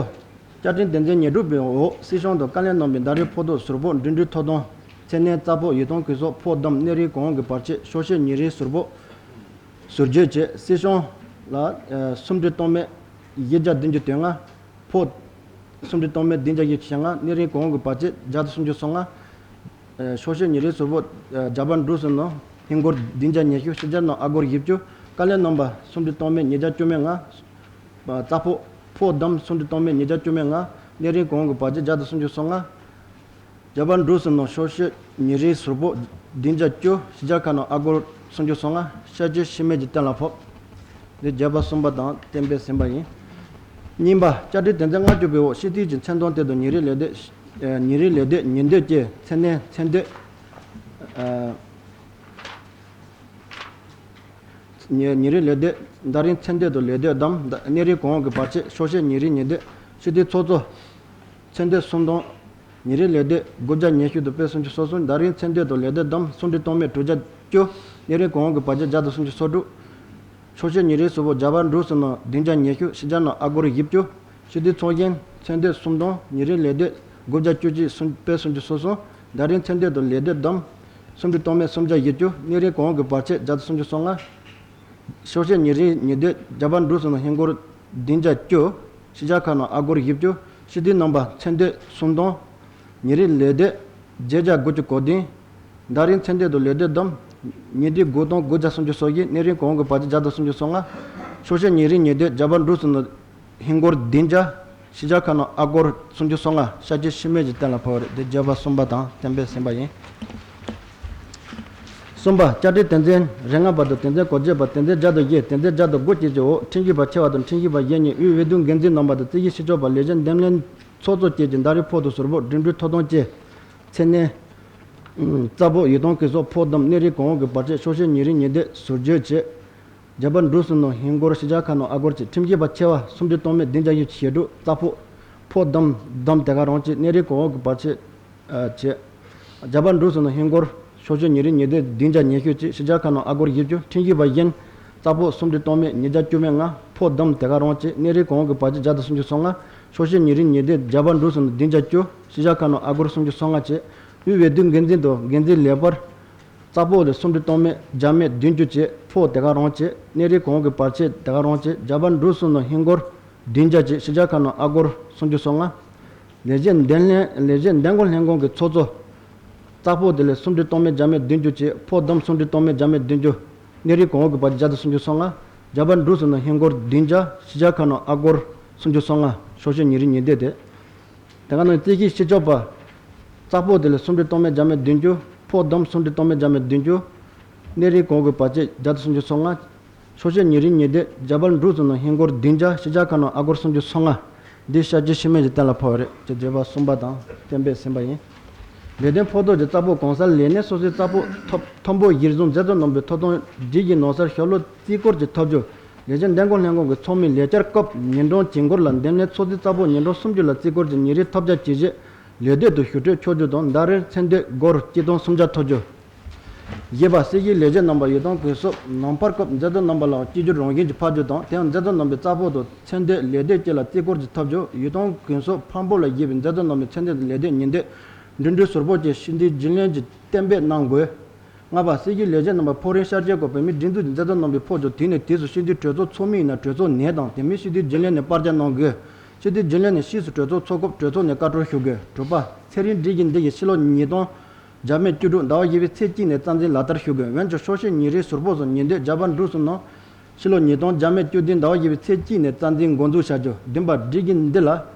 བཅའ་ཁྲིམས་དོན་ཚན་ཉེར་དྲུག་པའི་འོག་སྲིད་སྐྱོང་དང་བཀའ་བློན་རྣམ་པའི་ཟླ་རེའི་ཕོགས་ཐོག་ཟུར་ཕོགས་འགྲིམ་འགྲུལ་ཐོབ་ཐང་། མཚན་གནས་རྩ་ཕོགས་ཡིག་ཐོག་གུས་གསོག་ཕོགས་བསྡོམས་གནས་རིམ་གང་འོག་གི་བར་ཆད་ཤོག་ཤེས་ཉིན་རེའི་ཟུར་ཕོགས་ཟུར་བརྗོད་བཅས་སྲིད་སྐྱོང་ལ་སུམ་ཁྲི་སྟོང་མེད་བཞི་བརྒྱ་བདུན་ཅུ་དོན་ལྔ། ཕོགས་སུམ་ཁྲི་སྟོང་མེད་བདུན་བརྒྱ་བཞི་བཅུ་ཞེ་ལྔ། གནས་རིམ་གང་འོག་གི་བར་ཆད་བརྒྱ་དང་སུམ་ཅུ་སོ་ལྔ། ཤོག་ཤེས་ཉིན་རེའི་ཟུར་ཕོགས་ཇ་པན་འབྲུ་གསུམ་ནང་ཧིན་སྒོར་བདུན་བརྒྱ་ཉི་ཤུ། ཕྱི་རྒྱལ་ནང་ཨ་སྒོར་བཞི་བཅུ། བཀའ་བློན་རྣམ་པ་སུམ་ཁྲི་སྟོང་མེད་ཉིས་བརྒྱ་བཅུ་མེད་ལྔ། རྩ་ཕོགས་ཕོགས་བསྡོམས་སུམ་ཁྲི་སྟོང་མེད་ཉིས་བརྒྱ་བཅུ་མེད་ལྔ། གནས་རིམ་གང་འོག་གི་བར་ཆད་བརྒྱ་དང་སུམ་ཅུ་སོ་ལྔ། ཇ་པན་འབྲུ་གསུམ་ནང་ཤོག་ཤེས་ཉིན་རེའི་ཟུར་ཕོགས་བདུན་བརྒྱ་བཅུ། ཕྱི་རྒྱལ་ཁག་ནང་ཨ་སྒོར་སུམ་ཅུ་སོ་ལྔ། ཤར་ཆེ་ཤི་མེད་ཀྱིས་གཏན་ལ་ཕབ། འདི་བརྗོད་པ་གསུམ་པ་དང་གཏན་འབེབས་ཟིན་པ་ཡིན། གཉིས་པ། བཅའ་ཁྲིམས་དོན་ཚན་ལྔ་བཅུ་པའི་འོག་སྤྱི་འཐུས་ཀྱི་མཚན་དོན་དེ་དང་ཉིན་རེའི་ལས་དོན། ཨ། ཉིན་རེའི་ལས་དོན་ཉིན་བསྡོམས་ཀྱི་མཚན་གནས་མཚན་དོན། ཨ། ཉིན་ཉིན་རེའི་ལས་དོན། ཟླ་རིམ་མཚན་དོན་དང་ལས་དོན་བསྡོམས། གནས་རིམ་གོང་འོག་གི་བར་ཆད། ཕྱོགས་ཞེན་ཉིན་རེའི་ཉིན་བསྡོམས། སྤྱི་འཐུས་ཚོགས་གཙོ་མཚན་དོན་གསུམ་དང་། ཉིན་རེའི་ལས་དོན་དགུ་བརྒྱ་ཉི་ཤུ་དང་དཔེ་སུམ་ཅུ་སོ་གསུམ། ཟླ་རིམ་མཚན་དོན་དང་ལས་དོན་བསྡོམས། སུམ་ཁྲི་སྟོང་མེད་དྲུག་བརྒྱ་བཅུ། གནས་རིམ་གོང་འོག་གི་བར་ཆད་བརྒྱ་དང་སུམ་ཅུ་སོ་དྲུག། ཕྱོགས་ཞེན་ཉིན་རེའི་གཟུགས་པོ་བརྒྱ་པ་འབྲུག་གསུམ་ནང་བདུན་བརྒྱ་ཉི་ཤུ། ཕྱི་རྒྱལ་ནང་ཨ་སྒོར་བཞི་བཅུ། སྤྱི་འཐུས་ཚོགས་ཆེན་མཚན་དོན་གསུམ་དང་ཉིན་རེའི་ལས་དོན་དགུ་བརྒྱ་བཅུ་གཅིག། སུམ་དཔེ་སུམ་ཅུ་སོ་གསུམ། ཟླ་རིམ་མཚན་དོན་དང་ལས་དོན་བསྡོམས། སུམ་ཁྲི་སྟོང་མེད་སུམ་བརྒྱ་བཞི་བཅུ། གནས་རིམ་གོང་འོག་གི་བར་ཆད་བརྒྱ་དང་སུམ་ཅུ་སོ་ལྔ། ཕྱོགས་ཞེན་ཉིན་རེའི་ཉིན་བསྡོམས་བརྒྱ་པ་འབྲུག་གསུམ་ནང་ཧིན་སྒོར་བདུན་བརྒྱ་བཅུ། ཕྱི་རྒྱལ་ཁག་ནང་ཨ་སྒོར་བཞི་བཅུ། སྤྱི་འཐུས་རྣམ་པ་མཚན་དོན་གསུམ་དང་། ཉིན་རེའི་ལས་དོན་བརྒྱད་བརྒྱ་དགུ་བཅུ་གོ་བདུན། ཟླ་རིམ་མཚན་དོན་དང་ལས་དོན་བསྡོམས། ཉིས་ཁྲི་དགུ་སྟོང་དགུ་བརྒྱ་སུམ་ཅུ་སོ་བཞི། གནས་རིམ་གོང་འོག་གི་བར་ཆད་བརྒྱ་དང་སུམ་ཅུ་སོ་ལྔ། ཕྱོགས་ཞེན་ཉིན་རེའི་ཉིན་བསྡོམས་བརྒྱ་པ་འབྲུག་གསུམ་ནང་ཧིན་སྒོར་བདུན་བརྒྱ། ཕྱི་རྒྱལ་ཁག་ནང་ཨ་སྒོར་སུམ་ཅུ་སོ་ལྔ། ཤར་སྐྱོད་ཤི་རྨས་ཀྱི་གཏན་ལ་ཕབ་པ་རེད། དེ་བརྗོད་པ་གསུམ་པ་དང་གཏན་འབེབས་ཟིན་པ་ཡིན། གསུམ་པ། བཅའ་ཁྲིམས་དོན་ཚན་རེ་ལྔ་པ་དང་དོན་ཚན་གོ་བརྗེ་པ། དོན་ཚན་བརྒྱ་དང་བཞི། དོན་ཚན་བརྒྱ་དང་དགུ་བཅས་ཀྱི་འོག་ཁྲིམས་ཞིབ་པ་ཆེ་བ་དང་ཁྲིམས་ཞིབ་པ་གཞན་གཉིས། དབུས་འོས་བསྡུ་འགན་འཛིན་རྣམ་པ་དང་རྩིས་ཞིབ་སྤྱི་ཁྱབ་པ། ལས་བྱེད་འདེམས་ལྷན་ཚོགས་གཙོ་བཅས་ཀྱི་ཟླ་རེའི་ཕོགས་དང་ཟུར་ཕོགས། འགྲིམ་འགྲུལ་ཐོབ་ཐང་བཅས་མཚན་གནས། རྩ་ཕོགས། ཡོ་བསྲང་གུན་གསབ། ཕོགས་བསྡོམས། གནས་རིམ་གོང་འོག་གི་བར་ཆད། ཕྱོགས་ཞེན་ཉིན་རེའི་ཉིན་བསྡོམས་ཟུར་བརྗོད་བཅས། བརྒྱ་པ་འབྲུག་གསུམ་ནང་ཧིན་སྒོར། ཕྱི་རྒྱལ་ཁག་ནང་ཨ་སྒོར་བཅས། ཁྲིམས་ཞིབ་པ་ཆེ་བ་སུམ་ཁྲི་སྟོང་མེད་བདུན་བརྒྱ་བཞི་བཅུ་ཞེ་དྲུག། རྩ་ཕོགས། ཕོགས་བསྡོམས། བསྡོམས་དེ་ག་རང་བཅས། གནས་རིམ་གོང་འོག་གི་བར་ཆད། ཨ། བཅས། བརྒྱ་པ་འབྲུག་གསུམ་ནང་ཧིན་སྒོར། ཕྱོགས་ཞེན་ཉིན་རེའི་ཉིན་བསྡོམས་བདུན་བརྒྱ་ཉི་ཤུ་བཅས། ཕྱི་རྒྱལ་ཁག་ནང་ཨ་སྒོར་བཞི་བཅུ། ཁྲིམས་ཞིབ་པ་གཞན། རྩ་ཕོགས་སུམ་ཁྲི་སྟོང་མེད་ཉིས་བརྒྱ་བཅུ་མེད་ལྔ། ཕོགས་བསྡོམས་དེ་ག་རང་བཅས། གནས་རིམ་གོང་འོག་གི་བར་ཆད་བརྒྱ་དང་སུམ་ཅུ་སོ་ལྔ། ཕྱོགས་ཞེན་ཉིན་རེའི་ཉིན་བསྡོམས་བརྒྱ་པ་འབྲུག་གསུམ་ནང་བདུན་བརྒྱ་བཅུ། ཕྱི་རྒྱལ་ཁག་ནང་ཨ་སྒོར་སུམ་ཅུ་སོ་ལྔ་བཅས། དབུས་འོས་བསྡུ་འགན་འཛིན་དང་འགན་འཛིན་ལས་བར། རྩ་ཕོགས་ལས་སུམ་ཁྲི་སྟོང་མེད་བརྒྱ་མེད་བདུན་ཅུ་བཅས། ཕོགས་དེ་ག་རང་བཅས། གནས་རིམ་གོང་འོག་གི་བར་ཆད་དེ་ག་རང་བཅས། བརྒྱ་པ་འབྲུག་གསུམ་ནང་ཧིན་སྒོར་བདུན་བརྒྱ་བཅས། ཕྱི་རྒྱལ་ཁག་ནང་ཨ་སྒོར་སུམ་ཅུ་སོ་ལྔ། ལས་བྱེད་འདེམས་ལྷན། ལས་བྱེད་འདེམས་བསྐོ་ལྷན་ཁང་གི་ཚོགས་གཙོ། རྩ་ཕོགས་དེ་ལས་སུམ་ཁྲི་སྟོང་མེད་བརྒྱ་མེད་བདུན་ཅུ་བཅས། ཕོགས་བསྡོམས་སུམ་ཁྲི་སྟོང་མེད་བརྒྱ་མེད་བདུན་ཅུ། གནས་རིམ་གོང་འོག་གི་བར་ཆད་བརྒྱ་དང་སུམ་ཅུ་སོ་ལྔ། བརྒྱ་པ་འབྲུག་གསུམ་ནང་ཧིན་སྒོར་བདུན་བརྒྱ། ཕྱི་རྒྱལ་ཁག་ནང་ཨ་སྒོར་སུམ་ཅུ་སོ་ལྔ། ཕྱོགས་ཞེན་ཉིན་རེའི་ཉིན་བསྡོམས་ཏེ། དེ་ག་ནང་རྩིས་ཞིབ་སྤྱི་ཁྱབ་པ། རྩ་ཕོགས་དེ་ལས་སུམ་ཁྲི་སྟོང་མེད་བརྒྱ་མེད་བདུན་ཅུ། ཕོགས་བསྡོམས་སུམ་ཁྲི་སྟོང་མེད་བརྒྱ་མེད་བདུན་ཅུ། གནས་རིམ་གོང་འོག་གི་བར་ཆད་བརྒྱ་དང་སུམ་ཅུ་སོ་ལྔ། ཕྱོགས་ཞེན་ཉིན་རེའི་ཉིན་བསྡོམས་བརྒྱ་པ་འབྲུག་གསུམ་ནང་ཧིན་སྒོར་བདུན་བརྒྱ། ཕྱི་རྒྱལ་ཁག་ནང་ཨ་སྒོར་སུམ་ཅུ་སོ་ལྔ། འདི་ཤར་སྐྱོད་ཤི་རྨས་ཀྱི་གཏན་ལ་ཕབ་པ་རེད། ཅེས་བརྗོད་པ་གསུམ་པ་དང་གཏན་འབེབས་ཟིན་པ་ཡིན། ལས་དོན་ཕོགས་ཐོབ་ཀྱི་རྩ་ཕོགས་གོང་གསལ་ལས་གནས་སོ་སོའི་རྩ་ཕོགས་ཐོབ་མཐོན་པོ་གཞིར་བཟུང་མཛད་གཙོ་རྣམ་པའི་ཐོབ་ཐང་སྒྲིག་གཞི་ནང་གསལ་ཤོ་ལོ་རྩིས་སྐོར་གྱི་ཐོབ་རྒྱུ། ལས་བྱེད་འདེམས་བསྐོ་ལྷན་ཁང་གི་ཚོགས་མི་ལས་བཅར་སྐབས་ཉིན་གྲངས་བྱིང་སྒོར་ལ་འདེམས་ལྷན་ཚོགས་གཙོའི་རྩ་ཕོགས་ཉིན་གྲངས་སུམ་ཅུ་ལ་རྩིས་སྐོར་གྱི་ཉིན་རེའི་ཐོབ་རྒྱ་ཇི་བཞིན་ལས་དོད་དུ་ཞུ་སྤྲོད་ཆོག་རྒྱུ་དང་ཟླ་རེར་མཚན་དོན་སྒོར་གཅིག་སྟོང་སུམ་བརྒྱ་ཐོབ་རྒྱུ། བཞི་པ། སྲིད་ཞུའི་ལས་བྱེད་རྣམ་པ་ཡོ་བསྲང་གུན་གསབ་ནང་ཕར་སྐབས་མཛད་གཙོ་རྣམ་པ་ལ་གཅིག་གྱུར་རང་བཞིན་གྱིས་ཕབ་རྒྱུ་དང་། དེ་ཡང་མཛད་གཙོ་རྣམ་པའི་རྩ་ཕོགས་དང་མཚན་དོན་ལས་དོད་བཅས་ལ་རྩིས་སྐོར་གྱི་ཐོབ་རྒྱུ། ཡོ་བསྲང་གུན་གསབ་ཕར་འབུལ་ལ་བཞེས་པའི་མཛད་གཙོ་རྣམ་པའི་མཚན་དོན་དང་ལས་དོད་ཉིན་བསྡོམས། འགྲིམ་འགྲུལ་ཟུར་ཕོགས་བཅས་སྤྱི་འཐུས་རྒྱུན་ལས་ཀྱིས་གཏན་འབེབས་གནང་དགོས། ལྔ་པ། སྲིད་ཞུའི་ལས་བྱེད་རྣམ་པ་ཕོགས་རིམ་ཤར་སྐྱོད་སྐབས་བོད་མིའི་སྒྲིག་འཛུགས་ཀྱི་མཛད་གཙོ་རྣམ་པའི་ཕོགས་ཀྱང་དུས་ནས་དུས་སུ་སྤྱི་འཐུས་གྲོས་ཚོགས་ཚོགས་མི་ཡིན་ན་གྲོས་ཚོགས་ནས་དང་དེ་མིན་སྤྱི་འཐུས་རྒྱུན་ལས་ནས་སྤར་ཆ་གནང་དགོས། སྤྱི་འཐུས་རྒྱུན་ལས་ནས་ཕྱིས་སུ་གྲོས་ཚོགས་ཚོགས་སྐབས་གྲོས་ཚོགས་ནས་བཀའ་འཁྲོལ་ཞུ་དགོས། དྲུག་པ། ཚན་རིག་སྒྲིག་གཞི་འདི་ཡིས་ཕྱི་ལོ་ཉིས་སྟོང་བརྒྱ་མེད་བཅུ་དྲུག་ཟླ་བ་བཞི་པའི་ཚེས་གཅིག་ནས་རྩ་འཛིན་ལག་བསྟར་ཞུ་དགོས། འོན་ཀྱང་ཕྱོགས་ཞེན་ཉིན་རེའི་ཟུར་ཕོགས་སུ་ཉིན་བསྡོམས་བརྒྱ་པ་འབྲུག་གསུམ་ནང་ཕྱི་ལོ་ཉིས་སྟོང་བརྒྱ་མེད་བཅུ་བདུན་ཟླ་བ་བཞི་པའི་ཚེས་གཅིག་ནས་རྩ་འཛིན་འགོ་འཛུགས་བྱ་རྒྱུ། བདུན་པ། སྒྲིག་གཞི་འདི་ལ་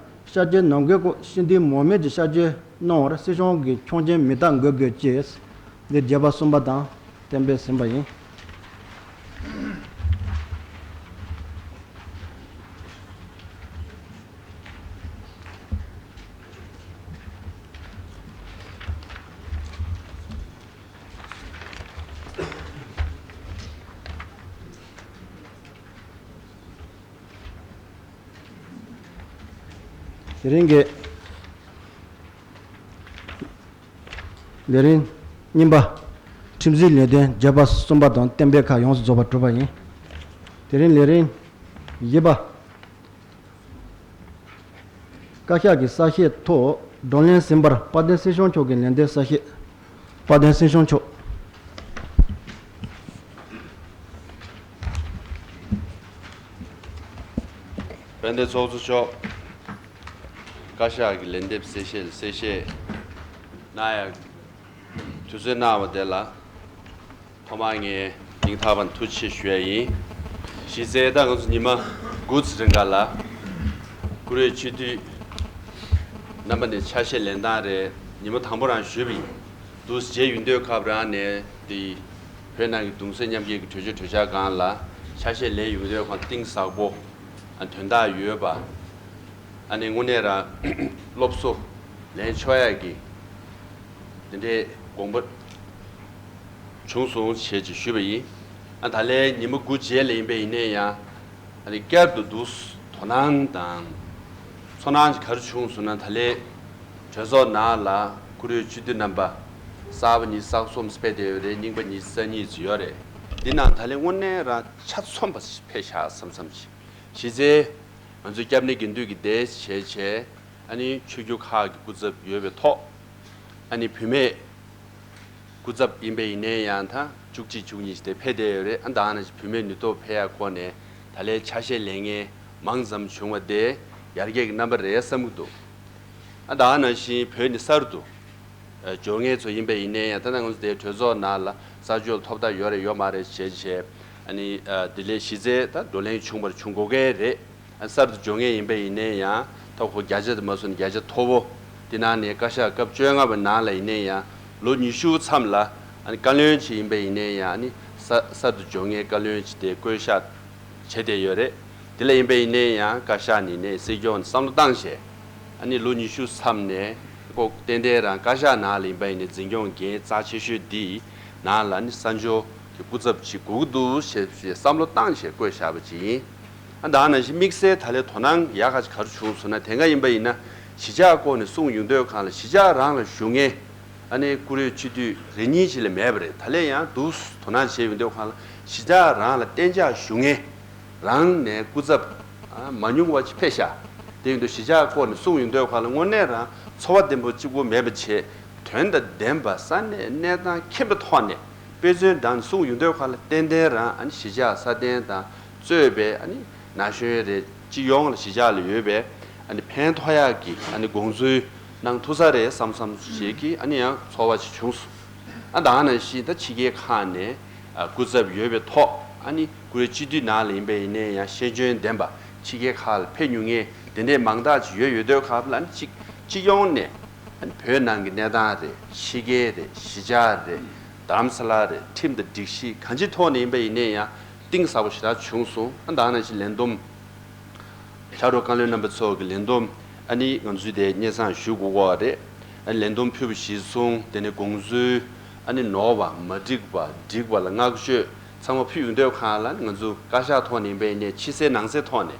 ཤར་སྐྱོད་གནང་དགོས་སྐོར་སྤྱི་འཐུས་མང་མོས་ཀྱིས་ཤར་སྐྱོད་གནང་བར་སྲིད་སྐྱོང་གིས་ཆོག་མཆན་མི་བཏབ་དགོས་དགོས་ཅེས། འདི་བརྗོད་པ་གསུམ་པ་དང་གཏན་འབེབས་ཟིན་པ་ཡིན། དེ་རིང་གི་ལས་རིམ་གཉིས་པ། ཁྲིམས་སྒྲིག་ལས་དོན་བརྗོད་པ་གསུམ་པ་དང་གཏན་འབེབས་ཁག་ཡོངས་སུ་རྫོགས་པ་གྲུབ་པ་ཡིན། དེ་རིང་ལས་རིམ་བཞི་པ། བཀའ་ཤག་གི་གསལ་བཤད་ཐོག་བགྲོ་གླེང་ཟིན་པར་དཔལ་ལྡན་སྲིད་སྐྱོང་མཆོག་གི་ལན་འདེབས་གསལ་བཤད། དཔལ་ལྡན་སྲིད་སྐྱོང་མཆོག་དཔལ་ལྡན་ཚོགས་གཙོ་མཆོག་བཀའ་ཤག་གི་ལན་འདེབས་གསལ་བཤད་གསལ་བཤད་གནང་ཡག་དུས་ཚོད་གནང་བ་དེ་ལ། ཐོག་མར་ངས་སྙིང་ཐག་པ་ནས་ཐུགས་རྗེ་ཆེ་ཞུ་ཡ་ཡིན། གཞི་རྩའི་ད་ང་ཚོ་ཉི་མ་དགུ་ཙམ་རིང་ག་ལ་བཀུར་འོས་སྤྱི་འཐུས་རྣམ་པ་ནས་ཆ་ཤས་ལེན་སྟངས་རེད། ཉི་མ་དང་པོ་རང་ཞུས་པ་ཡིན། འདུག་སེ་མཇལ་ཡོང་དུས་སྐབས་རང་ནས་དེ་བོད་ནང་གི་གདུང་སེམས་མཉམ་སྐྱེད་ཀྱི་གྲོས་ཆོད་གྲོས་འཆར་སྒང་ལ་ཆ་ཤས་ལེན་ཡོང་དུས་ཁོང་གཏིང་ཟབ་པོ་དོན་དག་ཡོད་པ། ཨ་ནི་དངོས་གནས་རང་སློབ་གསོ་ལེན་ཆོག་ཡག་གི་དེ་འདྲའི་དགོངས་པ་བྱུང་སོང་ཞེས་ཅིག་ཞུས་པ་ཡིན། ཨ་ད་ལན་ཉི་མ་དགུ་རྗེས་ལ་ཡིན་པ་ཡིན་ནའི་ཡང་ཨ་ནི་བསྐྱར་དུ་འདུག་དོ་སྣང་དང་ཚོར་སྣང་ཅིག་ག་རེ་བྱུང་སོང་ན། ད་ལན་གྲོས་ཚོགས་ནང་ལ་བཀུར་འོས་སྤྱི་འཐུས་རྣམ་པ་གསར་པ་ཉི་ཤུ་རྩ་གསུམ་ཕེབས་བསྡད་ཡོད་རེད། རྙིང་པ་ཉི་ཤུ་རྩ་གཉིས་ཅིག་ཡོད་རེད། འདི་ནང་ད་ལན་དངོས་གནས་རང་ཆ་ཚང་བ་ཕེབས་ཤག་བསམ་བསམ་ཅིག་གཞི་རྩའི་ང་ཚོའི་སྐྱབས་གནས་དགེ་འདུན་གྱི་སྡེ་བྱས་བྱས་ཨ་ནི་ཆོས་བརྒྱུད་ཁག་གི་སྐུ་ཚབ་ཡོད་པའི་ཐོག་ཨ་ནི་བུད་མེད་སྐུ་ཚབ་ཡིན་པ་ཡིན་ནའི་ཡང་ད་བཅུ་གཅིག་བཅུ་གཉིས་ཞིག་དེ་ཕེབས་བསྡད་ཡོད་རེད། ཨ་ད་ནང་བཞིན་བུད་མེད་ནུས་སྟོབས་འཕེལ་ཡག་སྐོར་ནས་ད་ལན་ཆ་ཤས་ལེན་མཁན་མང་ཙམ་བྱུང་བ་དེ་ཡར་རྒྱས་ཀྱི་རྣམ་པ་རེད་བསམ་གྱི་འདུག་ཨ་ད་ནང་བཞིན་བོད་ནས་གསར་དུ་འབྱོར་མཁན་ཚོ་ཡིན་པ་ཡིན་ནའི་ཡང་ད་ལྟ་ང་ཚོ་དེ་གྲོས་ཚོགས་ནང་ལ་ས་ཕྱོགས་ཐོབ་ཐང་ཡོད་རེད་ཡོད་མ་རེད་བྱས་བྱས་ཨ་ནི་དེ་ལས་གཞི་རྩའི་ད་བགྲོ་གླེང་བྱུང་བར་བྱུང་དགོས་ཀྱི་རེད། ཨ་གསར་དུ་འབྱོར་མཁན་ཡིན་པ་ཡིན་ནའི་ཡང་ད་ཁོ་བརྒྱ་ཆ་དེ་མ་སོང་ན་བརྒྱ་ཆ་མཐོ་བོ་དེ་ནང་ནས་བཀའ་ཤག་སྐབས་བཅོ་ལྔ་པའི་ནང་ལ་ཡིན་ནའི་ཡང་ལོ་ཉི་ཤུ་མཚམས་ལ་ཨ་ནི་བཀའ་བློན་ཅིག་ཡིན་པ་ཡིན་ནའི་ཡང་ཨ་ནི་གསར་གསར་དུ་འབྱོར་མཁན་བཀའ་བློན་ཅིག་དེ་བསྐོ་བཞག་བྱས་བསྡད་ཡོད་རེད། དེ་ལ་ཡིན་པ་ཡིན་ནའི་ཡང་བཀའ་ཤག་ནས་ནས་སྲིད་སྐྱོང་ནས་བསམ་བློ་བཏང་བྱས་ཨ་ནི་ལོ་ཉི་ཤུ་མཚམས་ནས་ཁོ་ཏན་ཏན་རང་བཀའ་ཤག་ནང་ལ་ཡིན་པ་ཡིན་ནའི་འཛིན་སྐྱོང་འགན་རྩ་ཆེ་ཤོས་འདི་ནང་ལ་ནི་གསར་འབྱོར་གྱི་སྐུ་ཚབ་ཅིག་དགོས་ཀྱི་འདུག་ཞེས་བསམ་བློ་བཏང་བྱས་བསྐོས་བཞག་པ་ཅིག་ཡིན། ཨ་ད་ནང་བཞིན་དམིགས་བསལ་ད་ལན་དོ་སྣང་ཡག་ག་ཅིག་ག་རེ་བྱུང་སོང་ན་དེ་སྔ་ཡིན་པ་ཡིན་ན་གཞིས་ཆགས་སྐོར་ནས་གསུངས་ཡོང་དུས་སྒང་ལ་གཞིས་ཆགས་རང་ལ་བཞུགས་མཁན་ཨ་ནི་བཀུར་འོས་སྤྱི་འཐུས་རེ་གཉིས་ཅིག་ལས་མེད་པ་རེད། ད་ལན་ཡང་འདུག་དོ་སྣང་བྱས་ཡོང་དུས་སྒང་ལ་གཞིས་ཆགས་རང་ལ་གཏན་འཇགས་བཞུགས་མཁན་རང་ནས་སྐུ་ཚབ་ཨ་མ་ཉུང་བ་ཅིག་ཕེབས་ཤག་དེ་ཡིན་དུས་གཞིས་ཆགས་སྐོར་ནས་གསུངས་ཡོང་དུས་སྒང་ལ་དངོས་གནས་རང་ཚོར་བ་ལྡན་པོ་གཅིག་པོ་མེད་པ་བྱས་དོན་དང་ལྡན་པ་ས་གནས་གནས་སྟངས་མཁྱེན་པའི་ཐོག་ནས་དཔེ་མཚོན་དང་གསུངས་ཡོང་དུས་སྒང་ལ་ཏན་ཏན་རང་ཨ་ནི་གཞིས་ཆགས་སྲ་བརྟན་དང་གཙོས་པའི་ཨ་ནི་ན་གཞོན་རེད། སྤྱི་ཡོངས་ལ་གཞིས་ཆགས་ལ་ཡོད་པའི་ཨ་ནི་ཕན་ཐོགས་ཡག་གི་ཨ་ནི་དགོངས་ཚུལ་གནང་ཐུབ་ས་རེད་བསམ་བསམ་ཞིག་གི་ཨ་ནི་ཡང་ཚོར་བ་ཞིག་བྱུང་སོང་། ཨ་ད་ནང་བཞིན་ད་ཕྱི་རྒྱལ་ཁག་ནས་ཨ་སྐུ་ཚབ་ཡོད་པའི་ཐོག་ཨ་ནི་བཀུར་འོས་སྤྱི་འཐུས་ནང་ལ་ཡིན་པ་ཡིན་ནའི་ཡང་ཤེས་འཇོན་ལྡན་པ་ཕྱི་རྒྱལ་ཁག་ལ་ཕེབས་མྱོང་མཁན་དེ་འདྲའི་མང་དག་ཅིག་ཡོད་ཡོད་དུས་སྐབས་ལ་ཨ་ནི་གཅིག་སྤྱི་ཡོངས་ནས་ཨ་ནི་བོད་ནང་གི་གནས་སྟངས་རེད། ཕྱི་རྒྱལ་རེད། གཞིས་ཆགས་རེད། རྡ་རམ་ས་ལ་རེད། ཁྲིམས་དང་སྒྲིག་གཞི་གང་ཅིའི་ཐོག་ནས་ཡིན་པ་ཡིན་ནའི་ཡང་གཏིང་ཟབ་པོ་ཞེ་དྲག་བྱུང་སོང་། ཨ་ད་ནང་བཞིན་ལས་བསྡོམས་ཕྱག་རོགས་བཀའ་བློན་རྣམ་པ་ཚོ་གི་ལས་བསྡོམས་ཨ་ནི་ང་ཚོས་དེ་སྙན་སེང་ཞུ་དགོས་ཀྱི་རེད། ཨ་ནི་ལས་བསྡོམས་ཕུལ་བ་གཞིར་བཟུང་དེ་ནས་དགོངས་ཚུལ་ཨ་ནི་ནོར་བ་མ་འགྲིག་པ་འགྲིག་པ་ལ་བསྔགས་བརྗོད་ཚང་མ་ཕུལ་ཡོང་དུས་སྒང་ལ་ང་ཚོ་བཀའ་ཤག་ཐོག་ནས་ཡིན་པ་ཡིན་ནའི་ཕྱི་གསལ་ནང་གསལ་ཐོག་ནས་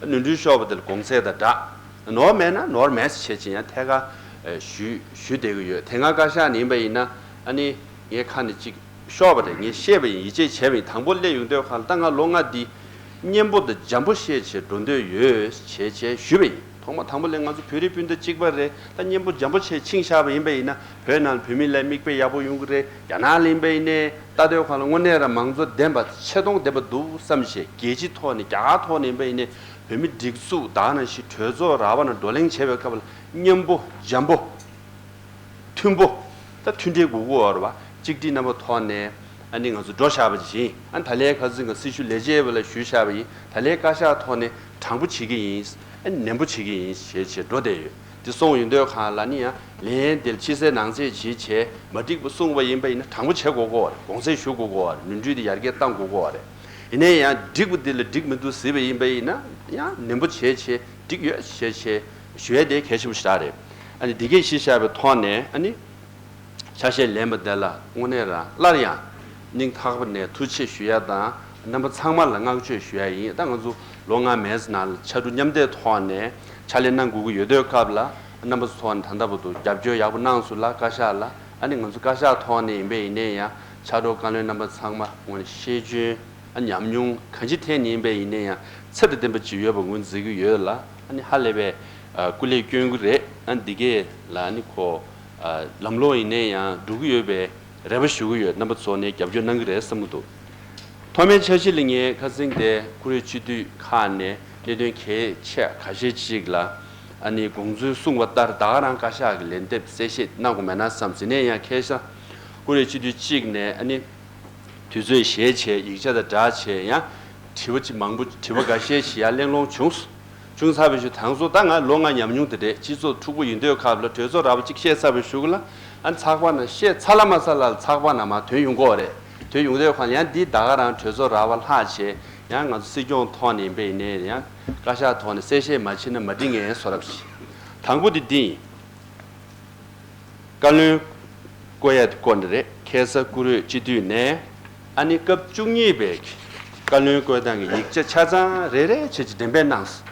ནོར་འཁྲུལ་ཤོར་བ་དེ་ལ་དགོངས་སེལ་དང་སྦྲགས། ནོར་མེད་ན་ནོར་མེད་ཟེར་བྱས་ཅིག་ཡང་ཐད་ཀར་ཞུ་ཞུ་བསྡད་ཀྱི་ཡོད། དེ་སྔ་བཀའ་ཤག་ནས་ཡིན་པ་ཡིན་ན་ཨ་ནི་ངའི་ཁ་ནས་ཅིག་ཤོར་བ་རེད། ངས་བཤད་པ་ཡིན། ཡིད་ཆེས་བྱས་པ་ཡིན། དང་པོ་སླེབས་ཡོང་དུས་སྒང་ལ་ད་ང་ལོ་ལྔ་འདི་སྙན་པོ་དང་འཇམ་པོ་བཤད་བྱས་འགྲོ་འདོད་ཡོད་བྱས་བྱས་ཞུས་པ་ཡིན། ཐོག་མ་དང་པོ་ལས་ང་ཚོ་བོད་རིགས་སྤུན་ཟླ་གཅིག་པ་རེད། ད་སྙན་པོ་འཇམ་པོ་བྱས་ཕྱིན་བཞག་པ་ཡིན་པ་ཡིན་ན་བོད་ནང་ལ་བོད་མི་ལ་མིག་དཔེ་ཡག་པོ་ཡོང་གི་རེད། རྒྱ་ནག་ལ་ཡིན་པ་ཡིན་ནའི་ལྟ་དུས་སྒང་ལ་དངོས་གནས་རང་མང་གཙོ་ལྡན་པ་ཆེ་མཐོང་ལྡན་པ་འདུག་བསམ་བྱས་རྒྱལ་སྤྱིའི་ཐོག་ནས་རྒྱ་གར་ཐོག་ནས་ཡིན་པ་ཡིན་ནའི་བོད་མི་སྒྲིག་འཛུགས་ད་ནང་བཞིན་གྲོས་ཚོགས་ར་བ་ནང་བགྲོ་གླེང་བྱས་པའི་སྐབས་ལ་སྙན་པོ་འཇམ་པོ། མཐུན་པོ། ད་མཐུན་སྒྲིལ་དགོས་ཀྱི་ཡོད་རེད་པ། གཅིག་སྒྲིལ་རྣམ་པ་ཐོག་ནས་ཨ་ནི་ང་ཚོ་འགྲོ་བཞག་པ་ཅིག་ཡིན། ཨ་ནི་ད་ལན་ཁ་སང་ང་སྲི་ཞུ་ལས་བྱེད་པ་ལ་ཞུས་བཞག་པ་ཡིན། ད་ལན་བཀའ་ཤག་ཐོག་ནས་དྲང་པོ་བྱེད་ཀྱི་ཡིན། ཨ་ནི་ནན་པོ་བྱེད་ཀྱི་ཡིན་ཞེས་བྱས་འགྲོ་བསྡད་ཡོད། དེ་སོང་ཡོང་དུས་སྒང་ལ་ནི་ཡང་ལན་དེ་ལ་ཕྱི་གསལ་ནང་གསལ་བྱས་བྱས་མ་འགྲིག་པ་གསུངས་པ་ཡིན་པ་ཡིན་ན་དྲང་པོ་བྱེད་དགོས་ཀྱི་ཡོད་རེད། དགོངས་སེལ་ཞུ་དགོས་ཀྱི་ཡོད་རེད། ནོར་འཁྲུལ་དེ་ཡར་རྒྱས་གཏང་དགོས་ཀྱི་ཡོད་རེད། ཡིན་ནའི་ཡང་འགྲིག་པ་འདི་ལ་འགྲིག་མི་འདུག་ཟེར་བ་ཡིན་པ་ཡིན་ན་ཡང་ནན་པོ་བྱས་བྱས་འགྲིག་ཡོད་ཞེས་བྱས་ཞུ་ཡ་དེ་གལ་ཆེན་པོ་ཞེ་དྲག་རེད། ཨ་ནི་འདི་གས་གཞི་བཞག་པའི་ཐོག་ནས་ཨ་ནི་ཆ་ཤས་ལེན་པ་དེ་ལ་དངོས་གནས་རང་སླར་ཡང་སྙིང་ཐག་པ་ནས་ཐུགས་རྗེ་ཆེ་ཞུ་ཡ་དང་རྣམ་པ་ཚང་མ་ལ་བསྔགས་བརྗོད་ཞུ་ཡ་ཡིན། ད་ང་ཚོ་ལོ་ལྔ་མན་ཙམ་ནང་ལ་ཕྱར་གྲུ་མཉམ་འདེགས་ཐོག་ནས་ཕྱག་ལས་གནང་དགོས་ཀྱི་ཡོད་དུས་སྐབས་ལ་རྣམ་པ་ཚོ་ཐོག་ནས་ད་ལྟ་བར་དུ་རྒྱབ་སྐྱོར་ཡག་པོ་གནང་སོང་ལ་བཀའ་ཤག་ལ་ཨ་ནི་ང་ཚོ་བཀའ་ཤག་ཐོག་ནས་ཡིན་པ་ཡིན་ནའི་ཡང་ཕྱག་རོགས་བཀའ་བློན་རྣམ་པ་ཚང་མ་དངོས་གནས་ཤེས་འཇོན། ཨ་ཉམས་མྱོང་གང་ཅི་ཐད་ནས་ཡིན་པ་ཡིན་ན་ཡང་ཚད་དང་ལྡན་པ་ཅིག་ཡོད་པ་ངོས་འཛིན་གྱི་ཡོད་ལ། ཨ་ནི་ཧ་ལས་པའི་ཨ་སྐུ་ལས་བསྐྱོན་གྱི་རེད། ཨ་འདི་གས་ལ་ཨ་ནི་ཁོ་ཨ་ལམ་ལྷོང་ཡིན་ན་ཡང་འགྲོ་གི་ཡོད་པའི་རེ་བ་ཞུ་གི་ཡོད། རྣམ་པ་ཚོ་ནས་རྒྱབ་སྐྱོར་གནང་གི་རེད་བསམ་གྱི་འདུག་ཐོག་མའི་འཆར་གཞི་ལ་ངས་ཁ་སང་དེ་བཀུར་འོས་སྤྱི་འཐུས་ཁག་ནས་གནད་དོན་གལ་ཆེ་ཁ་ཤས་ཅིག་ལ་ཨ་ནི་དགོངས་ཚུལ་གསུངས་པ་ལྟར་ད་ག་རང་བཀའ་ཤག་གི་ལན་འདེབས་གསལ་བཤད་གནང་དགོས་མེད་ན་བསམ། ཟིན་ནས་ཡང་ཁ་ཤས་བཀུར་འོས་སྤྱི་འཐུས་གཅིག་ནས་ཨ་ནི། དུས་ཚོད་བཞེས་བྱས་ཡིག་ཆ་དང་སྦྲགས་བྱས་ཡང་དྲི་བ་ཅིག་མང་པོ་དྲི་བ་འགའ་ཤས་ཤིག་ཡང་གླེང་སློང་བྱུང་། བྱུང་ཚར་བའི་གཞུག་དང་སོ་ད་ང་ལོ་ལྔ་ཉམས་མྱོང་དེ་རེད། སྤྱི་ཚོགས་འཁྲུག་པོ་ཡིན་དུས་སྐབས་ལ་གྲོས་ཚོགས་ར་བ་གཅིག་བཤད་ཚར་བའི་གཞུག་ལ་ཨ་ཚགས་པ་ན་བཤད་ཚར་ལ་མ་ཚར་ལ་ཚགས་པ་ན་མ་དོན་ཡོང་གི་ཡོད་རེད། དོན་ཡོང་དུས་ཁོང་ཡང་འདི་ད་ག་རང་གྲོས་ཚོགས་ར་བ་ལྷག་བྱས་ ཡང་ང་ཚོ་སྲིད་སྐྱོང་ཐོག་ནས་ཡིན་པ་ཡིན་ནའི་ཡང་བཀའ་ཤག་ཐོག་ནས་གསལ་བཤད་མ་བྱས་ན་མ་འགྲིག་ངེས་བཟོ་འདྲ་ཞིག་དང་པོ་དེ་འདི་ཡིན། བཀའ་བློན་བསྐོ་ཡ་དེ་བསྐོ་ནི་རེད། ཁ་སང་བཀུར་འོས་སྤྱི་འཐུས་ནས་ཨ་ནི་སྐབས་བཅུ་གཉིས་པའི་བཀའ་བློན་བསྐོ་སྟངས་ཀྱི་ཡིག་ཆ་ཆ་ཚང་རེ་རེ་བྱས་ཀྱི་འགྲེམས་སྤེལ་གནང་སོང་།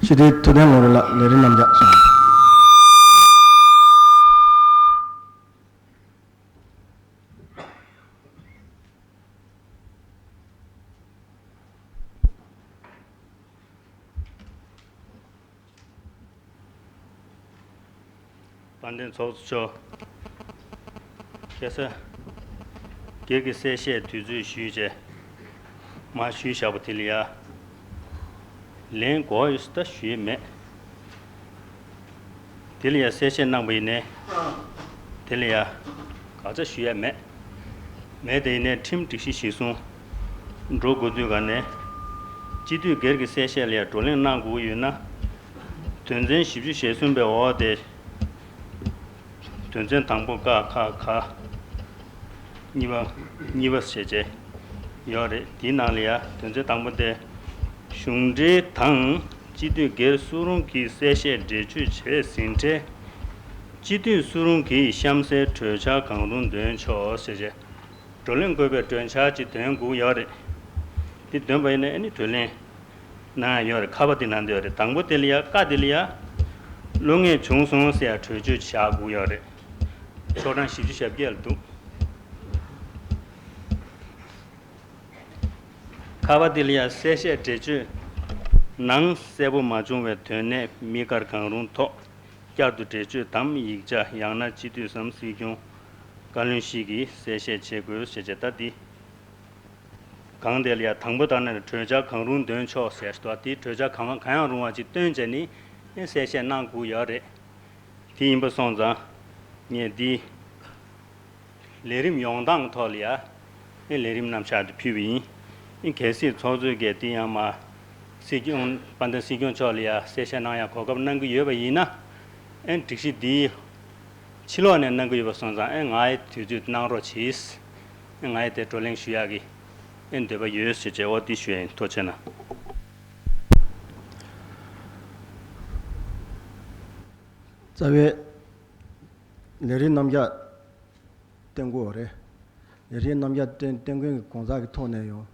སྤྱི་འཐུས་ཐུབ་བསྟན་ལུང་རིགས་ལགས། ལས་རིམ་རྣམ་གཞག་སོང་། དཔལ་ལྡན་ཚོགས་གཙོ་མཆོག་ཁ་སང་སྒེར་གྱི་གསལ་བཤད་དུས་ཚོད་ཞུས་རྗེས་མར་ཞུས་བཞག་པ་དེ་ལ་ཡ་ལན་དགོས་ཡོད་ས་ད་ཞུས་མེད། དེ་ལ་ཡ་གསལ་བཤད་གནང་པ་ཡིན་ནའི་དེ་ལ་ཡ་དགག་བྱ་ཞུ་ཡ་མེད། མེད་དེ་ཡིན་ནའི་ཁྲིམས་སྒྲིག་གཞི་གཞིར་བཟུང་འགྲོ་དགོས་དུས་ག་ནས་སྤྱི་འཐུས་སྒེར་གྱི་གསལ་བཤད་ལ་ཡ་བགྲོ་གླེང་གནང་དགོས་ཀྱི་ཡོད་ན། དོན་ཚན་བཞི་བཅུ་ཞེ་གསུམ་པའི་འོག་དེ་དོན་ཚན་དང་པོ་ཀ་ཁ་ག་གཉིས་པ་གཉིས་པ་ཞེས་བྱས་ཡོད་རེད། དེའི་ནང་ལ་ཡ་དོན་ཚན་དང་པོ་དེ་གཞུང་འབྲེལ་དང་སྤྱི་འཐུས་སྒེར་སུ་རུང་གིས་གསལ་བཤད་འགྲེལ་བརྗོད་བྱས་ཟིན་འཕྲལ་སྤྱི་འཐུས་སུ་རུང་གིས་གཤམ་གསལ་གྲོས་འཆར་གང་རུང་འདོན་ཆོག་ཞེས་བྱས་བགྲོ་གླེང་དགོས་པའི་གྲོས་འཆར་ཅིག་འདོན་དགོས་ཡོད་རེད། དེ་འདོན་པ་ཡིན་ན་ཨ་ནི་བགྲོ་གླེང་གནང་ཡ་ཡོད་རེད། ཁ་པ་དེ་ནང་དུ་ཡོད་རེད། དང་པོ་དེ་ལ་ཡ་ཀ་དེ་ལ་ཡ་བློ་ངེས་བྱུང་སོང་ཟེར་ཡ་གྲོས་ཆོད་བཞག་དགོས་ཡོད་རེད། ཤོག་གྲངས་བཞི་བཅུ་ཞེ་བརྒྱད་ལ་འདུག་ཁ་པ་དེ་ལ་ཡ་གསལ་བཤད་འགྲེལ་བརྗོད་ནང་གསལ་པོ་མ་བྱུང་བའི་དོན་གནད་དམིགས་བཀར་གང་རུང་ཐོག་བསྐྱར་དུ་འགྲེལ་བརྗོད་དམ་ཡིག་ཆ་ཡང་ན་སྤྱི་འཐུས་སམ་སྲིད་སྐྱོང་བཀའ་བློན་ཞིག་གིས་གསལ་བཤད་བྱེད་དགོས་ཞེས་བྱས། ད་འདི་གང་དེ་ལ་ཡ་དང་པོ་ལྟར་ན་གྲོས་འཆར་གང་རུང་འདོན་ཆོག་ཟེར་ཏོ། དེ་གྲོས་འཆར་གང་གང་ཡང་རུང་བ་ཅིག་བཏོན་བྱས་ནི་གསལ་བཤད་གནང་དགོས་ཡོད་རེད། དེ་ཡིན་པ་སོང་ཙང་ངས་འདི་ལས་རིམ་ཡོང་སྟངས་ཐོག་ལ་ཡ་ཨེ་ལས་རིམ་རྣམ་གཞག་དེ་ཕུལ་བ་ཡིན། ཨེ་གལ་སྲིད་ཚོགས་གཙོས་ཀྱིས་དེ་ཡང་མ་སྲིད་སྐྱོང་དཔལ་ལྡན་སྲིད་སྐྱོང་མཆོག་ལ་ཡ་གསལ་བཤད་གནང་ཡ་གོ་སྐབས་གནང་གི་ཡོད་པ་ཡིན་ན། ཨེ་སྒྲིག་གཞི་འདིའི་ཕྱི་ལོགས་ནས་གནང་གི་ཡོད་པ་སོང་ཙང་ཨེ་ང་ཡི་དུས་ཚོད་གནང་རོགས་གྱིས། ཨེ་ང་ཡི་དེ་བགྲོ་གླེང་ཞུ་ཡག་གི་ཨེ་འདོད་པ་ཡོད་ཟེར་བྱས་འོ་འདི་ཞུ་ཡ་ཡིན། ཐུགས་རྗེ་གནང་། རྩ་བའི་ལས་རིམ་རྣམ་གཞག་བསྟན་དགོས་རེད། ལས་རིམ་རྣམ་གཞག་བསྟན་བསྟན་དགོས་ཀྱི་གང་ཟག་གི་ཐོག་ནས་ཡང་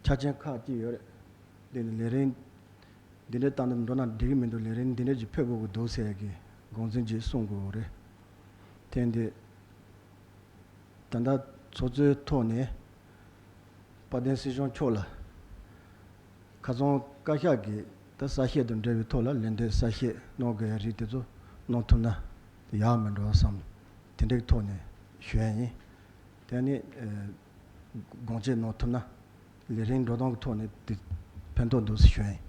ཆ་རྐྱེན་ཁག་ཅིག་ཡོད་རེད། འདི་ནི་ལས་རིམ་འདི་འདྲའི་སྟངས་འགྲོ་ན་འགྲིག་གི་མི་འདུག་ལས་རིམ་འདི་འདྲ་ཅིག་ཕེབས་དགོས་ཀྱི་འདུག་ཟེར་ཡ་གི་དགོངས་ཚུལ་ཅིག་གསུང་དགོས་རེད། དེ་འདི་ད་ལྟ་ཚོགས་གཙོའི་ཐོག་ནས་དཔལ་ལྡན་སྲིད་སྐྱོང་མཆོག་ལ་ཁ་སང་བཀའ་ཤག་གིས་ད་གསལ་བཤད་དང་འབྲེལ་བའི་ཐོག་ལ་ལན་འདེབས་གསལ་བཤད་གནང་དགོས་ཡ་རིགས་དེ་ཚོ་གནང་ཐུབ་ན་ཡག་མི་འགྲོ་བསམ། དེ་འདྲའི་ཐོག་ནས་ཞུ་ཡ་ཡིན། དེ་ནི་དགོངས་བཞེས་གནང་ཐུབ་ན། ལས་རིམ་འགྲོ་སྟངས་ཀྱི་ཐོག་ནས་དེ་ཕན་ཐོགས་འདུག་ཟེར་ཞུ་ཡ་ཡིན།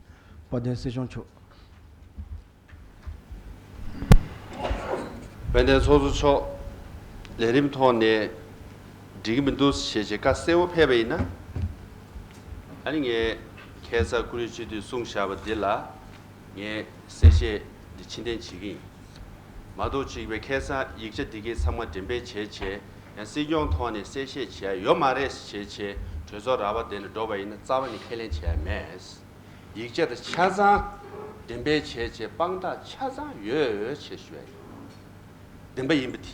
དཔལ་ལྡན་སྲིད་སྐྱོང་མཆོག་དཔལ་ལྡན་ཚོགས་གཙོ་མཆོག་ལས་རིམ་ཐོག་ནས་འགྲིག་གི་མི་འདུག་ཞེས་བྱས་བཀའ་གསལ་པོ་ཕེབས་པ་ཡིན་ན། ཨ་ནི་ངས་ཁ་སང་བཀུར་འོས་སྤྱི་འཐུས་གསུངས་བཞག་པ་འདི་ལ་ངས་གསལ་བཤད་འདི་ཕྱིར་འཐེན་བྱེད་ཀྱི་ཡིན། མ་གཏོགས་གཅིག་པའི་ཁ་སང་ཡིག་ཆ་འདི་གའི་ཚང་མ་འགྲེམས་སྤེལ་བྱས་བྱས་ཡང་སྲིད་སྐྱོང་ཐོག་ནས་གསལ་བཤད་བྱས་ཡོད་མ་རེད་ཞེས་བྱས་གྲོས་ཚོགས་ར་བ་དེ་ནས་འགྲོ་བ་ཡིན་ན་རྩ་བ་ནས་ཁས་ལེན་བྱས་མེད། ཡིག་ཆ་དང་ཆ་ཚང་འགྲེམས་སྤེལ་བྱས་བྱས་དཔང་རྟགས་ཆ་ཚང་ཡོད་ཅེས་ཞུ་ཡ་ཡིན། བདེན་པ་ཡིན་པ་དེ།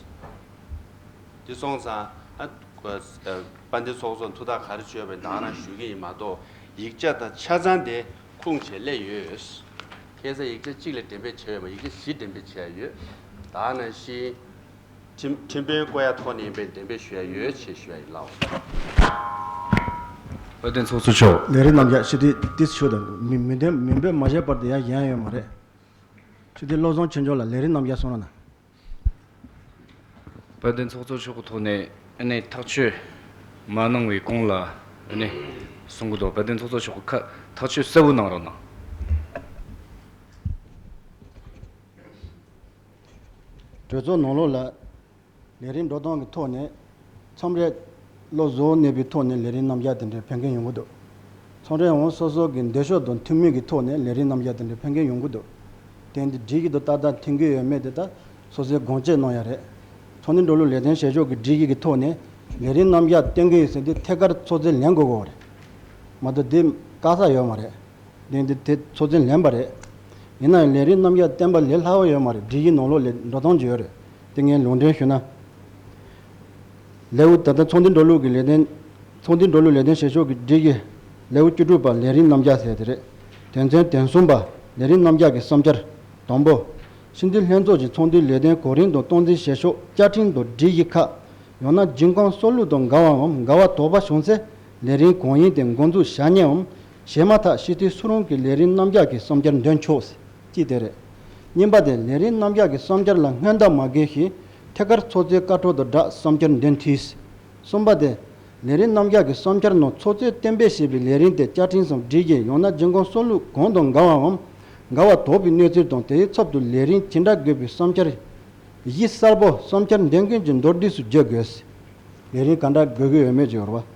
དེ་སོང་ཙང་ཨ་ཨ་དཔལ་ལྡན་ཚོགས་གཙོ་ཐུགས་ཐག་ག་རེ་ཆོད་པའི་ད་ག་རང་ཞུ་གི་ཡིན་མ་གཏོགས་ཡིག་ཆ་དང་ཆ་ཚང་དེ་ཁུངས་བྱས་སླེབས་ཡོད། ཁ་སང་ཡིག་ཆ་གཅིག་ལས་འགྲེམས་སྤེལ་བྱས་ཡོད་མ་ཡིག་ཆ་བཞི་འགྲེམས་སྤེལ་བྱས་ཡོད། ད་ག་ནང་བཞིན། ཁྲིམས་ཁྲིམས་དཔོན་བསྐོ་ཡ་ཐོག་ནས་ཡིན་པའི་འགྲེམས་སྤེལ་ཞུ་ཡ་ཡོད་ཅེས་ཞུ་ཡ་ཡིན་ལགས། དཔལ་ལྡན་ཚོགས་གཙོ་མཆོག་ལས་རིམ་རྣམ་གཞག་སྤྱི་འཐུས་ཏིས་ཞུ་དང་མི་མི་འདེམས་མིན་འབོད་མ་བྱས་བར་དུ་ཡ་གཞན་ཡོད་མ་རེད། སྤྱི་འཐུས་བློ་བཟང་ཆོས་འབྱོར་ལགས་ལས་རིམ་རྣམ་གཞག་གསུང་རོགས་གནང་། དཔལ་ལྡན་ཚོགས་གཙོ་མཆོག་གི་ཐོག་ནས་ཨ་ནེ་ཐག་གཅོད་མ་གནང་བའི་གོང་ལ་ཨ་ནེ་གསུང་གི་འདུག་དཔལ་ལྡན་ཚོགས་གཙོ་མཆོག་གི་ཁ་ཐག་གཅོད་གསལ་བོ་གནང་རོགས་གནང་། གྲོས་ཚོགས་ནང་ལོགས་ལ་ལས་རིམ་འགྲོ་སྟངས་ཀྱི་ཐོག་ནས་མཚམས་རེ་བློ་བཟོ་གནས་པའི་ཐོག་ནས་ལས་རིམ་རྣམ་གཞག་དེ་འདྲའི་ཕན་མཁན་ཡོང་གི་འདུག་མཚམས་རེ་འོང་སོ་སོ་གི་འདོད་ཕྱོགས་དང་མཐུན་མིན་གྱི་ཐོག་ནས་ལས་རིམ་རྣམ་གཞག་དེ་འདྲའི་ཕན་མཁན་ཡོང་གི་འདུག་དེ་འདི་སྒྲིག་གཞི་དང་ཏག་ཏག་མཐུན་གྱི་ཡོད་མེད་དེ་ད་སོ་སོའི་དགོངས་དཔྱད་གནང་ཡ་རེད། ཚོགས་འདུ་འགྲོ་ལུགས་ལས་དོན་བྱེད་ཕྱོགས་ཀྱི་སྒྲིག་གཞི་གི་ཐོག་ནས་ ལས་རིམ་རྣམ་གཞག་བསྟན་གྱི་ཡོད་ཟེར་དུས་ཐད་ཀར་ཚོགས་རྫས་ལེན་དགོས་ཀྱི་ཡོད་རེད། མ་གཏོགས་འདི་དཀའ་ས་ཡོད་མ་རེད། འདི་འདི་དེ་ཚོགས་རྫས་ལེན་པ་རེད། ཡིན་ན་ཡང་ལས་རིམ་རྣམ་གཞག་བསྟན་པ་ལས་སླ་བོ་ཡོད་མ་རེད། སྒྲིག་གཞི་ནང་ལོགས་ལས་འགྲོ་སྟངས་ཅིག་ཡོད་རེད། དེ་ངས་ལུང་འདྲེན་ཞུས་ན། ལེའུ་ད་ལྟ་ཚོགས་འདུ་འགྲོ་ལུགས་ཀྱི་ལས་དོན། ཚོགས་འདུ་འགྲོ་ལུགས་ལས་དོན་བྱེད་ཕྱོགས་ཀྱི་སྒྲིག་གཞི། ལེའུ་བཅུ་དྲུག་པ། ལས་རིམ་རྣམ་གཞག་ཟེར་དེ་རེད། དོན་ཚན་དོན་གསུམ་པ། ལས་རིམ་རྣམ་གཞག་གི་བསམ་འཆར། དང་པོ། སྤྱི་འཐུས་ལྷན་ཚོགས་ཀྱི་ཚོགས་འདུའི་ལས་དོན་གོ་རིམ་དང་སྟངས་འཛིན་བྱེད་ཕྱོགས། བཅའ་ཁྲིམས་དང་སྒྲིག་གཞི་ཁག་ཡང་ན་འབྱུང་ཁུངས་སོགས་ལུགས་དང་འགལ་བའམ་འགལ་བ་དོགས་པ་བྱུང་ཚེ་ལས་རིམ་གང་ཡིན་དེ་འགོ་འཛུགས་བྱ་ཉེའམ། བྱས་མ་ཐག་སྤྱི་འཐུས་སུ་རུང་གིས་ལས་རིམ་རྣམ་གཞག་གི་བསམ་འཆར་འདོན་ཆོག་གཅིག་དེ་རེད། གཉིས་པ་དེ་ལས་རིམ་རྣམ་གཞག་གི་བསམ་འཆར་ལ་སྔོན་བརྡ་མ་དགོས་ཤིང་ཐད་ཀར་ཚོགས་གཙོའི་བཀའ་འཁྲོལ་དང་སྦྲགས་བསམ་འཆར་འདོན་འཐུས། གསུམ་པ་དེ། ལས་རིམ་རྣམ་གཞག་གི་བསམ་འཆར་ནང་ཚོགས་གཙོས་གཏན་འབེབས་བྱས་པའི་ལས་རིམ་དེ་བཅའ་ཁྲིམས་སམ་སྒྲིག་གཞི་ཡང་ན་འབྱུང་ཁུངས་སོགས་ལུགས་གང་དང་འགལ་བའམ། འགལ་བ་དོགས་པའི་གནས་ཚུལ་དང་དེའི་ཚབ་ཏུ་ལས་རིམ་ཇི་འདྲ་དགོས་པའི་བསམ་འཆར། གཞི་གསར་པ་བསམ་འཆར་འདོན་མཁན་གྱི་མདོར་བསྡུས་སུ་བརྗོད་དགོས། ལས་རིམ་ག་འདྲ་དགོས་ཀྱི་ཡོད་མེད་ཀྱི་ཡོད་རེད་བ།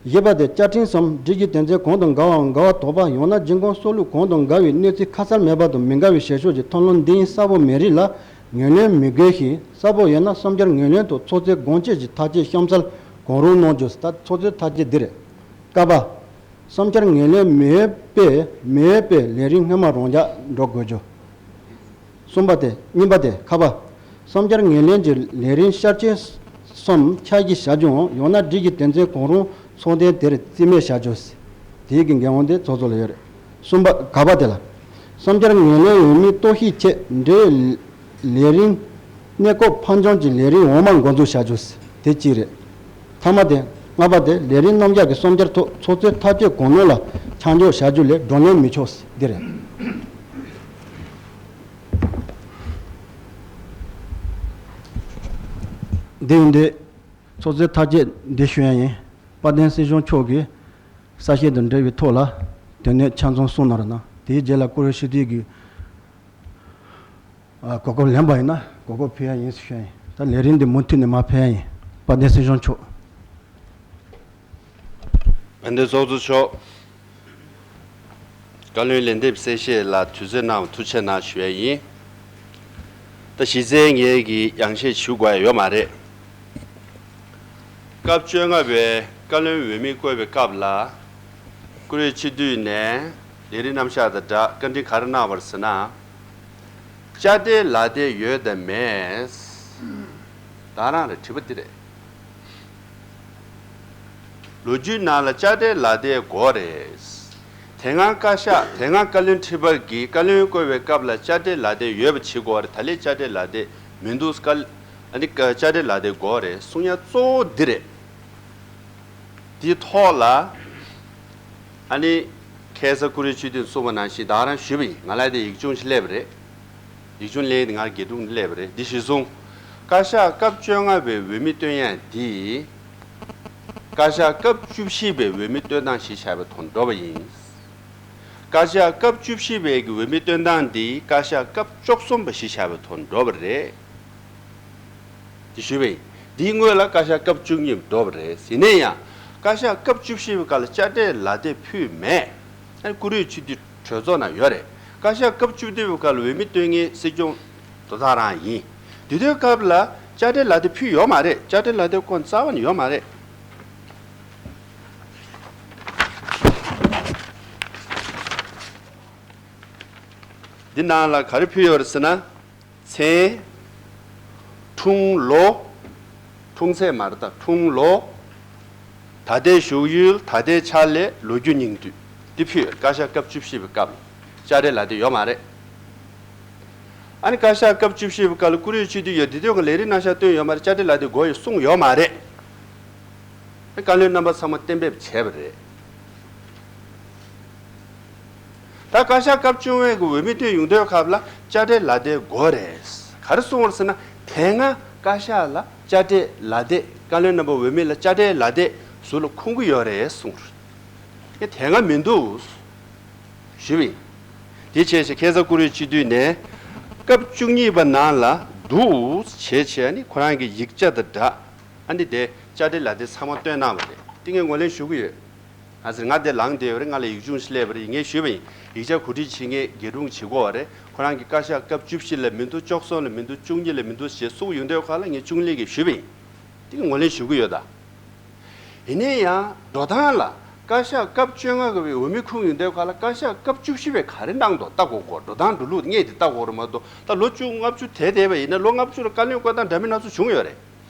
བཞི་པ་དེ་བཅའ་ཁྲིམས་སམ་སྒྲིག་གཞི་དོན་ཚན་གང་དང་འགལ་བའམ་འགལ་བ་དོགས་པ་ཡང་ན་འབྱུང་ཁུངས་སོགས་ལུགས་གང་དང་འགལ་བའི་གནས་ཚུལ་ཁ་གསལ་མེད་པ་དང་མི་འགལ་བའི་བྱེད་ཕྱོགས་ཀྱི་ཐབས་ལམ་འདི་ཡིན་གསལ་པོ་མེད་རིགས་ལ་ངོས་ལེན་མི་དགོས་ཤིང་གསལ་པོ་ཡོད་ན་བསམ་འཆར་ངོས་ལེན་དང་ཚོགས་གཙོས་དགོངས་བཅད་ཀྱི་ཐག་བཅད་གཤམ་གསལ་གང་རུང་གནང་རྒྱུ། ད་ཚོགས་གཙོའི་ཐག་བཅད་འདི་རེད། ཀ་པ། བསམ་འཆར་ངོས་ལེན་མི་འོས་པས་མི་འོས་པའི་ལས་རིམ་སྔོན་མ་རང་འཇགས་འགྲོ་དགོས་རྒྱུ། གསུམ་པ་དེ། གཉིས་པ་དེ། ཁ་པ། བསམ་འཆར་ངོས་ལེན་གྱི་ལས་རིམ་ཤར་ཆེན་སམ་ཆ་བཞི་བྱ་རྒྱུའམ་ཡང་ན་སྒྲིག་གཞི་དོན་ཚན་གང་རུང་ཚོགས་ཐེངས་དེར་རྩིས་མེད་བྱ་རྒྱུ། དེའི་གི་འགན་དབང་དེ་ཚོགས་གཙོ་ལ་ཡོད་རེད། གསུམ་པ། ག་པ་དེ་ལ། བསམ་འཆར་ངོས་ལེན་འོས་མིའི་རྟོག་ཞིབ་ཆེད་འབྲེལ་ཡོད་ལས་རིམ་གནས་སྐབས་ཕར་འགྱངས་ཀྱི་ལས་རིམ་འོག་མ་འགོ་འཛུགས་བྱ་རྒྱུ། དེ་གཅིག་རེད། ཐ་མ་དེ། ལྔ་པ་དེ་ལས་རིམ་རྣམ་གཞག་གི་བསམ་འཆར་ཐོག་ཚོགས་གཙོའི་ཐག་གཅོད་གང་གནང་ལ་ཆ་འཇོག་བྱ་རྒྱུ་ལས་བགྲོ་གླེང་མི་ཆོག་འདི་རེད། འདི་ཡིན་དུས་ཚོགས་གཙོའི་ཐག་བཅད་འདི་ཞུ་ཡ་ཡིན། དཔལ་ལྡན་སྲིད་སྐྱོང་མཆོག་གིས་གསལ་བཤད་དང་འབྲེལ་བའི་ཐོག་ལ་དོན་གནད་ཆ་ཚང་གསུངས་གནང་རོགས་གནང་། དེའི་རྗེས་ལ་བཀུར་འོས་སྤྱི་འཐུས་ཀྱིས་གོ་སྐབས་ལེན་པ་ཡིན་ན་གོ་སྐབས་ཕུལ་ཡ་ཡིན་ཞུ་ཡ་ཡིན། ད་ལས་རིམ་འདི་མུ་མཐུད་ནས་མར་ཕུལ་ཡ་ཡིན། དཔལ་ལྡན་སྲིད་སྐྱོང་མཆོག་དཔལ་ལྡན་ཚོགས་གཙོ་མཆོག་བཀའ་བློན་ལན་འདེབས་གསལ་བཤད་ལ་དུས་ཚོད་གནང་བ་ཐུགས་རྗེ་གནང་ཞུ་ཡ་ཡིན། ད་གཞི་རྩའི་ངེད་ཀྱིས་ཡང་བཤད་ཞུ་དགོས་ཡ་ཡོད་མ་རེད། སྐབས་བཅོ་ལྔ་པའི་བཀའ་བློན་འོས་མི་བསྐོ་བའི་སྐབས་ལ། བཀུར་འོས་སྤྱི་འཐུས་ནས་ལས་རིམ་རྣམ་གཞག་དང་སྦྲགས་བཀའ་འདྲི་ག་རེ་གནང་བ་རེད་ཟེར་ན། དཔྱ་ཁྲལ་ལག་དེབ་ཡོད་དམ་མེད། ད་རང་ལ་དྲི་བ་འདི་རེད། ལོ་རྒྱུས་ནང་ལ་དཔྱ་ཁྲལ་ལག་དེབ་དགོས་རེད། དེ་སྔ་བཀའ་ཤག་དེ་སྔ་བཀའ་བློན་ཁྲི་པ་གིས་བཀའ་བློན་བསྐོ་བའི་སྐབས་ལ་དཔྱ་ཁྲལ་ལག་དེབ་ཡོད་པ་བྱེད་དགོས་རེད། ད་ལས་དཔྱ་ཁྲལ་ལག་དེབ་མི་འདུག་བཀའ་ཨ་ནི་དཔྱ་ཁྲལ་ལག་དེབ་དགོས་རེད་གསུང་ཡ་གཙོ་བོ་འདི་རེད། དེའི་ཐོག་ལ་ཨ་ནི་ཁ་སང་བཀུར་འོས་སྤྱི་འཐུས་གསུངས་པ་ནང་བཞིན་ད་ག་རང་ཞུས་པ་ཡིན། ང་ལ་དེ་ཡིག་ཆུང་ཞིག་སླེབས་པ་རེད། ཡིག་ཆུང་སླེབས་དེ་ང་ལ་དགེ་ཕྲུག་སླེབས་པ་རེད། འདི་གཞིར་བཟུང་། བཀའ་ཤག་སྐབས་བཅོ་ལྔ་པའི་འོས་མི་སྟོན་ཡ་འདི། བཀའ་ཤག་སྐབས་བཅུ་བཞི་པའི་འོས་མི་སྟོན་སྟངས་གཞི་བཞག་པའི་ཐོག་འགྲོ་བ་ཡིན། བཀའ་ཤག་སྐབས་བཅུ་བཞི་པའི་གི་འོས་མི་སྟོན་སྟངས་འདི་བཀའ་ཤག་སྐབས་བཅུ་གསུམ་པ་གཞི་བཞག་པའི་ཐོག་འགྲོ་བ་རེད། དེ་ཞུས་པ་ཡིན། འདིའི་སྔོན་ལ་བཀའ་ཤག་སྐབས་བཅུ་གཉིས་འགྲོ་བ་རེད། ཡིན་ན་ཡང་། བཀའ་ཤག་སྐབས་བཅུ་བཞི་པའི་སྐབས་ལ་དཔྱ་ཁྲལ་ལག་དེབ་ཕུལ་མེད། ཨ་ནི་བཀུར་འོས་སྤྱི་འཐུས་གྲོས་ཚོགས་ནང་ཡོད་རེད། བཀའ་ཤག་སྐབས་བཅུ་བདུན་པའི་སྐབས་ལ་འོས་མི་སྟོན་མཁན་སྲིད་སྐྱོང་དོ་བདག་རང་ཡིན། དེ་དུས་སྐབས་ལ་དཔྱ་ཁྲལ་ལག་དེབ་ཕུལ་ཡོད་མ་རེད། དཔྱ་ཁྲལ་ལག་དེབ་ཁོ་རྩ་བ་ནས་ཡོད་མ་རེད། འདི་ནང་ལ་ག་རེ་ཕུལ་ཡོད་རེད་ཟེར་ན། མཚན། འཁྲུངས་ལོ། འཁྲུངས་ཚེས་མ་རེད་ད། འཁྲུངས་ལོ། ད་ལྟའི་བཞུགས་ཡུལ། ད་ལྟའི་ཕྱག་ལས། ལོ་རྒྱུས་སྙིང་བསྡུས། འདི་ཕུལ་ཡོད། བཀའ་ཤག་སྐབས་བཅུ་བཞི་པའི་སྐབས་ལ་དཔྱ་ཁྲལ་ལག་དེབ་ཡོད་མ་རེད། ཨ་ནི་བཀའ་ཤག་སྐབས་བཅུ་བཞི་པའི་སྐབས་ལ་བཀུར་འོས་སྤྱི་འཐུས་ཡོད། དེ་དུས་ཀྱི་ལས་རིམ་རྣམ་གཞག་བཏོན་ཡོད་མ་རེད། དཔྱ་ཁྲལ་ལག་དེབ་དགོས་ཡོད་གསུངས་ཡོད་མ་རེད། བཀའ་བློན་རྣམ་པ་ཚང་མ་གཏན་འབེབས་བྱས་པ་རེད། ད་བཀའ་ཤག་སྐབས་བཅུ་བདུན་པའི་འོས་མི་སྟོན་ཡོང་དུས་སྐབས་ལ་དཔྱ་ཁྲལ་ལག་དེབ་དགོས་རེད། ག་རེ་གསུངས་པ་རེད་ཟེར་ན། དེ་སྔ་བཀའ་ཤག་ལ་དཔྱ་ཁྲལ་ལག་དེབ། བཀའ་བློན་རྣམ་པ་འོས་མི་ལ་དཔྱ་ཁྲལ་ལག་དེབ་ཟུར་ལ་ཁུངས་ཀྱི་ཡོད་རེད་གསུངས་རེད། དེ་སྔ་མི་འདུག་ཞུས་པ་ཡིན། དེ་བྱས་ཙང་ཁ་སང་བཀུར་འོས་སྤྱི་འཐུས་ནས་སྐབས་བཅུ་གཉིས་པ་ནང་ལ་འདུག་བྱས་བྱས་ནི་ཁོ་རང་གི་ཡིག་ཆ་དང་སྦྲགས། ཨ་ནི་དེ་དཔྱ་ཁྲལ་ལག་དེབ་ཚང་མ་བཏོན་གནང་བ་རེད། དེ་ངས་ངོས་ལེན་ཞུ་གི་ཡོད། ང་ཟེར་ང་དེ་ལངས་བསྡད་ཡོད་རེད། ང་ལ་ཡིག་ཆུང་ཞིག་སླེབས་པ་རེད། ངས་ཞུས་པ་ཡིན། ཡིག་ཆ་གོ་སྒྲིག་བྱེད་མཁན་དགེ་སྒྲུང་བྱེད་དགོས་པ་རེད། ཁོ་རང་གི་བཀའ་ཤག་སྐབས་བཅུ་བཞི་ལ་མི་འདུག་བཅུ་གསུམ་ལ་མི་འདུག་བཅུ་གཉིས་ལ་མི་འདུག་ཞེས་གསུངས་ཡོང་དུས་ཁ་ལ་ངས་བཅུ་གཉིས་ལ་ཞུས་པ་ཡིན། དེ་གི་ངོས་ལེན་ཞུ་གི་ཡོད་ད། ཡིན་ནའི་ཡང་འགྲོ་སྟངས་ལ་བཀའ་ཤག་སྐབས་བཅོ་ལྔ་གི་བའི་འོས་མི་ཁུངས་ཡོང་དུས་ག་ལ་བཀའ་ཤག་སྐབས་བཅུ་བཞི་པའི་ག་རེ་གནང་འདུག་ལྟ་དགོས་གོ། འགྲོ་སྟངས་འགྲོ་ལུགས་དངོས་དེ་ལྟ་དགོས་རེད་མ་གཏོགས། ད་ལོ་བཅུ་ལྔ་བཅུ་དེ་བསྡད་པ་ཡིན་ན་ལོ་ལྔ་བཅུ་ལ་བཀའ་བློན་བསྐོ་སྟངས་འདྲ་མིན་སྣ་ཚོགས་བྱུང་ཡོད་རེད།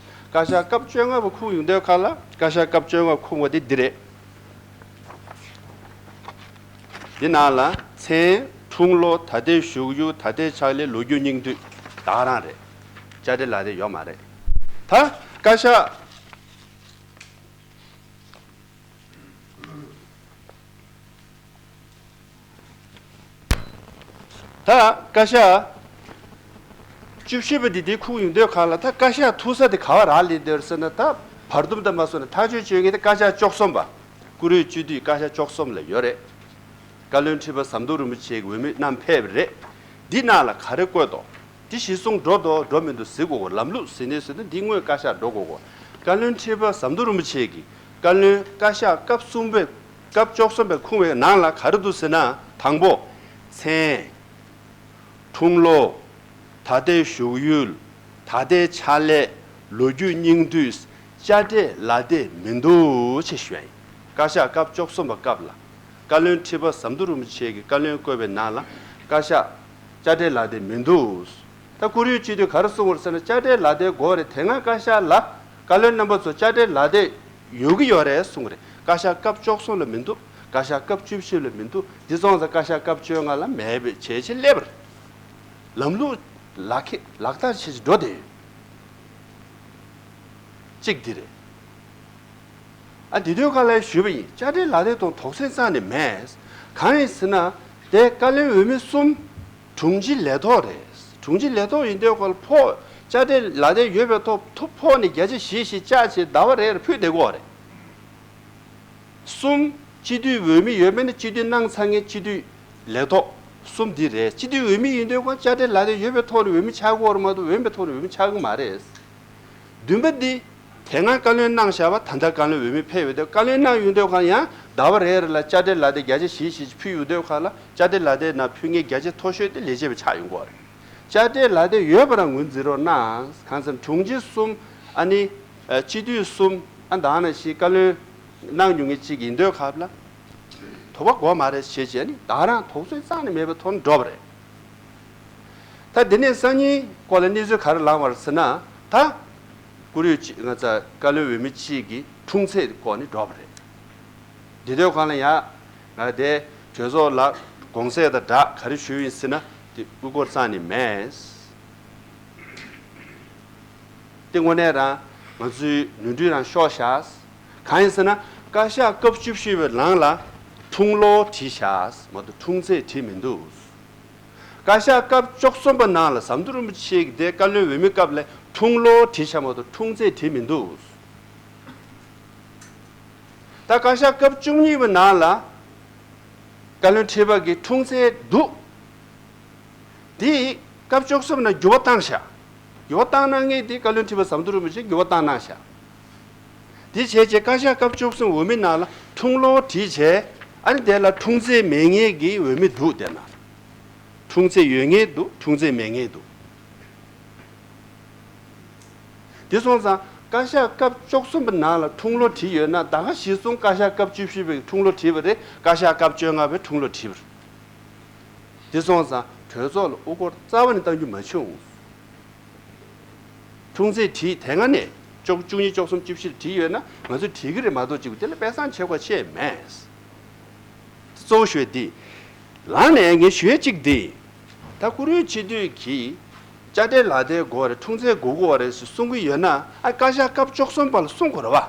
བཀའ་ཤག་སྐབས་བཅོ་ལྔ་པ་ཁུངས་ཡོང་དུས་ག་ལ་བཀའ་ཤག་སྐབས་བཅོ་ལྔ་ཁུངས་པ་དེ་འདི་རེད། འདི་ནང་ལ་མཚན། འཁྲུངས་ལོ། ད་ལྟའི་བཞུགས་ཡུལ། ད་ལྟའི་ཕྱག་ལས། ལོ་རྒྱུས་སྙིང་བསྡུས། ད་ག་རང་རེད། དཔྱ་ཁྲལ་ལག་དེབ་ཡོད་མ་རེད། ད་བཀའ་ཤག་ད་བཀའ་ཤག་བཅུ་བཞི་པ་འདི་འདི་ཁུངས་ཡོང་དུས་ག་ལ་ད་བཀའ་ཤག་ཐུག་ས་དེ་ག་བ་རག་ལས་འདུག་ཟེར་ན། ད་བར་འདུམ་ད་མ་སོང་ན་ཐག་གཅོད་བྱེད་མཁན་དེ་བཀའ་ཤག་བཅུ་གསུམ་པ། བཀུར་འོས་སྤྱི་འཐུས་བཀའ་ཤག་བཅུ་གསུམ་ལ་ཡོད་རེད། བཀའ་བློན་ཁྲི་པ་ཟམ་གདོང་རིན་པོ་ཆེ་གི་འོས་མི་རྣམས་ཕེབས་པ་རེད། འདི་ནང་ལ་ག་རེ་བཀོད་དོ། འདི་གཞི་བཟུང་འགྲོ་དོ་འགྲོ་མི་འདུག་ཟེར་དགོས་གོ། ལམ་ལུགས་ཟེར་ནས་ཟེར་ན་འདི་དངོས་བཀའ་ཤག་འགྲོ་དགོས་གོ། བཀའ་བློན་ཁྲི་པ་ཟམ་གདོང་རིན་པོ་ཆེ་གིས་བཀའ་བློན་བཀའ་ཤག་སྐབས་གསུམ་པའི་སྐབས་བཅུ་གསུམ་པའི་ཁུངས་པའི་ནང་ལ་ག་རེ་འདུག་ཟེར་ན། དང་པོ། མཚན། འཁྲུངས་ལོ། ད་ལྟའི་བཞུགས་ཡུལ། ད་ལྟའི་ཕྱག་ལས། ལོ་རྒྱུས་སྙིང་བསྡུས། དཔྱ་ཁྲལ་ལག་དེབ་མི་འདུག་ཅེས་ཞུ་ཡ་ཡིན། བཀའ་ཤག་སྐབས་བཅུ་གསུམ་པ་སྐབས་ལ། བཀའ་བློན་ཁྲི་པ་ཟམ་གདོང་རིན་པོ་ཆེ་གིས་བཀའ་བློན་བསྐོས་པའི་ནང་ལ་བཀའ་ཤག་དཔྱ་ཁྲལ་ལག་དེབ་མི་འདུག་ད་བཀུར་འོས་སྤྱི་འཐུས་ག་རེ་གསུངས་པ་རེད་ཟེར་ན། དཔྱ་ཁྲལ་ལག་དེབ་དགོས་རེད། དེ་སྔ་བཀའ་ཤག་ལ་བཀའ་བློན་རྣམ་པ་ཚོ་དཔྱ་ཁྲལ་ལག་དེབ་ཡོད་ཀྱི་ཡོད་རེད་གསུངས་རེད། བཀའ་ཤག་སྐབས་བཅུ་གསུམ་ལ་མི་འདུག་བཀའ་ཤག་སྐབས་བཅུ་བཞི་ལ་མི་འདུག་འདི་སོང་ཙང་བཀའ་ཤག་སྐབས་བཅོ་ལྔ་ལ་མེད་པའི་བྱས་བྱས་སླེབས་པ་རེད། ལམ་ལུགས་ལག་ཁྱེར་ལག་བསྟར་བྱེད་ཀྱི་འགྲོ་བསྡད་ཡོད། གཅིག་འདི་རེད། ཨ་འདི་དུས་ག་ལ་ཞུས་པ་ཡིན། དཔྱ་ཁྲལ་ལག་དེབ་དང་དོགས་ཟོན་རྩ་ནས་མེད། གང་ཡིན་ཟེར་ན། དེ་བཀའ་བློན་འོས་མི་གསུམ་དྲུང་ཆེ་ལས་ཐོག་རེད། དྲུང་ཆེ་ལས་ཐོག་ཡིན་དུས་ག་ལ་ཕོགས་དཔྱ་ཁྲལ་ལག་དེབ་ཡོད་པའི་ཐོག་ཐོབ་ཕོགས་ནས་བརྒྱ་ཆ་བཞི་བཞི་བཅག་བྱས་ཟླ་བ་རེར་ཕུལ་བསྡད་ཀྱི་ཡོད་རེད། གསུམ། སྤྱི་འཐུས་འོས་མི་ཡོད་མེད་ནི་སྤྱི་འཐུས་གནང་ཚར་མཁན་སྤྱི་འཐུས་ལས་ཐོག་གསུམ་འདི་རེད། སྤྱི་འཐུས་འོས་མི་ཡིན་དུས་ཀྱང་དཔྱ་ཁྲལ་ལག་དེབ་ཡོད་པའི་ཐོག་ནས་འོས་མི་ཆགས་ཀྱི་ཡོད་རེད་མ་གཏོགས་འོས་མེད་པའི་ཐོག་ནས་འོས་མི་ཆགས་ཀྱི་མ་རེད། བདུན་པ་འདི། དེ་སྔ་བཀའ་བློན་གནང་བཞག་པ་ད་ལྟ་བཀའ་བློན་འོས་མི་ཕེབས་ཡོད་དུས་བཀའ་བློན་གནང་ཡོང་དུས་ཀྱང་ཡང་ཟླ་བ་རེ་རེ་ལ་དཔྱ་ཁྲལ་ལག་དེབ་བརྒྱ་ཆ་བཞི་བཞི་ཕུལ་ཡོང་དུས་ཀྱང་ལ་དཔྱ་ཁྲལ་ལག་དེབ་ནང་ཕུལ་མཁན་བརྒྱ་ཆ་མཐོ་ཤོས་དེ་ལས་བྱེད་པ་ཆགས་ཡོང་གི་ཡོད་རེད། དཔྱ་ཁྲལ་ལག་དེབ་ཡོད་པ་རང་ངོས་འཛིན་རོགས་གནང་། གང་ཟེར་ན་དྲུང་ཆེ་གསུམ་ཨ་ནི་སྤྱི་འཐུས་གསུམ་ཨ་ད་ནང་བཞིན་བཀའ་བློན་གནང་མྱོང་མཁན་གཅིག་ཡིན་དུས་ཁ་ལ་དོ་པ་དགོས་མ་རེད་ཞེས་བྱས་ནས་ད་རང་དོགས་ཟོན་རྩ་ནས་མེད་པའི་ཐོག་ནས་འགྲོ་བ་རེད། ད་འདི་ནས་སང་ཉིན་སྐོར་ལ་གནས་ཚུལ་ག་རེ་ལངས་པ་རེད་ཟེར་ན། ད་བཀུར་འོས་གཅིག་ང་ཚོ་བཀའ་བློན་འོས་མི་གཅིག་གིས་འཁྲུངས་ཚེས་སྐོར་ནས་འགྲོ་བ་རེད། འདི་དུས་གང་ལ་ཡང་ང་དེ་གྲོས་ཚོགས་ལ་དགོངས་སེལ་དང་སྦྲགས་ག་རེ་ཞུས་ཡིན་ཟེར་ན། དེ་དབུ་སྐོར་རྩ་ནས་མེད། དེ་དངོས་གནས་རང་ང་ཚོའི་ནོར་འཁྲུལ་རང་ཤོར་ཤག་གང་ཡིན་ཟེར་ན་བཀའ་ཤག་སྐབས་བཅུ་བཞི་པའི་ནང་ལ་འཁྲུངས་ལོ་བྲིས་ཤག་མ་གཏོགས་འཁྲུངས་ཚེས་བྲིས་མི་འདུག་བཀའ་ཤག་སྐབས་བཅུ་གསུམ་པ་ནང་ལ་ཟམ་གདོང་རིན་པོ་ཆེ་གིས་དེ་བཀའ་བློན་འོས་མི་སྐབས་ལ་འཁྲུངས་ལོ་བྲིས་ཤག་མ་གཏོགས་འཁྲུངས་ཚེས་བྲིས་མི་འདུག་ད་བཀའ་ཤག་སྐབས་བཅུ་གཉིས་པ་ནང་ལ་བཀའ་བློན་ཁྲི་པ་གི་འཁྲུངས་ཚེས་འདུག་དེ་སྐབས་བཅུ་གསུམ་ནང་འགྱུར་བ་བཏང་ཤག་འགྱུར་བ་བཏང་གནང་མཁན་དེ་བཀའ་བློན་ཁྲི་པ་ཟམ་གདོང་རིན་པོ་ཆེས་འགྱུར་བ་བཏང་གནང་ཤག་དེ་བྱས་རྗེས་བཀའ་ཤག་སྐབས་བཅུ་གསུམ་འོས་མི་ནང་ལ་འཁྲུངས་ལོ་བྲིས་བྱས། ཨ་ནི་དེ་ལ་འཁྲུངས་ཚེས་མེད་མཁན་གྱི་འོས་མི་འདུག་དེ་ན། འཁྲུངས་ཚེས་ཡོད་མཁན་འདུག་འཁྲུངས་ཚེས་མེད་མཁན་འདུག་དེ་སོང་ཙང་བཀའ་ཤག་སྐབས་བཅུ་གསུམ་པའི་ནང་ལ་འཁྲུངས་ལོ་བྲིས་ཡོད་ན། ད་ག་གཞི་བཟུང་བཀའ་ཤག་སྐབས་བཅུ་བཞི་པའི་འཁྲུངས་ལོ་བྲིས་པ་རེད། བཀའ་ཤག་སྐབས་བཅོ་ལྔ་པའི་འཁྲུངས་ལོ་བྲིས་པ་རེད། དེ་སོང་ཙང་གྲོས་ཚོགས་ལ་དབུ་སྐོར་རྩ་བ་ནས་གཏང་རྒྱུ་མ་བྱུང་། འཁྲུངས་ཚེས་བྲིས་དེ་སྔ་ནས་བཅུ་བཅུ་གཉིས་བཅུ་གསུམ་བཅུ་བཞི་ལ་བྲིས་ཡོད་ན་ང་ཚོས་བྲིས་ཀྱི་རེད་མ་གཏོགས་གཅིག་པུ་དེ་ལ་དཔེ་བཟང་བྱེད་དགོས་ཆེ་མེད། གཙོ་བོ་ཞུ་ཡ་འདི། ལངས་ནས་ངས་ཞུ་ཡ་གཅིག་འདི། ད་བཀུར་འོས་སྤྱི་འཐུས་ཀྱིས་དཔྱ་ཁྲལ་ལག་དེབ་དགོས་རེད། འཁྲུངས་ཚེས་དགོས་ཀྱི་ཡོད་རེད་ཟེར་གསུང་གི་ཡོད་ན། ཨ་བཀའ་ཤག་སྐབས་བཅུ་གསུམ་པ་ལ་གསུང་དགོས་རེད་བ།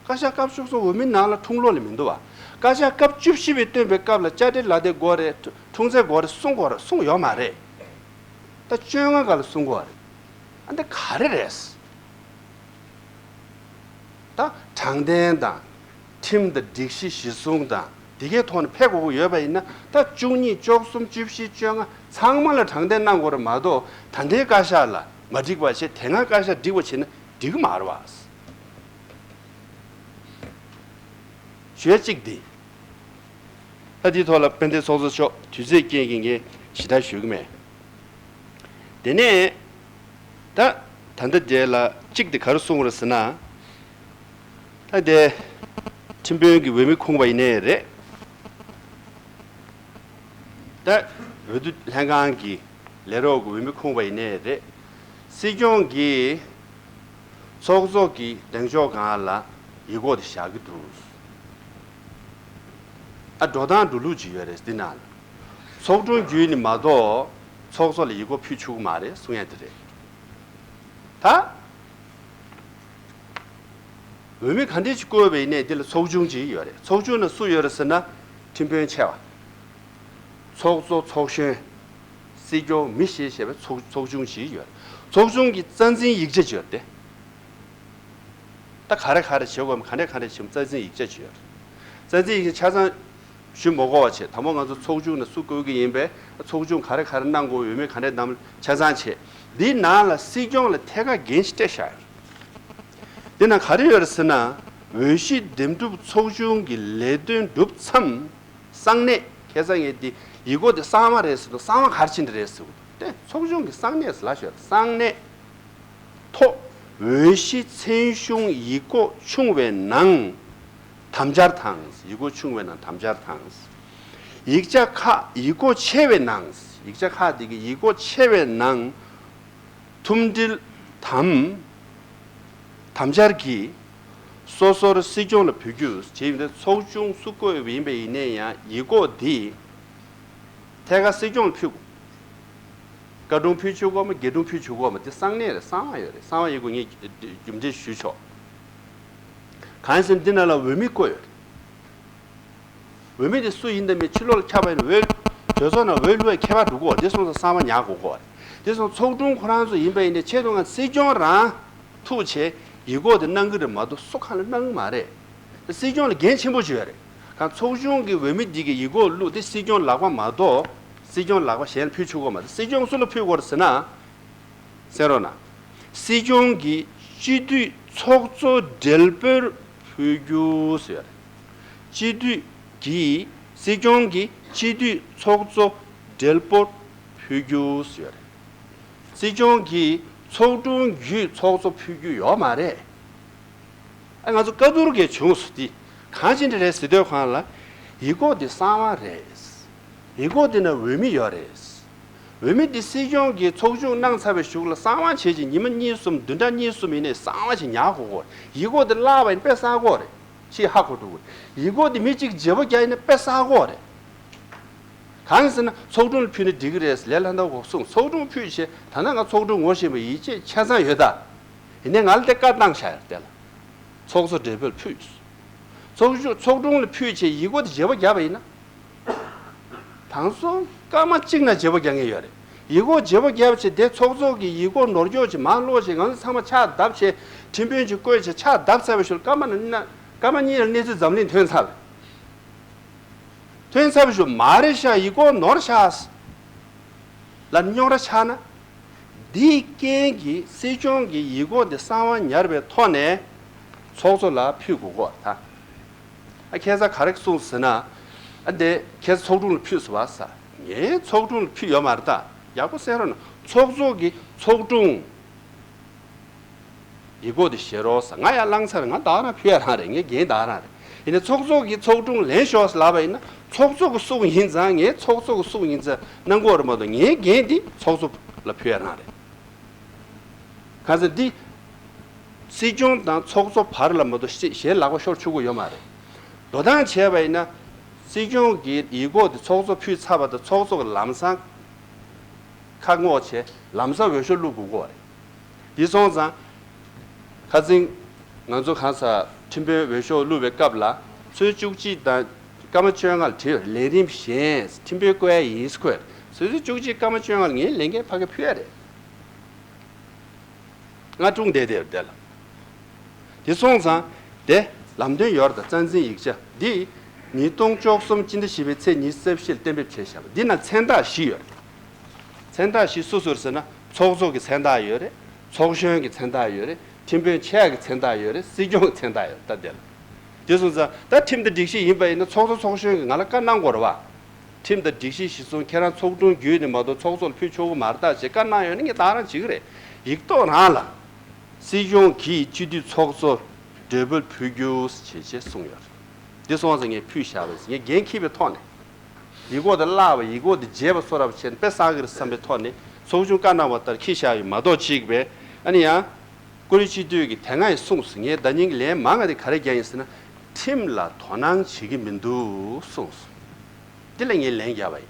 བཀའ་ཤག་སྐབས་བཅུ་གསུམ་འོས་མི་ནང་ལ་འཁྲུངས་ལོ་ལ་མི་འདུག་བ། བཀའ་ཤག་སྐབས་བཅུ་བཞི་པས་བཏོན་པའི་སྐབས་ལ་དཔྱ་ཁྲལ་ལག་དེབ་དགོས་རེད། འཁྲུངས་ཚེས་དགོས་རེད་གསུང་དགོས་རེད་གསུང་ཡོད་མ་རེད། ད་བཅོ་ལྔ་ག་ལ་གསུང་དགོས་རེད། ཨ་འདི་ག་རེ་རེད། ད་དྲང་བདེན་དང་། ཁྲིམས་དང་སྒྲིག་གཞི་གཞི་བཟུང་དང་དེ་གའི་ཐོག་ནས་ཕེབས་དགོས་ཀྱི་ཡོད་པ་ཡིན་ན། ད་བཅུ་གཉིས་བཅུ་གསུམ་བཅུ་བཞི་བཅོ་ལྔ་ཚང་མ་ལ་དྲང་བདེན་གནང་དགོས་རེད་མ་གཏོགས། ད་ལྟའི་བཀའ་ཤག་ལ་མ་འགྲིག་པ་བྱས་དེ་སྔ་བཀའ་ཤག་འགྲིག་པ་བྱས་ན་འགྲིག་གི་མ་རེད་བ། ཞུ་ཡ་གཅིག་འདི། ད་འདིའི་ཐོག་ལ་དཔལ་ལྡན་ཚོགས་གཙོ་མཆོག་དུས་ཚོད་རྐྱེན་གྱིས་ངས་ཞེ་དྲག་ཞུ་གི་མེད། དེ་ནས་ད་ད་ལྟ་དེ་ལ་ གཅིག་དེ་ག་རེ་གསུངས་རེད་ཟེར་ན། ད་དེ་ཁྲིམས་དཔོན་གྱི་འོས་མི་ཁུངས་པ་ཡིན་ནའི་རེད། ད་འོས་བསྡུ་ལྷན་ཁང་གི་ལས་རོགས་ཀྱི་འོས་མི་ཁུངས་པ་ཡིན་ནའི་རེད། སྲིད་སྐྱོང་གིས་ཚོགས་གཙོ་གི་གདེང་འཇོག་སྒང་ལ་ཡིག་སྐོགས་དེ་བཞག་གི་འདུག་ཨ། འགྲོ་སྟངས་འགྲོ་ལུགས་ཅིག་ཡོད་རེད་འདི་ནང་ལ། ཚོགས་དྲུང་བརྒྱུད་ནས་མ་གཏོགས་ཚོགས་གཙོ་ལ་ཡིག་སྐོགས་ཕུལ་ཆོག་གི་མ་རེད་གསུང་ཡ་དེ་རེད། ད་འོས་མི་ག་འདྲས་ཅིག་བསྐོས་པ་ཡིན་ནའི་འདི་ལ་ཚོགས་ཆུང་ཅིག་ཡོད་རེད། ཚོགས་ཆུང་ནང་སུ་ཡོད་རེད་ཟེར་ན། ཁྲིམས་དཔོན་ཆེ་བ། ཚོགས་གཙོ། ཚོགས་གཞོན། སྲིད་སྐྱོང་། མི་ཤེས་ཤེས་པའི་ཚོགས་ཚོགས་ཆུང་ཞིག་ཡོད་རེད། ཚོགས་ཆུང་གི་རྩ་འཛིན་ཡིག་ཆ་ཅིག་ཡོད་རེད་དེ། ད་ག་རེ་ག་རེ་བྱེད་དགོས་མིན། ག་འདྲས་ག་འདྲས་བྱེད་མིན་རྩ་འཛིན་ཡིག་ཆ་ཅིག་ཡོད་རེད། རྩ་འཛིན་ཡིག་ཆ་ཆ་ཚང་ཞུ་མ་དགོས་པ་བྱས། དང་པོ་ང་ཚོ་ཚོགས་ཆུང་ནས་སུ་བསྐོ་གི་ཡིན་པས། ཚོགས་ཆུང་ག་རེ་ག་རེ་གནང་དགོས། འོས་མི་ག་འདྲས་བདམས། ཆ་ཚང་བྱས། འདིའི་ནང་ལ་སྲིད་སྐྱོང་ལ་ཐད་ཀར་འགན་ཞིག་སྤྲད་བཞག་ཡོད་རེད། འདི་ནང་ག་རེ་ཡོད་རེད་ཟེར་ན། འོས་གཞི་འདེམས་སྒྲུག་ཚོགས་ཆུང་གི་ལས་དོན་གྲུབ་མཚམས། གསང་གནས། ཁ་སང་ངས་འདི་ཡིག་སྐོགས་འདི་གསང་བ་རེད་ཟེར་འདུག་གསང་བ་ག་རེ་བྱེད་འདི་རེད་ཟེར་གི་འདུག་དེ་ཚོགས་ཆུང་གི་གསང་གནས་ཟེར་ལབ་ཤོག་གསང་གནས་ཐོག་འོས་གཞི་མཚན་གཞུང་ཡིག་སྐོགས་ཆུང་བའི་ནང་དམ་འཆར་དང་། ཡིག་སྐོགས་ཆུང་བའི་ནང་དམ་འཆར་དང་། ཡིག་ཆ་ཁག་ཡིག་སྐོགས་ཆེ་བའི་ནང་། ཡིག་ཆ་ཁག་འདི་གི་ཡིག་སྐོགས་ཆེ་བའི་ནང་ཐུམ་སྒྲིལ་དམ། དམ་འཆར་གྱིས་སོ་སོར་སྲིད་སྐྱོང་ལ་ཕུལ་རྒྱུ་བྱས་ཡོད་པ་དེ། ཚོགས་ཆུང་སུ་བསྐོས་པ་ཡིན་པ་ཡིན་ནའི་ཡང་ཡིག་སྐོགས་འདི་ཐད་ཀར་སྲིད་སྐྱོང་ལ་ཕུལ་དགོས། བཀའ་དྲུང་ཕུལ་ཆོག་གོ་མ། རྒྱ་དྲུང་ཕུལ་ཆོག་གོ་མ། དེ་གསང་གནས་རེད། གསང་བ་ཡོད་རེད། གསང་བ་ཡིན་དགོས། ངས་རྒྱུ་མཚན་ཞུས་ཆོག་གང་ཡིན་ཟེར་ན་འདི་ནང་ལ་འོས་མི་བསྐོས་ཡོད་རེད། འོས་མི་དེ་སུ་ཡིན་དང་མིན་ཕྱི་ལོགས་ལ་ཁྱབ་པ་ཡིན་ན། འོས་གྲོས་ཚོགས་ནང་འོས་བླུག་པའི་ཁྱད་པར་འགྲོ་གི་རེད། དེ་སོང་ཙང་གསང་བ་ཉར་དགོས་ཀྱི་རེད། དེ་སོང་ཚོགས་དྲུང་ཁོ་རང་ཚོ་ཡིན་པ་ཡིན་ནའི་ཆེད་དུ་ང་སྲིད་སྐྱོང་རང་ཐུག་བྱས་ཡིག་སྐོགས་དེ་གནང་གི་རེད་མ་གཏོགས་སུ་གང་ལ་གནང་གི་མ་རེད། སྲིད་སྐྱོང་ལ་འགན་ཆེན་པོ་ཅིག་ཡོད་རེད། གང་ཚོགས་ཆུང་གི་འོས་མི་འདི་གི་ཡིག་སྐོགས་བླུགས་ཏེ་སྲིད་སྐྱོང་ལག་པ་མ་གཏོགས་སྲིད་སྐྱོང་ལག་པ་གཞན་ལ་ཕུལ་ཆོག་གི་མ་རེད། སྲིད་སྐྱོང་སུ་ལ་ཕུལ་དགོས་རེད་ཟེར་ན། གསན་རོགས་གནང་། སྲིད་སྐྱོང་གིས་སྤྱི་འཐུས་ཚོགས་གཙོ་སྦྲེལ་པོར་ཕུལ་རྒྱུ་ཟེར་ཡ་རེད། སྤྱི་འཐུས་ཀྱིས། སྲིད་སྐྱོང་གིས་སྤྱི་འཐུས་ཚོགས་གཙོ་སྦྲེལ་པོར་ཕུལ་རྒྱུ་ཟེར་ཡ་རེད། སྲིད་སྐྱོང་གིས་ཚོགས་དྲུང་བརྒྱུད་ཚོགས་གཙོ་ཕུལ་རྒྱུ་ཡོད་མ་རེད། ཨ། ང་ཚོ་བཀའ་བསྡུར་གྱི་བྱུང་སོང་། དེ་གང་ཅི་འདྲ་རེད་ཟེར་དུས་སྒང་ལ། ཡིག་སྐོགས་དེ་གསང་བ་རེད། ཡིག་སྐོགས་དེ་ནང་འོས་མི་ཡོད་རེད། འོས་མི་དེ་སྲིད་སྐྱོང་གིས་ཚོགས་ཆུང་གནང་ཚར་བའི་གཞུག་ལ་གསང་བ་བྱས་ཅིང་ཉི་མ་གཉིས་གསུམ། བདུན་ཕྲག་གཉིས་གསུམ་ཡིན་ནའི་གསང་བ་ཞིག་ཉར་དགོས་ཀྱི་རེད། ཡིག་སྐོགས་དེ་བརླག་པ་ཡིན་ན་དཔེ་བསགས་ཀྱི་རེད། ཅིག་ཧ་གོ་འགྲོ་གི་རེད། ཡིག་སྐོགས་དེ་མི་གཅིག་བརྗེ་པོ་རྒྱག་ཡིན་ན་དཔེ་བསགས་ཀྱི་རེད། གང་ཡིན་ཟེར་ན་ཚོགས་དྲུང་ལ་ཕུལ་ན་འགྲིག་གི་རེད། ལས་སླ་མདའ་འགོག་གསུངས། ཚོགས་དྲུང་ཕུལ་བྱས་ད་ནང་ང་ཚོགས་དྲུང་ངོ་ཤེས་པ་ཡིད་ཆེས་ཆ་ཚང་ཡོད་ད། ཡིན་ནའི་ང་ལ་དེ་བཀའ་བཏང་བཞག་ཡོད་དེ་ལ། ཚོགས་གཙོ་སྦྲེལ་པོར་ཕུལ། ཚོགས་གཙོ་ཚོགས་དྲུང་ལ་ཕུལ་བྱས་ཡིག་སྐོགས་དེ་བརྗེ་པོ་བརྒྱབ་པ་ཡིན་ན། དེང་སང་སྐར་མ་གཅིག་ནང་བརྗེ་པོ་རྒྱག་མཁན་ཡོད་རེད། ཡིག་སྐོགས་བརྗེ་པོ་བརྒྱབ་བྱས་དེ་ཚོགས་གཙོ་གི་ཡིག་སྐོགས་ནོར་སྐྱོག་ཅིག་མར་སློག་བྱས། ང་ཚོ་ཚང་མ་ཕྱག་བརྡབས་བྱས་ཁྲིམས་དཔོན་ཅིག་བསྐོས་བྱས་ཕྱག་བརྡབས་ཚར་བའི་གཞུག་ལ་སྐར་མ་ན་སྐར་མ་གཉིས་ལ་གནས་ཚུལ་འཛམ་གླིང་ཐོན་ཚར་བས། ཐོན་ཚར་བའི་གཞུག་མ་རེད་ཤག་ཡིག་སྐོགས་ནོར་ཤག་ལབ་རྙོག་དྲ་ཆགས་ན། འདིའི་རྐྱེན་གྱིས་སྲིད་སྐྱོང་གིས་ཡིག་སྐོགས་འདི་གསང་བ་ཉར་བའི་ཐོག་ནས་ཚོགས་གཙོ་ལ་ཕུལ་དགོས་ཀྱི་རེད་ད། ཨ། ཁ་སང་ག་རེ་གསུངས་ཟེར་ན། ཨ། འདི་ཁ་སང་ཚོགས་དྲུང་ལ་ཕུལ་སོང་བ་ཟེར། ངས་ཚོགས་དྲུང་ལ་ཕུལ་ཡོད་མ་རེད་ད། ཡག་པོ་གསན་རོགས་གནང་། ཚོགས་གཙོ་གིས་ཚོགས་དྲུང་ཡིག་སྐོགས་དེ་བཞེས་རོགས་ཟེར། ང་ཡར་ལངས་ཚར། ང་བདག་རང་ཕུལ་ཡ་རང་རེད། ངའི་འགན་བདག་རང་རེད། ཡིན་ནའི་ཚོགས་གཙོ་གིས་ཚོགས་དྲུང་ལེན་ཤོག་ཟེར་ལབ་པ་ཡིན་ན། ཚོགས་གཙོ་གི་གསུང་ཡིན་ཙང་། ངས་ཚོགས་གཙོ་གི་གསུང་ཡིན་ཙང་གནང་དགོས་རེད་མ་གཏོགས་ངའི་འགན་འདི་ཚོགས་གཙོ་ལ་ཕུལ་ཡ་རང་རེད། གང་ཟེར་འདི་སྲིད་སྐྱོང་དང་ཚོགས་གཙོ་བར་ལ་མ་གཏོགས་གཞན་ལག་པ་ཤོར་ཆོག་གི་ཡོད་མ་རེད། འགྲོ་སྟངས་བྱས་པ་ཡིན་ན། སྲིད་སྐྱོང་གིས་ཡིག་སྐོགས་དེ་ཚོགས་གཙོ་ཕུལ་ཚར་བ་དང་། ཚོགས་གཙོ་གིས་ལམ་སང་ཁ་སྔོག་བྱས་ལམ་སང་འོས་ཤོག་བླུག་དགོས་ཀྱི་རེད། དེ་སོང་ཙང་། ཁ་སང་ང་ཚོ་གང་ཟེར་ཁྲིམས་དཔོན་འོས་ཤོག་བླུག་པའི་སྐབས་ལ། ཚོད་བཅུ་གཅིག་དང་སྐར་མ་བཅོ་ལྔ་ལ་བྲིས་པ་རེད། ལས་རིམ་གཞན་ཁྲིམས་དཔོན་བསྐོ་ཡ་ཡིན་ཟེར་འཁོད། ཚོད་བཅུ་གཅིག་སྐར་མ་བཅོ་ལྔ་ལ་ངས་ལས་འགན་ཕ་གིར་ཕུལ་ཡ་རེད། ང་ཀྲུང་བསྡད་བསྡད་བསྡད་ལ། དེ་སོང་ཙང་དེ་ལམ་སྟོན་ཡོད་རེད་ད། རྩ་འཛིན་ཡིག་ཆ་འདི་ཉིས་སྟོང་བཅུ་གསུམ་སྤྱི་ཟླ་བཞི་པའི་ཚེས་ཉི་ཤུ་རྩ་བཞི་ལ་གཏན་འབེབས་བྱས་བཞག་པ། འདི་ན་མཚན་རྟགས་བཞི་ཡོད་རེད། མཚན་རྟགས་བཞི་སུ་སུ་རེད་ཟེར་ན། ཚོགས་གཙོ་གི་མཚན་རྟགས་ཡོད་རེད། ཚོགས་གཞོན་གྱི་མཚན་རྟགས་ཡོད་རེད། ཁྲིམས་དཔོན་ཆེ་ཡ་གི་མཚན་རྟགས་ཡོད་རེད། སྲིད་སྐྱོང་གི་མཚན་རྟགས་ཡོད་རེད་ད། དེ་ལ། དེ་སོང་ཙང་ད་ཁྲིམས་དང་སྒྲིག་གཞི་ཡིན་པ་ཡིན་ན་ཚོགས་གཙོ་ཚོགས་གཞོན་གྱིས་ང་ལ་བཀའ་གནང་དགོས་རེད་བ། ཁྲིམས་དང་སྒྲིག་གཞི་གཞིར་བཟུང་ཁྱེད་རང་ཚོགས་དྲུང་བརྒྱུད་ནས་མ་གཏོགས་ཚོགས་གཙོ་ལ་ཕུལ་ཆོག་གི་མ་རེད་ད་ཅེས་བཀའ་གནང་ཡོད་ན་ངས་བདག་རང་བྱེད་ཀྱི་རེད། ཡིག་ཐོག་རང་ལ། སྲིད་སྐྱོང་གིས་སྤྱི་འཐུས་ཚོགས་གཙོར་གྲོས་འབུལ་ཕུལ་རྒྱུ་ཞེས་བྱས་གསུངས་ཡོད་རེད། འདི་སོང་ཙང་ངས་ཕུལ་བཞག་པ་ཡིན། ངས་འགན་འཁྱེར་བའི་ཐོག་ནས། ཡིག་སྐོགས་དེ་བརླགས་པ། ཡིག་སྐོགས་དེ་བརྗེད་པ་སོགས་རབ་བྱས་ནས་དཔེ་བསགས་ཀྱི་རེད་བསམ་པའི་ཐོག་ནས་ཚོགས་ཆུང་བཀའ་གནང་བ་ལྟར་འཁྱེར་བཞག་ཡོད་མ་གཏོགས། གཅིག་པས་ཨ་ནི་ཡང་། བཀུར་འོས་སྤྱི་འཐུས་ཀྱིས་དེ་སྔ་ཡང་གསུངས་སོང་། ངས་ཟླ་ཉིན་གྱི་ལན་མང་ང་དེ་ག་རེ་རྒྱག་ཡིན་ཟེར་ན། ཁྲིམས་ལ་དོ་སྣང་བྱེད་ཀྱི་མི་འདུག་གསུངས་སོང་། འདི་ལ་ངས་ལན་བརྒྱབ་པ་ཡིན།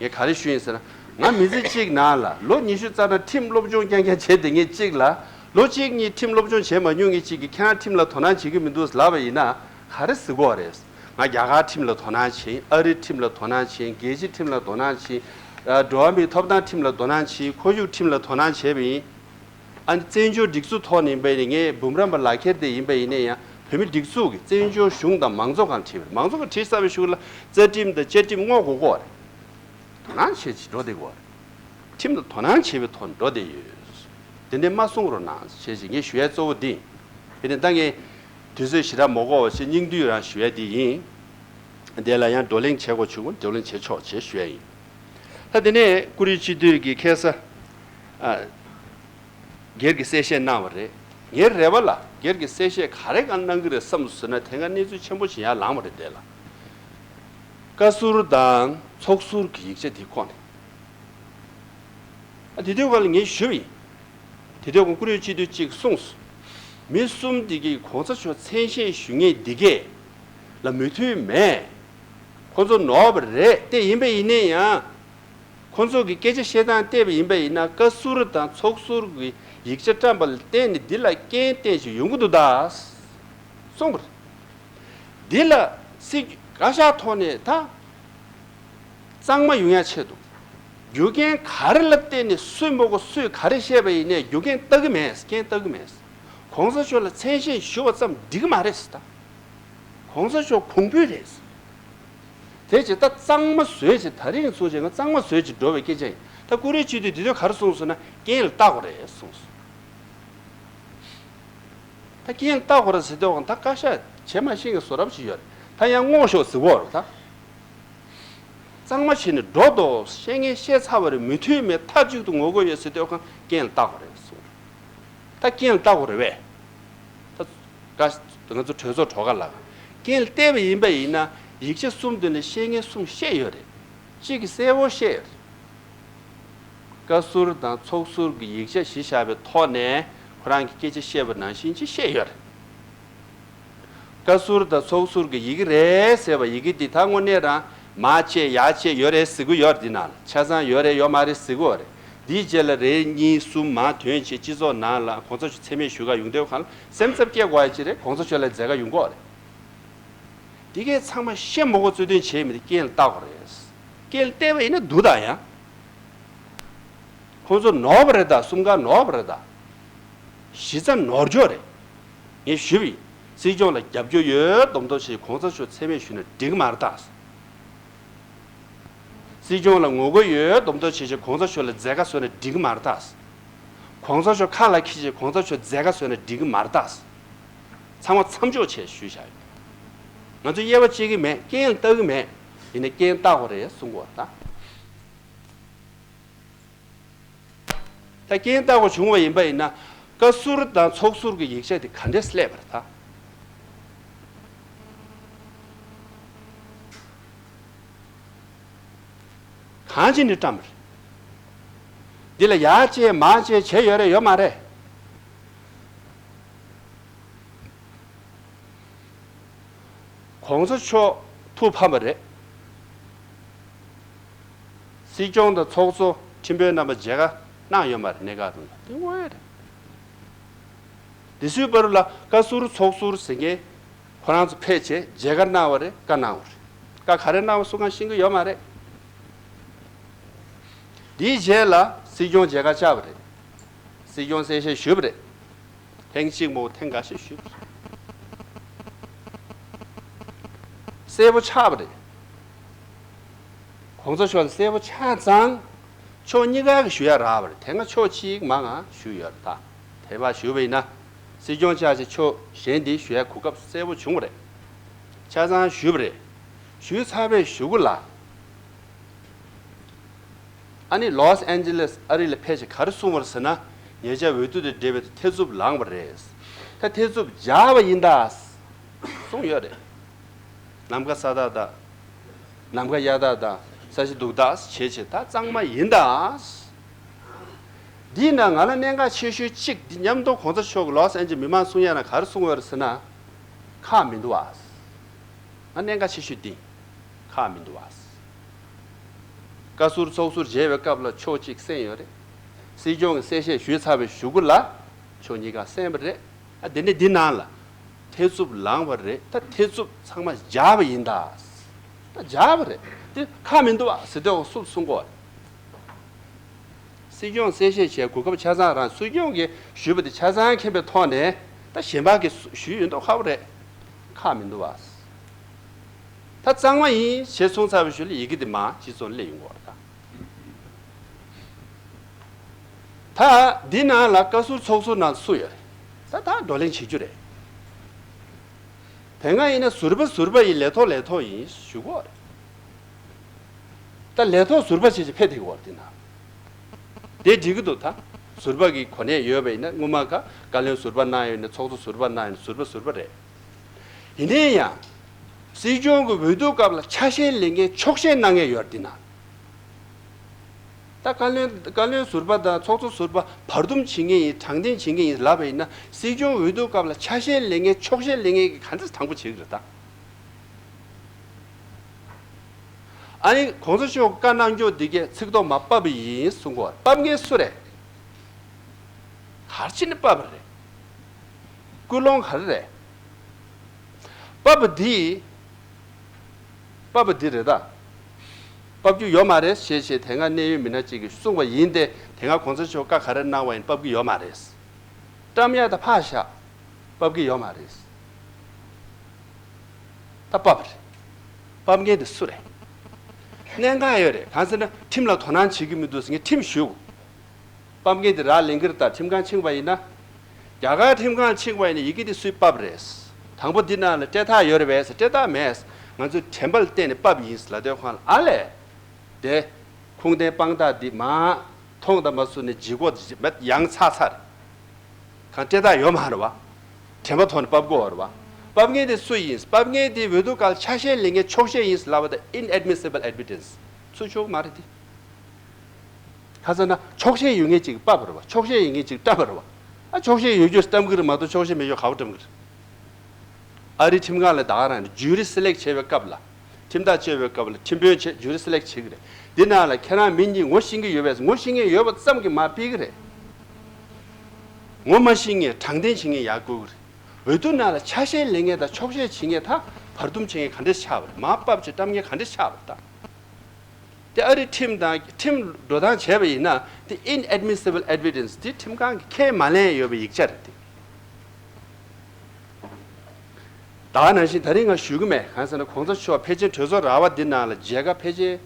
ངས་ག་རེ་ཞུས་ཡིན་ཟེར་ན། ང་མི་ཚེ་གཅིག་ནང་ལ་ལོ་ཉི་ཤུ་རྩ་ལྔ་ཁྲིམས་སློབ་སྦྱོང་རྐྱང་རྐྱང་བྱས་ཏེ། ངས་གཅིག་ལ་ལོ་གཅིག་གཉིས་ཁྲིམས་སློབ་སྦྱོང་བྱས་མ་མྱོང་མཁན་གཅིག་གིས་ཁྱེད་རང་ཁྲིམས་ལ་དོ་སྣང་བྱེད་ཀྱི་མི་འདུག་ལབ་པ་ཡིན་ན། ག་རེ་ཟེར་གྱི་ཡོད་རེད། ང་རྒྱ་གར་ཁྲིམས་ལ་དོ་སྣང་བྱེད། ཨ་རིའི་ཁྲིམས་ལ་དོ་སྣང་བྱེད། རྒྱལ་སྤྱིའི་ཁྲིམས་ལ་དོ་སྣང་བྱེད། འགྲོ་བ་མིའི་ཐོབ་ཐང་ཁྲིམས་ལ་དོ་སྣང་བྱེད། ཁོར་ཡུག་ཁྲིམས་ལ་དོ་སྣང་བྱས་པ་ཡིན། ཨ་ནི་བཙན་བྱོལ་སྒྲིག་འཛུགས་ཐོག་ནས་ཡིན་པ་ཡིན་ནའི། ངས་འབུམ་རམས་པ་ལག་འཁྱེར་དེ་ཡིན་པ་ཡིན་ནའི་ཡང་། བོད་མི་སྒྲིག་འཛུགས་ཀྱི་བཙན་བྱོལ་གཞུང་དང་མང་གཙོ་ཁང་བྲིས་པ་རེད། མང་གཙོ་ཁང་བྲིས་ཚར་བའི་གཞུག་ལ་རྩ་ཁྲིམས་དང་བཅའ་ཁྲིམས་བསྔོག་དགོས་ཀྱི་ཡོད་རེད། དོ་སྣང་བྱེད་ཅིག་འགྲོ་བསྡད་ཀྱི་ཡོད་རེད། ཁྲིམས་ལ་དོ་སྣང་བྱེད་པའི་ཐོག་ནས་འགྲོ་བསྡད་ཡོད། དེ་འདྲ་མ་གསུང་རོགས་གནང་ཞེས་ངས་ཞུ་ཡ་གཙོ་བོ་འདི་ཡིན། དེ་ནས་ད་ངས་དུས་ཚོད་ཞེ་དྲག་མ་འགོར་བ་བྱས་སྙིང་བསྡུས་རང་ཞུ་ཡ་འདི་ཡིན། དེ་ལ་ཡང་བགྲོ་གླེང་བྱེད་དགོས་བྱུང་ན་བགྲོ་གླེང་བྱེད་ཆོག་ཅེས་ཞུ་ཡ་ཡིན། ད་དེ་ནས་བཀུར་འོས་སྤྱི་འཐུས་ཀྱིས་ཁ་སང་། ཨ། སྒེར་གྱི་གསལ་བཤད་གནང་བ་རེད། ངའི་རེ་བ་ལ་སྒེར་གྱི་གསལ་བཤད་ག་རེ་གང་གནང་གི་རེད་བསམ་སོང་ཟེར་ན། དེ་སྔ་གནས་ཚུལ་ཆེན་པོ་ཞིག་ཡར་ལངས་པ་རེད། དེ་ལ་བཀའ་ཟུར་དང་ཚོགས་ཟུར་གྱི་ཡིག་ཆ་དེ་ཁོ་ནས། ཨ། དེ་དུས་སྒང་ལ་ངས་ཞུས་པ་ཡིན། དེ་དུས་སྒང་བཀུར་འོས་སྤྱི་འཐུས་གཅིག་གསུངས་སོང་། མི་གསུམ་འདི་གིས་གོང་ས་མཆོག་མཚན་ཤས་ཞུ་མཁན་འདི་གས་ལ་མོས་མཐུན་མེད། ཁོ་ཚོ་ནོར་བ་རེད། དེ་ཡིན་པ་ཡིན་ནའི་ཡང་། ཁོ་ཚོ་གི་སྐད་ཆ་བཤད་སྟངས་བལྟས་པ་ཡིན་པ་ཡིན་ན། བཀའ་ཟུར་དང་ཚོགས་ཟུར་གྱི་ཡིག་ཆ་བཀྲམ་པ་ལ་བརྟེན་ནས་འདི་ལ་རྐྱེན་གཏན་ཞིག་ཡོང་གི་འདུག་ད་གསུངས་པ་རེད། འདི་ལ་སྲིད་བཀའ་ཤག་ཐོག་ནས་ད་གཙང་མ་ཡོང་ཡ་ཆེད་དུ། རྒྱུ་རྐྱེན་ག་རེ་ལ་བརྟེན་ནས་སུས་མ་གོ་སུས་ག་རེ་བཤད་པ་ཡིན་ནའི་རྒྱུ་རྐྱེན་ལྟ་གི་མེད། རྐྱེན་ལྟ་གི་མེད། གོང་ས་མཆོག་ལ་མཚན་ཤས་ཞུ་བ་ཙམ་འགྲིག་གི་མ་རེད་ད། གོང་ས་མཆོག་གོང་འཕེལ་རེད། དེ་བྱས་ད་གཙང་མ་བཟོས་བྱས། ད་རིང་སོང་བྱས་ང་གཙང་མ་བཟོས་བྱས་འགྲོ་བའི་སྐད་ཆ་ཡིན། ད་བཀུར་འོས་སྤྱི་འཐུས་དེ་དུས་ག་རེ་གསུངས་སོང་ན། རྐྱེན་ལ་བལྟ་དགོས་རེད་གསུངས་སོང་། ད་རྐྱེན་ལ་བལྟ་དགོས་རེད་ཟེར་དུས་ད་བཀའ་ཤག་བྱེད་མ་ཤེས་མཁན་བཟོ་འདྲ་ཅིག་ཡོད་རེད། ད་ཡང་བསྔོགས་ཤོག་ཟེར་གྱི་ཡོད་རེད་ད། གཙང་མ་བྱས་ནས་འགྲོ་དོ། བཤད་མཁན་བཤད་ཚར་བ་རེད། མོས་མཐུན་མེད། མཐའ་གཅིག་ཏུ་ངོ་རྒོལ་ཡོད་ཟེར་དུས་རྐྱེན་ལ་བལྟ་དགོས་རེད་གསུངས། ད་རྐྱེན་ལ་བལྟ་དགོས་རེད་པས། ད་ང་ཚོ་གྲོས་ཚོགས་གྲོལ་ཁ་ལ། རྐྱེན་ལ་བལྟས་པ་ཡིན་པ་ཡིན་ན། ཡིག་ཆ་གསུམ་དེ་ནས་བཤད་མཁན་གསུམ་བཤད་ཡོད་རེད། གཅིག་གིས་གསལ་པོ་བཤད་ཡོད་རེད། བཀའ་ཟུར་དང་ཚོགས་ཟུར་གྱི་ཡིག་ཆ་གཞི་བཞག་པའི་ཐོག་ནས་ཁོ་རང་གིས་སྐད་ཆ་བཤད་པ་ནང་བཞིན་ཅིག་བཤད་ཡོད་རེད། བཀའ་ཟུར་དང་ཚོགས་ཟུར་གྱི་ཡི་གེ་རེད་ཟེར་བ། ཡི་གེ་འདི་ད་དངོས་གནས་རང་མར་བཅད་ཡར་བཅད་ཡོད་རེད་ཟེར་གྱི་ཡོད་རེད། འདི་ནང་ལ་ཆ་ཚང་ཡོད་རེད་ཡོད་མ་རེད་ཟེར་གྱི་ཡོད་རེད། འདིའི་རྗེས་ལ་རེ་གཉིས་གསུམ་མར་ཐོན་བྱས་སྤྱི་ཚོགས་ནང་ལ་གོང་ས་མཆོག་མཚན་སྨད་ཞུ་ག་ཡོང་དུས་སྒང་ལ་སེམས་འཚབ་སྐྱེ་དགོས་ཡ་ཅིག་རེད། གོང་ས་མཆོག་ལ་མཛད་ག་ཡོང་གི་ཡོད་རེད། འདི་གས་ཚང་མ་བཤད་མ་དགོས་རྩོད་དོན་བྱས་མི་དེ་རྐྱེན་ལ་བལྟ་དགོས་རེད། རྐྱེན་ལ་བལྟས་པ་ཡིན་ན་འདུག་ད་ཡང་། ཁོང་ཚོ་ནོར་བ་རེད་ད། གསུམ་ཀ་ནོར་བ་རེད་ད། གཞི་རྩ་ནོར་འཁྱོག་རེད། ངས་ཞུས་པ་ཡིན། སྲིད་སྐྱོང་ལ་རྒྱབ་སྐྱོར་ཡོད་མདོག་མདོག་བྱས་གོང་ས་མཆོག་མཚན་སྨད་ཞུས་ན་འགྲིག་གི་མ་རེད་ད། སྲིད་སྐྱོང་ལ་ངོ་རྒོལ་ཡོད་མདོག་མདོག་བྱས་བྱས་གོང་ས་མཆོག་ལ་མཛད་དཀའ་བཟོས་ན་འགྲིག་གི་མ་རེད་ད། གོང་ས་མཆོག་ཁ་ལ་འཁྱེར་བྱས་གོང་ས་མཆོག་མཛད་དཀའ་བཟོས་ན་འགྲིག་གི་མ་རེད་ད། ཚང་མ་མཚམས་འཇོག་བྱས་ཞུས་བཞག་ཡོད། ང་ཚོ་དབྱེ་བ་ཕྱེ་གི་མེད། རྐྱེན་ལ་བལྟ་གི་མེད། ཡིན་ནའི་རྐྱེན་ལ་བལྟ་དགོས་རེད་གསུང་གི་ཡོད་ད། ད་རྐྱེན་ལ་བལྟ་དགོས་བྱུང་བ་ཡིན་པ་ཡིན་ན། བཀའ་ཟུར་དང་ཚོགས་ཟུར་གྱི་ཡིག་ཆ་དེ་ག་འདྲས་སླེབས་པ་རེད་ད། གང་བྱས་ནས་བཀྲམ་པ་རེད། འདི་ལ་ཡར་བཅད་མར་བཅད་བྱས་ཡོད་རེད་ཡོད་མ་རེད། གོང་ས་མཆོག་ཐུགས་ཕམ་པ་རེད། སྲིད་སྐྱོང་དང་ཚོགས་གཙོ་ཁྲིམས་དཔོན་རྣམ་པ་མཇལ་ཁ་གནང་ཡོད་མ་རེད། གནས་སྐབས་རིང་ལ་དེ་དངོས་རེད། དེ་ཚོའི་བར་ལ་བཀའ་ཟུར་ཚོགས་ཟུར་ཟེར་མཁན་ཁོ་རང་ཚོ་ཕེབས་བྱས་མཇལ་ཁ་གནང་བ་རེད། བཀའ་གནང་བ་རེད། བཀའ་ག་རེ་གནང་བ་སུ་གང་ཤེས་ཀྱི་ཡོད་མ་རེད། དེའི་རྗེས་ལ་སྲིད་སྐྱོང་མཇལ་ཁ་བཅར་བ་རེད། སྲིད་སྐྱོང་གསལ་བཤད་ཞུས་པ་རེད། ཐེངས་གཅིག་མ་གཏོགས་ཐེངས་འགའ་ཤས་ཞུས་པ་རེད། གསལ་པོ་ཆགས་པ་རེད། གོང་ས་མཆོག་ལ་གསལ་པོ་ཆགས་ཙང་། ཕྱོགས་གཉིས་ཀ་གིས་ཞུ་ཡ་རག་པ་རེད། དེ་སྔ་ཕྱོགས་གཅིག་མ་ང་ཞུས་ཡོད་རེད་ད། དེ་བ་ཞུས་པ་ཡིན་ན། སྲིད་སྐྱོང་བཅས་ཀྱི་ཕྱོགས་གཞན་དེ་ཞུ་ཡ་གོ་སྐབས་གསལ་པོ་བྱུང་བ་རེད། ཆ་ཚང་ཞུས་པ་རེད། ཞུས་ཚར་བའི་གཞུག་གུ་ལ། ཨ་ནི་ལོས་ཨན་ཇེ་ལེས་ཨ་རི་ལ་ཕེབས་བྱས་ག་རེ་གསུངས་པ་རེད་ཟེར་ན། ཉེ་ཆར་འོས་བསྡུ་དང་འབྲེལ་བའི་ཐེ་ཚོམ་ལངས་པ་རེད། ད་ཐེ་ཚོམ་རྒྱག་པ་ཡིན་ད་གསུངས་ཡོད་རེད། ནམ་མཁའ་ས་བདག་དང་། ནམ་མཁའ་གཡའ་བདག་དང་ས་གཞི་གདུགས་བདག་བྱས་བྱས་ད་གཙང་མ་ཡིན་ད། འདི་ན་ང་ལ་གནད་འགག་ཆེ་ཤོས་གཅིག་འདི་མཉམ་དུ་གོང་ས་མཆོག་གི་ལོས་ཨན་ཇི་མི་མང་གསུང་ཡ་ན་ག་རེ་གསུང་བ་རེད་ཟེར་ན། ཁག་མི་འདུག་ཨ། ང་གནད་འགག་ཆེ་ཤོས་འདི། ཁག་མི་འདུག་ཨ། བཀའ་ཟུར་ཚོགས་ཟུར་མཇལ་བའི་སྐབས་ལ་ཕྱོགས་གཅིག་གསན་ཡོད་རེད། སྲིད་སྐྱོང་གིས་གསལ་བཤད་ཞུས་ཚར་བའི་གཞུག་གུ་ལ་ཕྱོགས་གཉིས་ཀ་གསན་པ་རེད། ཨ་དེ་ནས་འདི་ནང་ལ་ཐེ་ཚོམ་ལངས་པ་རེད། ད་ཐེ་ཚོམ་ཚང་མ་སྦྱར་བ་ཡིན་ད། ད་སྦྱར་བ་རེད། དེ་ཁག་མི་འདུག་ཨ་ཟེར་དུས་སུ་གསུང་གོ། སྲིད་སྐྱོང་གསལ་བཤད་བྱས་གོ་སྐབས་ཆ་ཚང་རང་སྲིད་སྐྱོང་གིས་ཞུས་པ་དེ་ཆ་ཚང་མཁྱེན་པའི་ཐོག་ནས་ད་གཞན་པ་གིས་ཞུས་ཡོད་མདོག་ཁ་པོ་རེད། ཁག་མི་འདུག་བ། ད་གཙང་མ་ཡིན་ཞེས་གསུངས་ཚར་བའི་ཤུལ་ལ་ཡི་གེ་དེ་མ་སྤྱི་ཚོགས་སླེབས་ཡོང་གི་ཡོད་རེད་ད། ད་འདི་ནང་ལ་བཀའ་ཟུར་ཚོགས་ཟུར་ནང་སུ་ཡོད་རེད། ད་ད་བགྲོ་གླེང་བྱེད་རྒྱུ་རེད། དེ་སྔ་ཡིན་ན་ཟུར་པ་ཟུར་པ་ཡིན། ལས་ཐོག་ལས་ཐོག་ཡིན་ཞུ་གི་ཡོད་རེད། ད་ལས་ཐོག་ཟུར་པ་བྱས་བྱས་ཕེབས་བསྡད་ཀྱི་ཡོད་རེད་འདི་ན། དེ་འགྲིག་གི་འདུག་ད། ཟུར་པ་གི་གོ་གནས་ཡོད་པ་ཡིན་ན་སྔོན་མ་ཁ་བཀའ་བློན་ཟུར་པ་གནང་ཡོད་ན་ཚོགས་གཙོ་ཟུར་པ་གནང་ཡོད་ན་ཟུར་པ་ཟུར་པ་རེད། ཡིན་ནའི་ཡང་། སྲིད་སྐྱོང་གི་འོས་བསྡུ་སྐབས་ལ་ཆ་ཤས་ལེན་མཁན་ཆོག་ཤེས་གནང་མཁན་ཡོད་རེད་འདི་ན། ད་བཀའ་བློན་བཀའ་བློན་ཟུར་པ་དང་ཚོགས་གཙོ་ཟུར་པ་བར་འདུམ་བྱེད་མཁན་ཡིན། དྲང་བདེན་བྱེད་མཁན་ཡིན་ལབ་པ་ཡིན་ན་སྲིད་སྐྱོང་འོས་བསྡུ་སྐབས་ལ་ཆ་ཤས་ལེན་མཁན་ཆོག་ཤེས་ལེན་མཁན་གྱིས་ག་འདྲ་དྲང་པོ་བྱེད་ཀྱི་རེད་ད། ཨ་ནི་གོང་ས་མཆོག་བཀའ་གནང་རྒྱུ་འདི་གས་ཚིག་ཐོག་མ་ཕབ་པ་ཡིན་གསུང་གོ། ཕབ་མཁན་སུ་རེད། ག་རེ་བྱས་ནས་ཕབ་པ་རེད། ཀུན་སློང་ག་རེ་རེད། ཕབ་པ་འདི། ཕབ་པ་འདི་རེད་ད། ཕབ་རྒྱུ་ཡོད་མ་རེད་ཞེས་བྱས་དེ་སྔ་གནད་ཡོད་མི་སྣ་གཅིག་གིས་གསུངས་པ་ཡིན་ཏེ། དེ་སྔ་གོང་ས་མཆོག་བཀའ་ག་རེ་གནང་བ་ཡིན་ཕབ་ཀྱི་ཡོད་མ་རེད། བཀྲམ་ཡག་ད་ཕར་བཞག་ཕབ་ཀྱི་ཡོད་མ་རེད། ད་ཕབ་པ་རེད། ཕབ་མཁན་དེ་སུ་རེད། གནད་འགག་ཡོད་རེད། གང་ཟེར་ན་ཁྲིམས་ལ་དོ་སྣང་བྱེད་ཀྱི་མི་འདུག་ཟེར་ངས་ཁྲིམས་ཞུས། ཕབ་མཁན་དེ་རག་ལས་ཀྱི་རེད་ད། ཁྲིམས་ཁང་ཕྱིན་པ་ཡིན་ན། རྒྱ་གར་ཁྲིམས་ཁང་ཕྱིན་པ་ཡིན་ན་ཡི་གེ་དེ་སུས་ཕབ་རེད། དང་པོ་འདི་ནང་ལ་སྤྲད་ཐག་ཡོད་རེད་པས། སྤྲད་ཐག་མེད། ང་ཚོས་དྲན་པ་ལ་བརྟེན་ནས་ཕབ་ཡིན་ལབ་དུས་ཁོང་ལ་ཨ་ལས། དེ། ཁུངས་ལྡན་དཔང་རྟགས་འདི་མ། མཐོང་དང་མ་སུ་ནས་ལྗིད་ཁོག་ཡང་ཚ་ཚ་རེད། གང་སྤྲད་ཐག་ཡོད་མ་རེད་བ། དྲན་པ་ཐོག་ནས་ཕབ་དགོས་རེད་བ། ཕབ་མཁན་དེ་སུ་ཡིན། ཕབ་མཁན་དེ་འོས་བསྡུ་སྐབས་ཆ་ཤས་ལེན་མཁན་ཆོག་ཤེས་ཡིན་ལབ་པ་དེ་inadmissible evidence། ཚུར་ཆོག་མ་རེད་དེ། ཁ་སང་ན་ཆོག་ཤེས་ཡོད་མཁན་ཅིག་ཕབ་པ་རེད་བ། ཆོག་ཤེས་ཡོད་མཁན་ཅིག་བཀྲམ་པ་རེད་བ། ཨ་ཆོག་ཤེས་ཡོད་རྒྱུ་བཀྲམ་གི་རེད་མ་གཏོགས་ཆོག་ཤེས་མེད་རྒྱུ་ག་པར་བཀྲམ་གི་རེད། ཨ་རིའི་ཁྲིམས་ཁང་ལ་ད་ག་རང་ཇུ་རི་སི་ལེག་བྱེད་པའི་སྐབས་ལ། ཁྲིམས་ཐག་གཅོད་པའི་སྐབས་ལ་ཁྲིམས་དཔོན་བྱས་ཇུ་རི་སི་ལེག་བྱེད་ཀྱི་རེད། འདི་ནང་ལ་ཁྱེད་རང་མི་གཉིས་ངོ་ཤེས་ཀྱི་ཡོད་པས། ངོ་ཤེས་མཁན་ཡོད་པ་ཙམ་གྱིས་མ་ཕུད་ཀྱི་རེད། ངོ་མ་ཤེས་མཁན་དྲང་བདེན་བྱེད་མཁན་ཡག་དགོས་ཀྱི་རེད། འོས་བསྡུ་ནང་ལ་ཆ་ཤས་ལེན་མཁན་དང་ཆོག་ཤེས་བྱེད་མཁན་དང་བར་འདུམ་བྱེད་མཁན་ག་འདྲས་ཆགས་པ་རེད། མར་ཕབ་བྱས་བཀྲམ་མཁན་ག་འདྲས་ཆགས་པ་རེད་ད། དེ་ཨ་རི་ཁྲིམས་དང་ཁྲིམས་འགྲོ་སྟངས་བྱས་པ་ཡིན་ན་དེ་inadmissible evidence། དེ་ཁྲིམས་ཁང་གིས་ཁས་མ་ལེན་ཡོད་པའི་ཡིག་ཆ་རེད་དེ། ད་ག་ནང་བཞིན་ད་རིང་ང་ཞུ་གི་མེད། གང་ཟེར་ན་གོང་ས་མཆོག་ཕལ་ཆེར་གྲོས་ཚོགས་ར་བ་འདི་ནང་ལ་མཇལ་ཁ་ཕལ་ཆེར་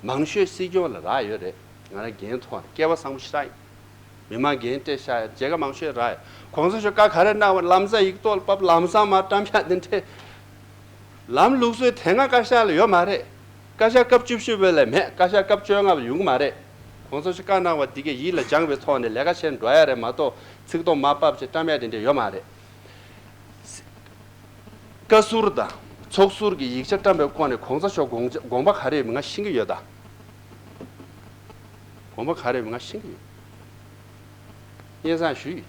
མང་ཤོས་སྲིད་སྐྱོང་ལ་རག་ཡོད་རེད། ང་རང་འགན་ཐོག་ནས་སྐལ་བ་བཟང་པོ་ཞེ་དྲག་ཡིན། མི་མང་འགན་སྤྲད་ཤག་ཡ། མཇལ་ཁ་མང་ཤོས་རག་ཡ། གོང་ས་མཆོག་བཀའ་ག་རེ་གནང་བ་ལམ་སང་ཡིག་ཐོག་ལ་ཕབ། ལམ་སང་མར་བཀྲམ་ཤག་དེ་འདྲས། ལམ་ལུགས་སྲོལ་དེ་སྔ་བཀའ་ཤག་ལ་ཡོད་མ་རེད། བཀའ་ཤག་སྐབས་བཅུ་བཞི་པ་ལས་མེད། བཀའ་ཤག་སྐབས་བཅོ་ལྔ་པ་ཡོང་གི་མ་རེད། གོང་ས་མཆོག་བཀའ་གནང་བ་འདི་གས་ཡིད་ལ་སྦྱངས་པའི་ཐོག་ནས་ལས་ཀ་བྱས་འགྲོ་ཡ་རེད་མ་གཏོགས་ཚིག་ཐོག་མར་ཕབ་བྱས་བཀྲམ་ཡ་དེ་འདྲས་ཡོད་མ་རེད། བཀའ་ཟུར་དང་ཚོགས་ཟུར་གྱི་ཡིག་ཆ་བཀྲམ་པའི་སྐོར་ནས་གོང་ས་མཆོག་དགོངས་དགོངས་པ་ག་རེ་ཡོད་མེད་ང་ཤེས་ཀྱི་ཡོད་ད། དགོངས་པ་ག་རེ་ཡོད་མེད་ང་ཤེས་ཀྱི་ཡོད། སྙན་སེང་ཞུས་ཡིན།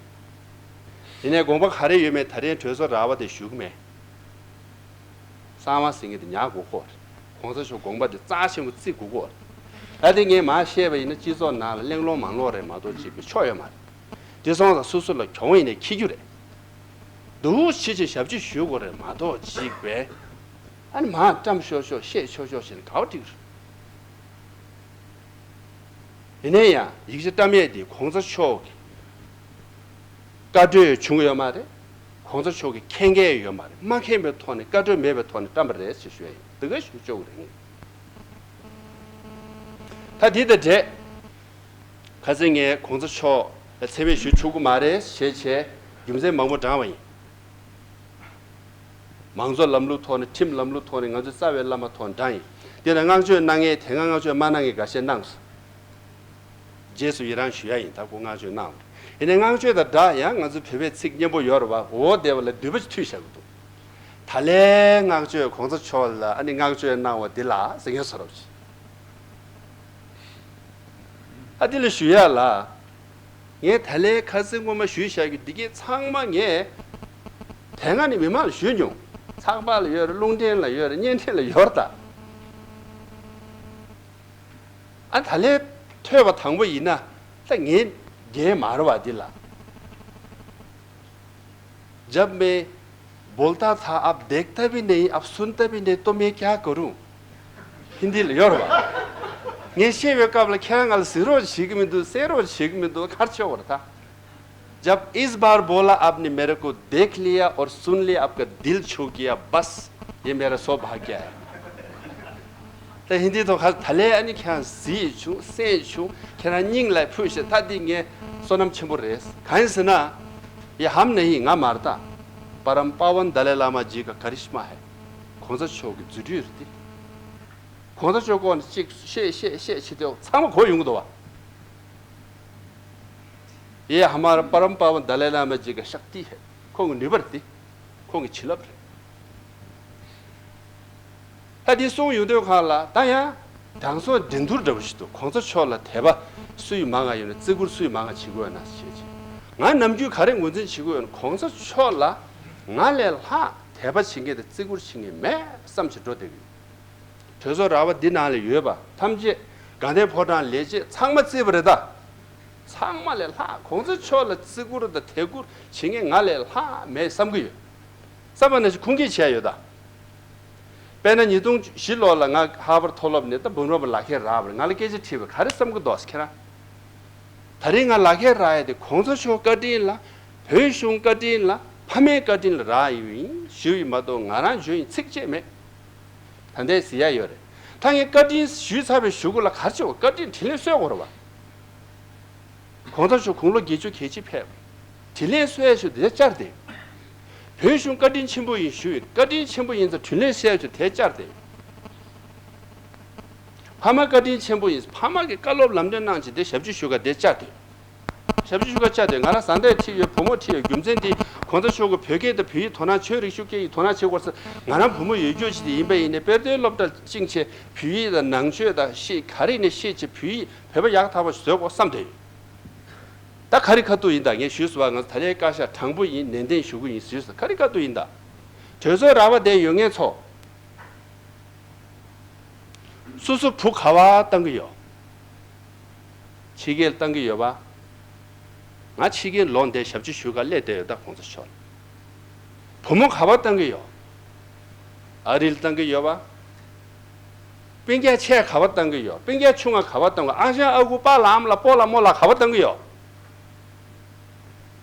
དེ་ནས་དགོངས་པ་ག་རེ་ཡོད་མེད་ད་རིང་གྲོས་ཚོགས་ར་བ་དེ་ཞུ་གི་མེད། གསང་བ་ཟེར་མཁན་དེ་ཉར་དགོས་ཀྱི་ཡོད་རེད། གོང་ས་མཆོག་དགོངས་པ་དེ་རྩ་ཆེན་པོ་བརྩི་དགོས་ཀྱི་ཡོད་རེད། ད་དེ་ངས་མར་བཤད་པ་ཡིན་ན་སྤྱི་ཚོགས་ནང་ལ་གླེང་སློང་མང་སློང་རེད་མ་གཏོགས་བྱེད་པའི་ཆོ་ཡོད་མ་རེད། དེ་སོང་ཙང་སོ་སོ་ལ་གྱོང་ཡིན་ནའི་འཁྱེར་རྒྱུ་རེད། སྡུག་ཆེ་ཆེ་ཞབས་ཕྱི་ཞུ་དགོས་རེད་མ་གཏོགས་ཅིག་པས། ཨ་ནི་མར་བཀྲམ་ཤོག་ཤོག་བཤད་ཤོག་ཤོག་བྱས་ནས་ག་པར་འགྲིག་རེད། ཡིན་ན་ཡང་ཡིག་ཆ་བཀྲམ་ཡས་དེ་གོང་ས་མཆོག་གི་བཀའ་གྲོས་བྱུང་ཡོད་མ་རེད། གོང་ས་མཆོག་གིས་མཁྱེན་མཁན་ཡོད་མ་རེད། མ་མཁྱེན་པའི་ཐོག་ནས་བཀའ་གྲོས་མེད་པའི་ཐོག་ནས་བཀྲམ་པ་རེད་ཅེས་ཞུ་ཡ་ཡིན། འདི་ག་ཞུ་ཆོག་གི་རེད། ད་འདི་དང་འབྲེལ། ཁ་སང་ངས་གོང་ས་མཆོག་ལ་མཚན་སྨད་ཞུ་ཆོག་གི་མ་རེད་ཞེས་བྱས་རྒྱུ་མཚན་མང་པོ་བགྲངས་པ་ཡིན། མང་གཙོ་ལམ་ལུགས་ཐོག་ནས་ཁྲིམས་ལམ་ལུགས་ཐོག་ནས་ང་ཚོའི་རྩ་བའི་བླ་མ་ཐོག་ནས་བགྲངས་ཡིན། དེ་ནས་བསྔགས་བརྗོད་གནང་མཁན་དེ་སྔ་བསྔགས་བརྗོད་མ་གནང་མཁན་འགའ་ཤས་གནང་སོང་། རྗེས་སུ་ཡི་རང་ཞུ་ཡ་ཡིན། ད་ཁོ་བསྔགས་བརྗོད་གནང་བ་རེད། ཡིན་ནའི་བསྔགས་བརྗོད་དང་སྦྲགས་ཡང་ང་ཚོའི་བོད་པའི་ཚིག་སྙན་པོ་ཡོད་རེད་བ། འོ་དེ་བ་ལ་བསྡུས་པ་ཅིག་མཐུད་བཞག་གི་འདུག། ད་ལན་བསྔགས་བརྗོད་གོང་ས་མཆོག་ལ་ཨ་ནི་བསྔགས་བརྗོད་གནང་བ་འདི་ལ་ཟེར་མཁན་བཟོ་འདྲ་ཅིག། ཨ་འདི་ལ་ཞུ་ཡ་ལ། ངས་ད་ལན་ཁ་སང་སྔོན་མ་ཞུས་བཞག་རྒྱུ་འདི་གས་ཚང་མ་ངས་དེ་སྔ་ནས་མི་མང་ལ་ཞུས་མྱོང་། ཚགས་པར་ལ་ཡོད་རེད། བརྙན་འཕྲིན་ལ་ཡོད་རེད། བརྙན་འཕྲིན་ལ་ཡོད་རེད་ད། ཨ་ད་ལན་ཐོས་པ་དང་པོ་ཡིན་ན་ད་ངས་རྒྱལ་མ་རེད་བ་འདི་ལ། जब मैं बोलता था, अब देखता भी नहीं, अब सुनता भी नहीं, तो मैं क्या करूं? ཧིན་དི་ལ་ཡོད་རེད་བ། ངས་བཤད་པའི་སྐབས་ལ་ཁྱེད་རང་ང་ལ་གཟིགས་རོགས་བྱེད་ཀྱི་མི་འདུག། གསན་རོགས་བྱེད་ཀྱི་མི་འདུག། ག་རེ་བྱེད་དགོས་རེད་ད། जब इस बार बोला, आपने मेरे को देख लिया और सुन लिया, आपका दिल छू गया, बस ये मेरा सौभाग्य है. ད་ཧིན་དི་ཐོག་ཁ་ད་ལན་ཨ་ནི་ཁྱེད་རང་གཟིགས་བྱུང་། གསན་བྱུང་། ཁྱེད་རང་སྙིང་ལ་ཕུལ་ཞེས། ད་འདི་ངའི་བསོད་ནམས་ཆེན་པོ་རེད། གང་ཡིན་ཟེར་ན། ये हम नहीं, ང་མ་རེད་ད། परम पावन दलाई लामा जी का करिश्मा है. གོང་ས་མཆོག་གི་རྫུ་འཕྲུལ་རེད་དེ། གོང་ས་མཆོག་སྐོར་ནས་གཅིག་བཤད་བཤད་བཤད་བྱེད་དུས་ཚང་མ་གོ་ཡོང་གི་འདུག་བ། ये हमारा परम पावन दलाई लामा जी का शक्ति है. ཁོང་གི་ནུས་པ་རེད་དེ། ཁོང་གི་བྱིན་རླབས་རེད། ད་འདི་གསུངས་ཡོང་དུས་སྒང་ལ་ད་ཡང་དྲང་སྲོང་འགྲན་བསྡུར་འདྲ་བོ་ཞིག་འདུག། གོང་ས་མཆོག་ལ་དད་པ་སུས་མང་ང་ཡོད་ན། བརྩི་བཀུར་སུས་མང་ང་བྱེད་ཀྱི་ཡོད་ན་ཞེས་བྱས། ང་ནམ་རྒྱུན་ག་རེ་ངོས་འཛིན་བྱེད་ཀྱི་ཡོད་ན། གོང་ས་མཆོག་ལ་ང་ལས་ལྷག་དད་པ་བྱེད་མཁན་དང་བརྩི་བཀུར་བྱེད་མཁན་མེད་བསམ་བྱས་འགྲོ་བསྡད་ཀྱི་ཡོད། གྲོས་ཚོགས་ར་བ་འདི་ནང་ལ་ཡོད་པ་ཐམས་ཅད། དགའ་ལྡན་ཕོ་བྲང་ལས་བྱེད་ཚང་མ་བརྩིས་པ་རེད་ད། ཚང་མ་ལས་ལྷག་གོང་ས་མཆོག་ལ་བརྩི་བཀུར་དང་དད་བཀུར་བྱེད་མཁན་ང་ལས་ལྷག་མེད་བསམ་གྱི་ཡོད། བསམ་པ་ནང་བཞིན་ཁུངས་སྐྱེལ་བྱས་ཡོད་ད། དཔེར་ན་ཉིས་སྟོང་བཞི་ལོ་ལ་ང་ཧར་ཝརཌ་མཐོ་སློབ་ནས་ད་འབུམ་རམས་པ་ལག་ཁྱེར་རག་པ་རེད། ང་ལ་སྐད་ཆ་དྲིས་པ། ག་རེ་བསམ་གྱི་འདུག་ཟེར། ཁྱེད་རང་། ད་རིང་ང་ལག་ཁྱེར་རག་ཡ་དེ་གོང་ས་མཆོག་བཀའ་དྲིན་ལ། བོད་གཞུང་བཀའ་དྲིན་ལ། ཕ་མའི་བཀའ་དྲིན་ལ་རག་ཡོད་ཡིན་ཞུས་ཡིན་མ་གཏོགས་ང་རང་འཇོན་ཡིན་ཚིག་གཅིག་མེད། ད་ལྟའི་ཟེར་ཡ་ཡོད་རེད། ད་ངས་བཀའ་དྲིན་ཞུས་ཚར་བའི་གཞུག་གུ་ལ་ག་རེ་བྱེད་དགོས། བཀའ་དྲིན་དྲིན་ལན་གསོ་དགོས་རེད་བ། གོང་ས་མཆོག་དགུང་ལོ་བརྒྱད་ཅུ་གལ་ཆེ་ཕེབས། དྲིན་ལན་གསོ་ཡ་ཞུ་དེ་བཅར་ཏེ། བོད་གཞུང་བཀའ་དྲིན་ཆེན་པོ་ཡིན་ཞུས། བཀའ་དྲིན་ཆེན་པོ་ཡིན་ཙང་དྲིན་ལན་གསོ་ཡ་ཞུ་དེ་བཅར་ཏེ། ཕ་མ་བཀའ་དྲིན་ཆེན་པོ་ཡིན། ཕ་མ་གི་བཀའ་སློབ་ལམ་སྟོན་གནང་བྱས་དེ་ཞབས་ཕྱི་ཞུ་ག་དེ་བཅར་ཏེ། ཞབས་ཕྱི་ཞུ་ག་བཅར་ཏེ། ང་རང་བཟའ་ཟླ་ཁྲིད་ཡོད། བུ་མོ་ཁྲིད་ཡོད། རྒྱུ་མཚན་དེ་གོང་ས་མཆོག་གི་བོད་སྐད་དང་བོད་ཡིག་དོ་སྣང་། ཆོས་རིག་གཞུང་སྐད་ཡིག་དོ་སྣང་བྱེད་དགོས་ཟེར། ང་རང་བུ་མོ་ཡོད་རྒྱུ་ཅིག་དེ་ཡིན་པ་ཡིན་ནའི་དཔེ་སྟོན་སློབ་གྲྭར་བཅིངས་བྱས་བོད་ཡིག་དང་ནང་ཆོས་དང་ཤེས། ག་རེ་ནས་ཤེས་བྱས་བོད་ཡིག་བོད་པ་ཡག་ཐག་པ་ཞིག་བཟོ་དགོས་བསམ་བསྡད་ཡོད། ད་ག་རེ་ཁ་ཐུག་ཡིན་ད། ངས་ཞུས་སོང་བ། ང་ཚོ་ད་ལན་བཀའ་ཤག་དྲང་པོ་ཡིན། ནན་ཏན་ཞུ་གི་ཡིན་ཞུས་སོང་། ག་རེ་ཁ་ཐུག་ཡིན་ད། གྲོས་ཚོགས་ར་བ་དེ་ཡོད་མཁན་ཚོ། སོ་སོ་བུ་ག་པར་བཏང་གི་ཡོད། ཕྱི་རྒྱལ་བཏང་གི་ཡོད་པ། ང་ཕྱི་རྒྱལ་ལོག་འདིར་ཞབས་ཕྱི་ཞུ་ག་སླེབས་བསྡད་ཡོད་ད། གོང་ས་མཆོག་ལ། བུ་མོ་ག་པར་བཏང་གི་ཡོད། ཨ་རིར་བཏང་གི་ཡོད་པ། སྤུན་ཀྱག་ཆེ་ག་པར་བཏང་གི་ཡོད། སྤུན་ཀྱག་ཆུང་ང་ག་པར་བཏང་གི། ཨ་ཞང་ཨ་ཁུ་པཱ་ལགས་ཨ་མ་ལགས་པོ་ལགས་རྨོ་ལགས་ག་པར་བཏང་གི་ཡོད།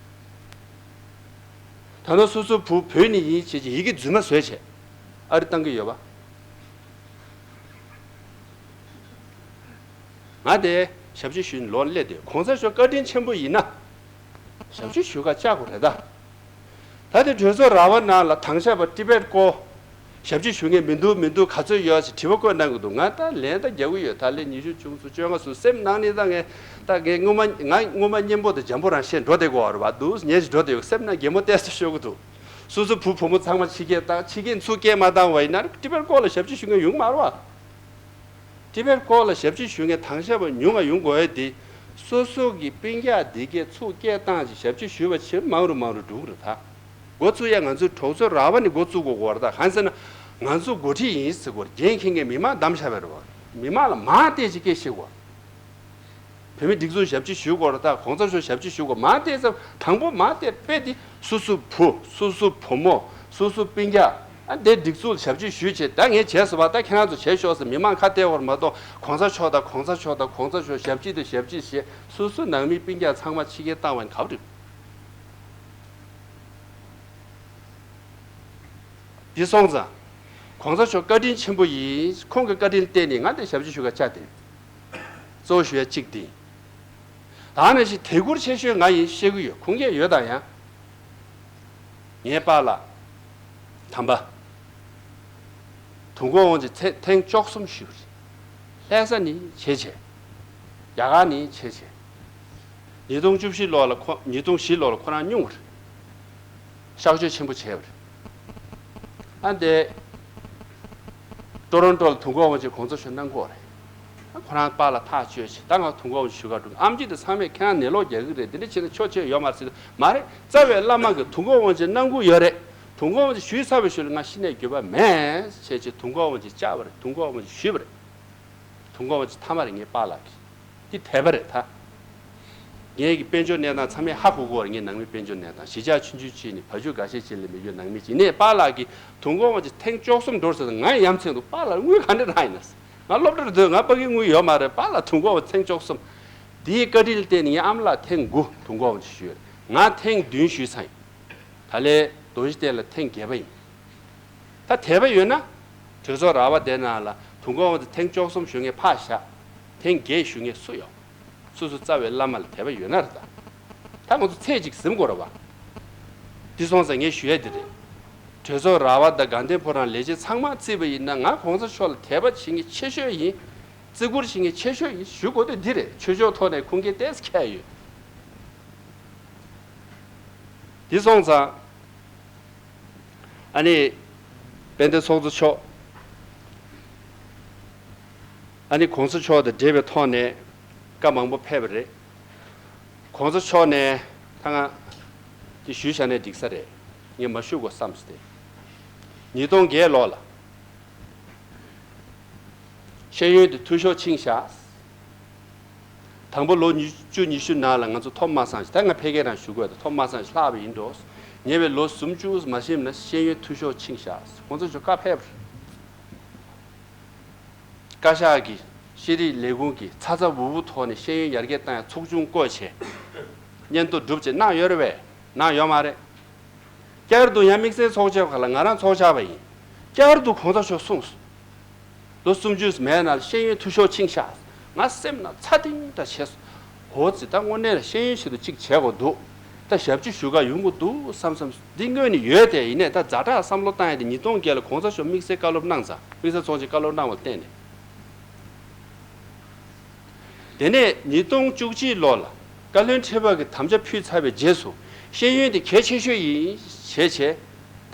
ད་ནི་སོ་སོ་བུ་བོད་ནས་ཡིན་བྱས་ཀྱི་ཡི་གེ་རྫུན་མ་བཟོས་བྱས་ཨ་རི་བཏང་གི་ཡོད་པ། ང་དེ་ཞབས་ཕྱི་ཞུས་ནས་ལོག་སླེབས་ཏེ། གོང་ས་མཆོག་བཀའ་དྲིན་ཆེན་པོ་ཡིན་ན་ཞབས་ཕྱི་ཞུ་ག་བཅར་དགོས་རེད་ད། ད་དེ་གྲོས་ཚོགས་ར་བ་ནང་ལ་དྭང་ཞབས་པ་ཊི་བེཊ་སྐོར་ཞབས་ཕྱི་ཞུ་མཁན་མི་འདུག་མི་འདུག་ག་ཚོད་ཡོད་ཟེར་དྲི་བ་བཀོད་གནང་གི་འདུག། ང་ད་ལན་ད་རྒྱག་གི་ཡོད། ད་ལན་ཉི་ཤུ་བཅུ་གསུམ་བཅོ་ལྔ་སོང་། སེམས་ནང་ནས་ད་ངས་ད་ངས་སྔོན་མ་ང་སྔོན་མ་སྙན་པོ་དང་འཇམ་པོ་རང་བཤད་འགྲོ་བསྡད་དགོས་པ་རེད་པ། འདུག་ཉལ་ཞིག་འགྲོ་བསྡད་ཡོད། སེམས་ནང་གད་མོ་ཏོག་ཙམ་ཤོར་གི་འདུག། སོ་སོ་བུ་བུ་མོ་ཚང་མ་ཕྱི་རྒྱལ་བཏང་། ཕྱི་རྒྱལ་ཚུར་སྐད་མ་བཏང་བ་ཡིན་ན་ཊི་བེཊ་སྐོར་ལ་ཞབས་ཕྱི་ཞུ་མཁན་ཡོང་གི་མ་རེད་པ། ཊི་བེཊ་སྐོར་ལ་ཞབས་ཕྱི་ཞུ་མཁན་དྭང་ཞབས་པ་ཉུང་ང་ཡོང་དགོས་ཡ་དེ། སོ་སོ་གི་སྤུན་ཀྱག་འདི་གས་ཚུར་སྐད་བཏང་བྱས་ཞབས་ཕྱི་ཞུས་པ་ཕྱིར་མང་རུ་མང་རུ་འགྲོ་གི་རེད་ད། འགོ་བཙུགས་ཡ་ང་ཚོའི་གྲོས་ཚོགས་ར་བ་ནས་འགོ་བཙུགས་དགོས་ཀྱི་ཡོད་རེད་ད། གང་ཟེར་ན་ང་ཚོ་འགོ་ཁྲིད་ཡིན་ཟེར་དགོས་རེད། འགན་འཁྱེར་མཁན་མི་མང་བདམས་བཞག་པ་རེད་པ། མི་མང་ལ་མང་བལྟས་བྱས་སྐད་བཤད་དགོས་རེད། བོད་མིའི་སྒྲིག་འཛུགས་ཞབས་ཕྱི་ཞུ་དགོས་རེད་ད། གོང་ས་མཆོག་ཞབས་ཕྱི་ཞུ་དགོས། མང་བལྟས་ཙམ། དང་པོ་མང་བལྟས་དཔེ་དེ་སོ་སོའི་བུ། སོ་སོའི་བུ་མོ། སོ་སོའི་སྤུན་ཀྱག་ཨ་འདིར་སྒྲིག་འཛུགས་ཞབས་ཕྱི་ཞུས་བྱས། ད་ངས་བྱས་སོང་བ། ད་ཁྱེད་རང་ཚོ་བྱས་ཤོག་ཟེར་མི་མང་ཁ་གཏད་དགོས་རེད་མ་གཏོགས། གོང་ས་མཆོག་དང་གོང་ས་མཆོག་དང་གོང་ས་མཆོག་ཞབས་ཕྱི་དང་ཞབས་ཕྱི་ཞེས་སོ་སོའི་ནང་མི་སྤུན་ཀྱག་ཚང་མ་ཕྱི་རྒྱལ་བཏང་བ་ཡིན་ག་བ་འགྲིག། འདི་སོང་ཙང་། གོང་ས་མཆོག་བཀའ་དྲིན་ཆེན་པོ་ཡིན། ཁོང་གི་བཀའ་དྲིན་བརྟེན་ནས་ང་འདིར་ཞབས་ཕྱི་ཞུ་ག་བཅར་ཏེ། གཙོ་བོ་ཞུ་ཡ་གཅིག་འདི། ད་ནང་བཞིན་དད་བཀུར་ཆེ་ཤོས་ང་ཡིན་བཤད་ཀྱི་ཡོད། ཁུངས་སྐྱེལ་ཡོད་དང་ཡང་། ངའི་པཱ་ལགས་དམ་པ་དུས་འཁོར་དབང་ཆེན་ཐེངས་བཅུ་གསུམ་བཞུགས་རེད། ལྷ་ས་ནས་བྱས་བྱས། རྒྱ་གར་ནས་བྱས་བྱས། ཉིས་སྟོང་བཅུ་བཞི་ལོ་ལ་ཁོ་ཉིས་སྟོང་བཞི་ལོ་ལ་ཁོ་རང་སྙུང་བ་རེད། གཤག་བཅོས་ཆེན་པོ་བྱས་པ་རེད། ཨ་འདས། ཀྲོ་རོན་ཀྲོ་ལ་དུས་འཁོར་དབང་ཆེན་གོང་ས་མཆོག་གནང་གི་ཡོད་རེད། ཨ་ཁོ་རང་པཱ་ལགས་ཐག་གཅོད་བྱས། ད་ང་དུས་འཁོར་དབང་ཆེན་ཞུ་ག་འགྲོ། ཨེམ་ཆི་དེ་ཚང་མས་ཁྱེད་རང་ནས་ལོག་རྒྱག་གི་རེད། དེ་འདྲ་བྱས་ན་ཆོག་ཆོག་ཡོད་མ་རེད་ཟེར། མ་རེད། རྩ་བའི་བླ་མ་གིས་དུས་འཁོར་དབང་ཆེན་གནང་གི་ཡོད་རེད། དུས་འཁོར་དབང་ཆེན་ཞུས་ཚར་བའི་ཤུལ་ལ་ང་ཤི་ནས་འགྱོད་པ་མེད་བྱས་བྱས་དུས་འཁོར་དབང་ཆེན་བཅར་བ་རེད། དུས་འཁོར་དབང་ཆེན་ཞུས་པ་རེད། དུས་འཁོར་དབང་ཆེན་མཐའ་མ་རེད། ངའི་པཱ་ལགས་ཀྱིས། འདི་དད་པ་རེད་ད། ངའི་གི་དཔལ་འབྱོར་གནས་སྟངས་ཚང་མས་ཧ་གོ་གི་ཡོད་རེད། ངའི་ནང་མི་དཔལ་འབྱོར་གནས་སྟངས། གཞིས་ཆགས་ཆུང་ཆུང་ཅིག་ནས་བ་ཕྱུགས་འགའ་ཤས་ཅིག་ལས་མི་ཡོད་ནང་མི་ཅིག་ནས། པཱ་ལགས་ཀྱིས་དུས་འཁོར་དབང་ཆེན་ཐེངས་བཅུ་གསུམ་འགྲོ་ཟེར་ན་ང་ཡ་མཚན་འདུག། པཱ་ལགས་དངུལ་ག་འདྲ་རག་ཡིན་ན་ཟེར། ང་སློབ་གྲྭར་སྡོད། ང་ཕ་གིའི་དངུལ་ཡོད་མ་རེད། པཱ་ལགས་དུས་འཁོར་དབང་ཆེན་ཐེངས་བཅུ་གསུམ། དེའི་བཀའ་དྲིན་ལ་བརྟེན་ནས་ངའི་ཨ་མ་ལགས་ཐེངས་དགུ་དུས་འཁོར་དབང་ཆེན་ཞུས་ཡོད་རེད། ང་ཐེངས་བདུན་ཞུས་ཚར་ཡིན། ད་ལན་རྡོ་རྗེ་གདན་ལ་ཐེངས་བརྒྱད་པ་ཡིན། ད་དད་པ་ཡོད་ན། གྲོས་ཚོགས་ར་བ་དེ་ནང་ལ་དུས་འཁོར་དབང་ཆེན་ཐེངས་བཅུ་གསུམ་ཞུ་མཁན་ཕར་བཞག། ཐེངས་བརྒྱད་ཞུ་མཁན་སུ་ཡོད། སོ་སོ་རྩ་བའི་བླ་མ་ལ་དད་པ་ཡོད་ན་རེད་ད། ད་ང་ཚོ་ཚེ་གཅིག་ཟིན་དགོས་རེད་བ། འདི་སོང་ཙང་ངས་ཞུ་ཡ་འདི་རེད། གྲོས་ཚོགས་ར་བ་དང་དགའ་ལྡན་ཕོ་བྲང་ལས་བྱེད་ཚང་མ་བརྩིས་པ་ཡིན་ན། ང་གོང་ས་མཆོག་ལ་དད་པ་བྱེད་མཁན་ཆེ་ཤོས་ཡིན། བརྩི་བཀུར་བྱེད་མཁན་ཆེ་ཤོས་ཡིན་ཞུ་དགོས་དོན་འདི་རེད། ཆོས་ཕྱོགས་ཐོག་ནས་ཁུངས་སྐྱེལ་ཏོག་ཙམ་འཁྱེར་ཡོད། འདི་སོང་ཙང་། ཨ་ནི། དཔལ་ལྡན་ཚོགས་གཙོ་མཆོག། ཨ་ནི་གོང་ས་མཆོག་དང་འབྲེལ་བའི་ཐོག་ནས་བཀའ་མང་པོ་ཕེབས་པ་རེད། གོང་ས་མཆོག་ནས་ད་ང་འདི་ཞུས་བཞག་ན་འགྲིག་ས་རེད། ངས་མ་ཞུ་དགོས་བསམས་ཏེ། ཉིས་སྟོང་བརྒྱད་ལོ་ལ། ཤེས་ཡོན་དེ་འཐུས་ཤོར་ཕྱིན་བཞག། དང་པོ་ལོ་ཉི་བཅུ་ཉི་ཤུ་ནང་ལ་ང་ཚོ་ཐོབ་མ་སངས་ཤིག། ད་ང་ཕལ་སྐད་རང་ཞུ་དགོས། ད་ཐོབ་མ་སངས་ཤིག་ལྷག་པ་ཡིན་འགྲོ། ཉེ་བའི་ལོ་སུམ་ཅུ་མ་ཤེས་ན་ཤེས་ཡོན་འཐུས་ཤོར་ཕྱིན་བཞག། གོང་ས་མཆོག་བཀའ་ཕེབས་པ་རེད། བཀའ་ཤག་གིས་ཤེས་རིག་ལས་ཁུངས་ཀྱིས་ཚ་ཚ་འུར་འུར་ཐོག་ནས་ཤེས་ཡོན་ཡར་རྒྱས་བཏང་ཡ་ཚོགས་ཆུང་བསྐོས་བྱས། སྙན་ཐོ་སྒྲུབ་བྱས་གནང་ཡོད་རེད་པས། གནང་ཡོད་མ་རེད། བསྐྱར་དུ་ཡང་དམིགས་བསལ་ཚོགས་ཆེན་ཁག་ལ་ང་རང་ཚོགས་བཅར་བ་ཡིན། བསྐྱར་དུ་གོང་ས་མཆོག་གསུངས་སོང་། ལོ་སུམ་ཅུ་མའི་ནང་ལ་ཤེས་ཡོན་འཐུས་ཤོར་ཕྱིན་ཤག། ང་སེམས་ནང་ཚ་ཏིང་འདྲ་བྱས་སོང་། འོ་ཙི། ད་དངོས་གནས་ལ་ཤེས་ཡོན་ཆེད་དུ་གཅིག་བྱེད་དགོས་འདུག། ད་ཞབས་ཕྱི་ཞུ་ག་ཡོང་གི་འདུག་བསམ་བསམ། འདི་དངོས་ནས་ཡོད་དེ། ཡིན་ནའི་ད་ཛ་དྲག་བསམ་བློ་བཏང་ཡ་དེ་ཉིས་སྟོང་བརྒྱད་ལ་གོང་ས་མཆོག་དམིགས་བསལ་བཀའ་སློབ་གནང་ཙང་། དམིགས་བསལ་ཚོགས་ཆེན་བཀའ་སློབ་གནང་བ་ལ་བརྟེན་ནས། དེ་ནས་ཉིས་སྟོང་བཅུ་གཅིག་ལོ་ལ་བཀའ་བློན་ཁྲི་པ་གིས་དམ་བཅའ་ཕུལ་ཚར་བའི་རྗེས་སུ། ཤེས་ཡོན་དེ་གལ་ཆེ་ཤོས་ཡིན་ཞེས་བྱས་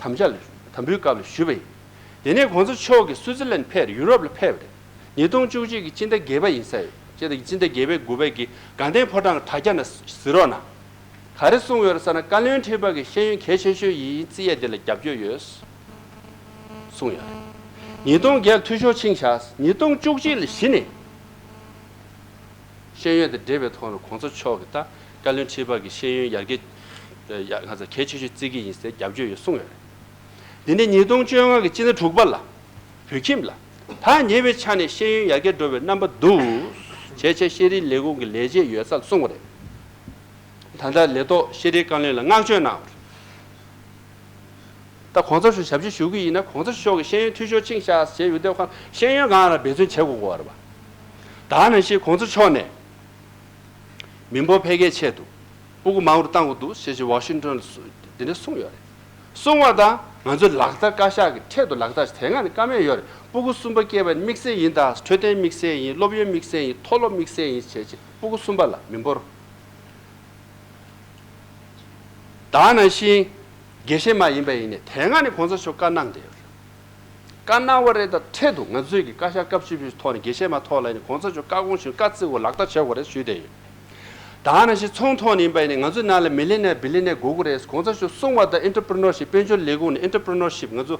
དམ་བཅའ་ལ། དམ་འབུལ་སྐབས་ལ་ཞུས་པ་ཡིན། དེ་ནས་གོང་ས་མཆོག་གིས་སུའི་ཙི་ལན་ཕེབས། ཡུ་རོབ་ལ་ཕེབས་པ་རེད། ཉིས་སྟོང་བཅུ་གཅིག་གི་སྤྱི་ཟླ་བརྒྱད་པ་ཡིན་ས་ཡོད། སྤྱི་ཟླ་སྤྱི་ཟླ་བརྒྱད་པའི་དགུ་པའི་གི་དགའ་ལྡན་ཕོ་བྲང་གི་དྲ་རྒྱ་ནང་གཟིགས་རོགས་གནང་། ག་རེ་གསུངས་ཡོད་རེད་ཟེར་ན། བཀའ་བློན་ཁྲི་པ་གིས་ཤེས་ཡོན་གལ་ཆེ་ཤོས་ཡིན་བརྩི་ཡས་དེ་ལ་རྒྱབ་སྐྱོར་ཡོད་གསུངས་ཡོད་རེད། ཉིས་སྟོང་བརྒྱད་འཐུས་ཤོར་ཕྱིན་བཞག། ཉིས་སྟོང་བཅུ་གཅིག་ལ་གཞི་ནས་ཤེས་ཡོན་དང་འབྲེལ་བའི་ཐོག་ནས་གོང་ས་མཆོག་གིས་ད་བཀའ་བློན་ཁྲི་པ་གིས་ཤེས་ཡོན་ཡར་རྒྱས། ཡ། ང་ཚོ་གལ་ཆེ་ཤོས་བརྩི་གི་ཡིན་ཟེར་རྒྱབ་སྐྱོར་ཡོད་གསུངས་ཡོད་རེད། འདི་ནས་ཉིས་སྟོང་བཅོ་ལྔ་གི་སྤྱི་ཟླ་དྲུག་པ་ལ་བོད་ཁྱིམ་ལ། ཐག་ཉེ་བའི་ཆ་ནས་ཤེས་ཡོན་ཡར་རྒྱས་འགྲོ་བའི་རྣམ་པ་འདུག་ཅེས་བྱས་ཤེས་རིག་ལས་ཁུངས་ཀྱི་ལས་བྱེད་ཡོད་སར་གསུངས་པ་རེད། ད་ལྟ་ལས་ཐོག་ཤེས་རིག་བཀའ་བློན་ལ་བསྔགས་བརྗོད་གནང་བ་རེད། ད་གོང་ས་མཆོག་ཞབས་ཕྱི་ཞུ་གི་ཡིན་ན། གོང་ས་མཆོག་གིས་ཤེས་ཡོན་འཐུས་ཤོར་ཕྱིན་བཞག་ཞེས་ཡོད་དུས་ཁོང་ཤེས་ཡོན་སྒང་ལ་འབད་བརྩོན་བྱེད་དགོས་ཀྱི་ཡོད་རེད་པ། ད་ནང་བཞིན་གོང་ས་མཆོག་ནས་མི་འབོར་འཕེལ་རྒྱས་ཆེད་དུ་སྤུ་གུ་མང་རུ་གཏང་དགོས་འདུག་ཞེས་ཞེས་ཝ་ཤིང་ཊོན་ལ་སུ་འདི་འདྲ་གསུངས་ཡོད་རེད། གསུངས་པ་དང་ང་ཚོས་ལག་བསྟར། བཀའ་ཤག་གི་འཕྲལ་དུ་ལག་བསྟར། དེ་སྔ་ནས་བཀའ་མོལ་ཡོད་རེད། སྤུ་གུ་གསུམ་པ་སྐྱེས་པ་ནི་དམིགས་བསལ་ཡིན། ད་འཕྲོད་བསྟེན་དམིགས་བསལ་ཡིན། སློབ་ཡོན་དམིགས་བསལ་ཡིན། མཐོ་སློབ་དམིགས་བསལ་ཡིན་བྱས་བྱས་སྤུ་གུ་གསུམ་པ་ལ་མི་འབོར། ད་ནང་བཞིན་དགེ་བཤེས་མ་ཡིན་པ་ཡིན་ནའི་དེ་སྔ་ནས་གོང་ས་མཆོག་བཀའ་གནང་བསྡད་ཡོད་རེད། བཀའ་གནང་བ་རེད། ད་འཕྲལ་དུ་ང་ཚོས་ཀྱི་བཀའ་ཤག་སྐབས་བཅུ་བཞི་པའི་ཐོག་ནས་དགེ་བཤེས་མ་ཐོག་ལ་ནི་གོང་ས་མཆོག་བཀའ་དགོངས་བཞིན་བཀའ་བརྩི་དགོས། ལག་བསྟར་བྱེད་དགོས་རེད་ཞུས་བསྡད་ཡོད། ད་ནང་བཞིན་ཚོང་ཐོག་ནས་ཡིན་པ་ཡིན་ནའི་ང་ཚོའི་ནང་ལ་མི་ལི་ནེ་ཡར་བི་ལི་ནེ་ཡར་དགོས་ཀྱི་རེད། གོང་ས་མཆོག་གསུངས་པ་ལྟར་ཨེན་ཊར་པི་རི་ནོར་ཤིབ། དཔལ་འབྱོར་ལས་ཁུངས་ནས་ཨེན་ཊར་པི་རི་ནོར་ཤིབ། ང་ཚོ་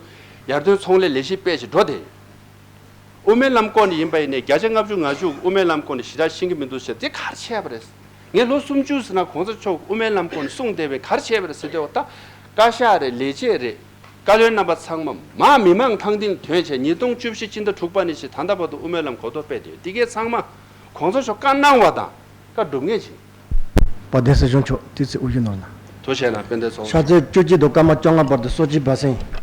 ཡར་ཐོན་ཚོང་ལས་ལས་གཞི་སྤེལ་བྱས་འགྲོ་བསྡད་ཡོད། དབུ་མའི་ལམ་སྐོར་ནས་ཡིན་པ་ཡིན་ནའི་བརྒྱ་ཆ་ལྔ་བཅུ་ང་དྲུག་དབུ་མའི་ལམ་སྐོར་ནས་ཞེ་དྲག་ཤེས་ཀྱི་མི་འདུག་ཟེར། དེ་ག་རེ་བྱས་པ་རེད། ངས་ལོ་སུམ་ཅུ་ཟིན་ན་གོང་ས་མཆོག་དབུ་མའི་ལམ་སྐོར་ནས་གསུངས་བསྡད་པའི་ག་རེ་བྱས་པ་རེད་ཟེར་དུས། ད་བཀའ་ཤག་རེད། ལས་བྱེད་རེད། བཀའ་བློན་རྣམ་པ་ཚང་མ་མར་མི་མང་ཐང་སྟེང་ཐོན་བྱས། ཉིས་སྟོང་བཅུ་བཞི་སྤྱི་ཟླ་དྲུག་པ་ནས་བྱས་ད་ལྟ་བར་དུ་དབུ་མའི་ལམ་གོ་རྟོགས་སྤེལ་བསྡད་ཡོད། འདི་གའི་ཚང་མ་གོང་ས་མཆོག་བཀའ་གནང་བ་དང་བཀའ་སྒྲུབ་མཁན་ཞིག། དཔལ་ལྡན་སྲིད་སྐྱོང་མཆོག་དུས་ཚོད་དབུ་བཞུགས་གནང་ན། ཐུགས་རྗེ་གནང་། དཔལ་ལྡན་ཚོགས་གཙོ། ཕྱག་ཚོད་བཅུ་གཅིག་དང་སྐར་མ་བཅོ་ལྔ་བར་དུ་གསོལ་ཇ་སྦ་གསང་།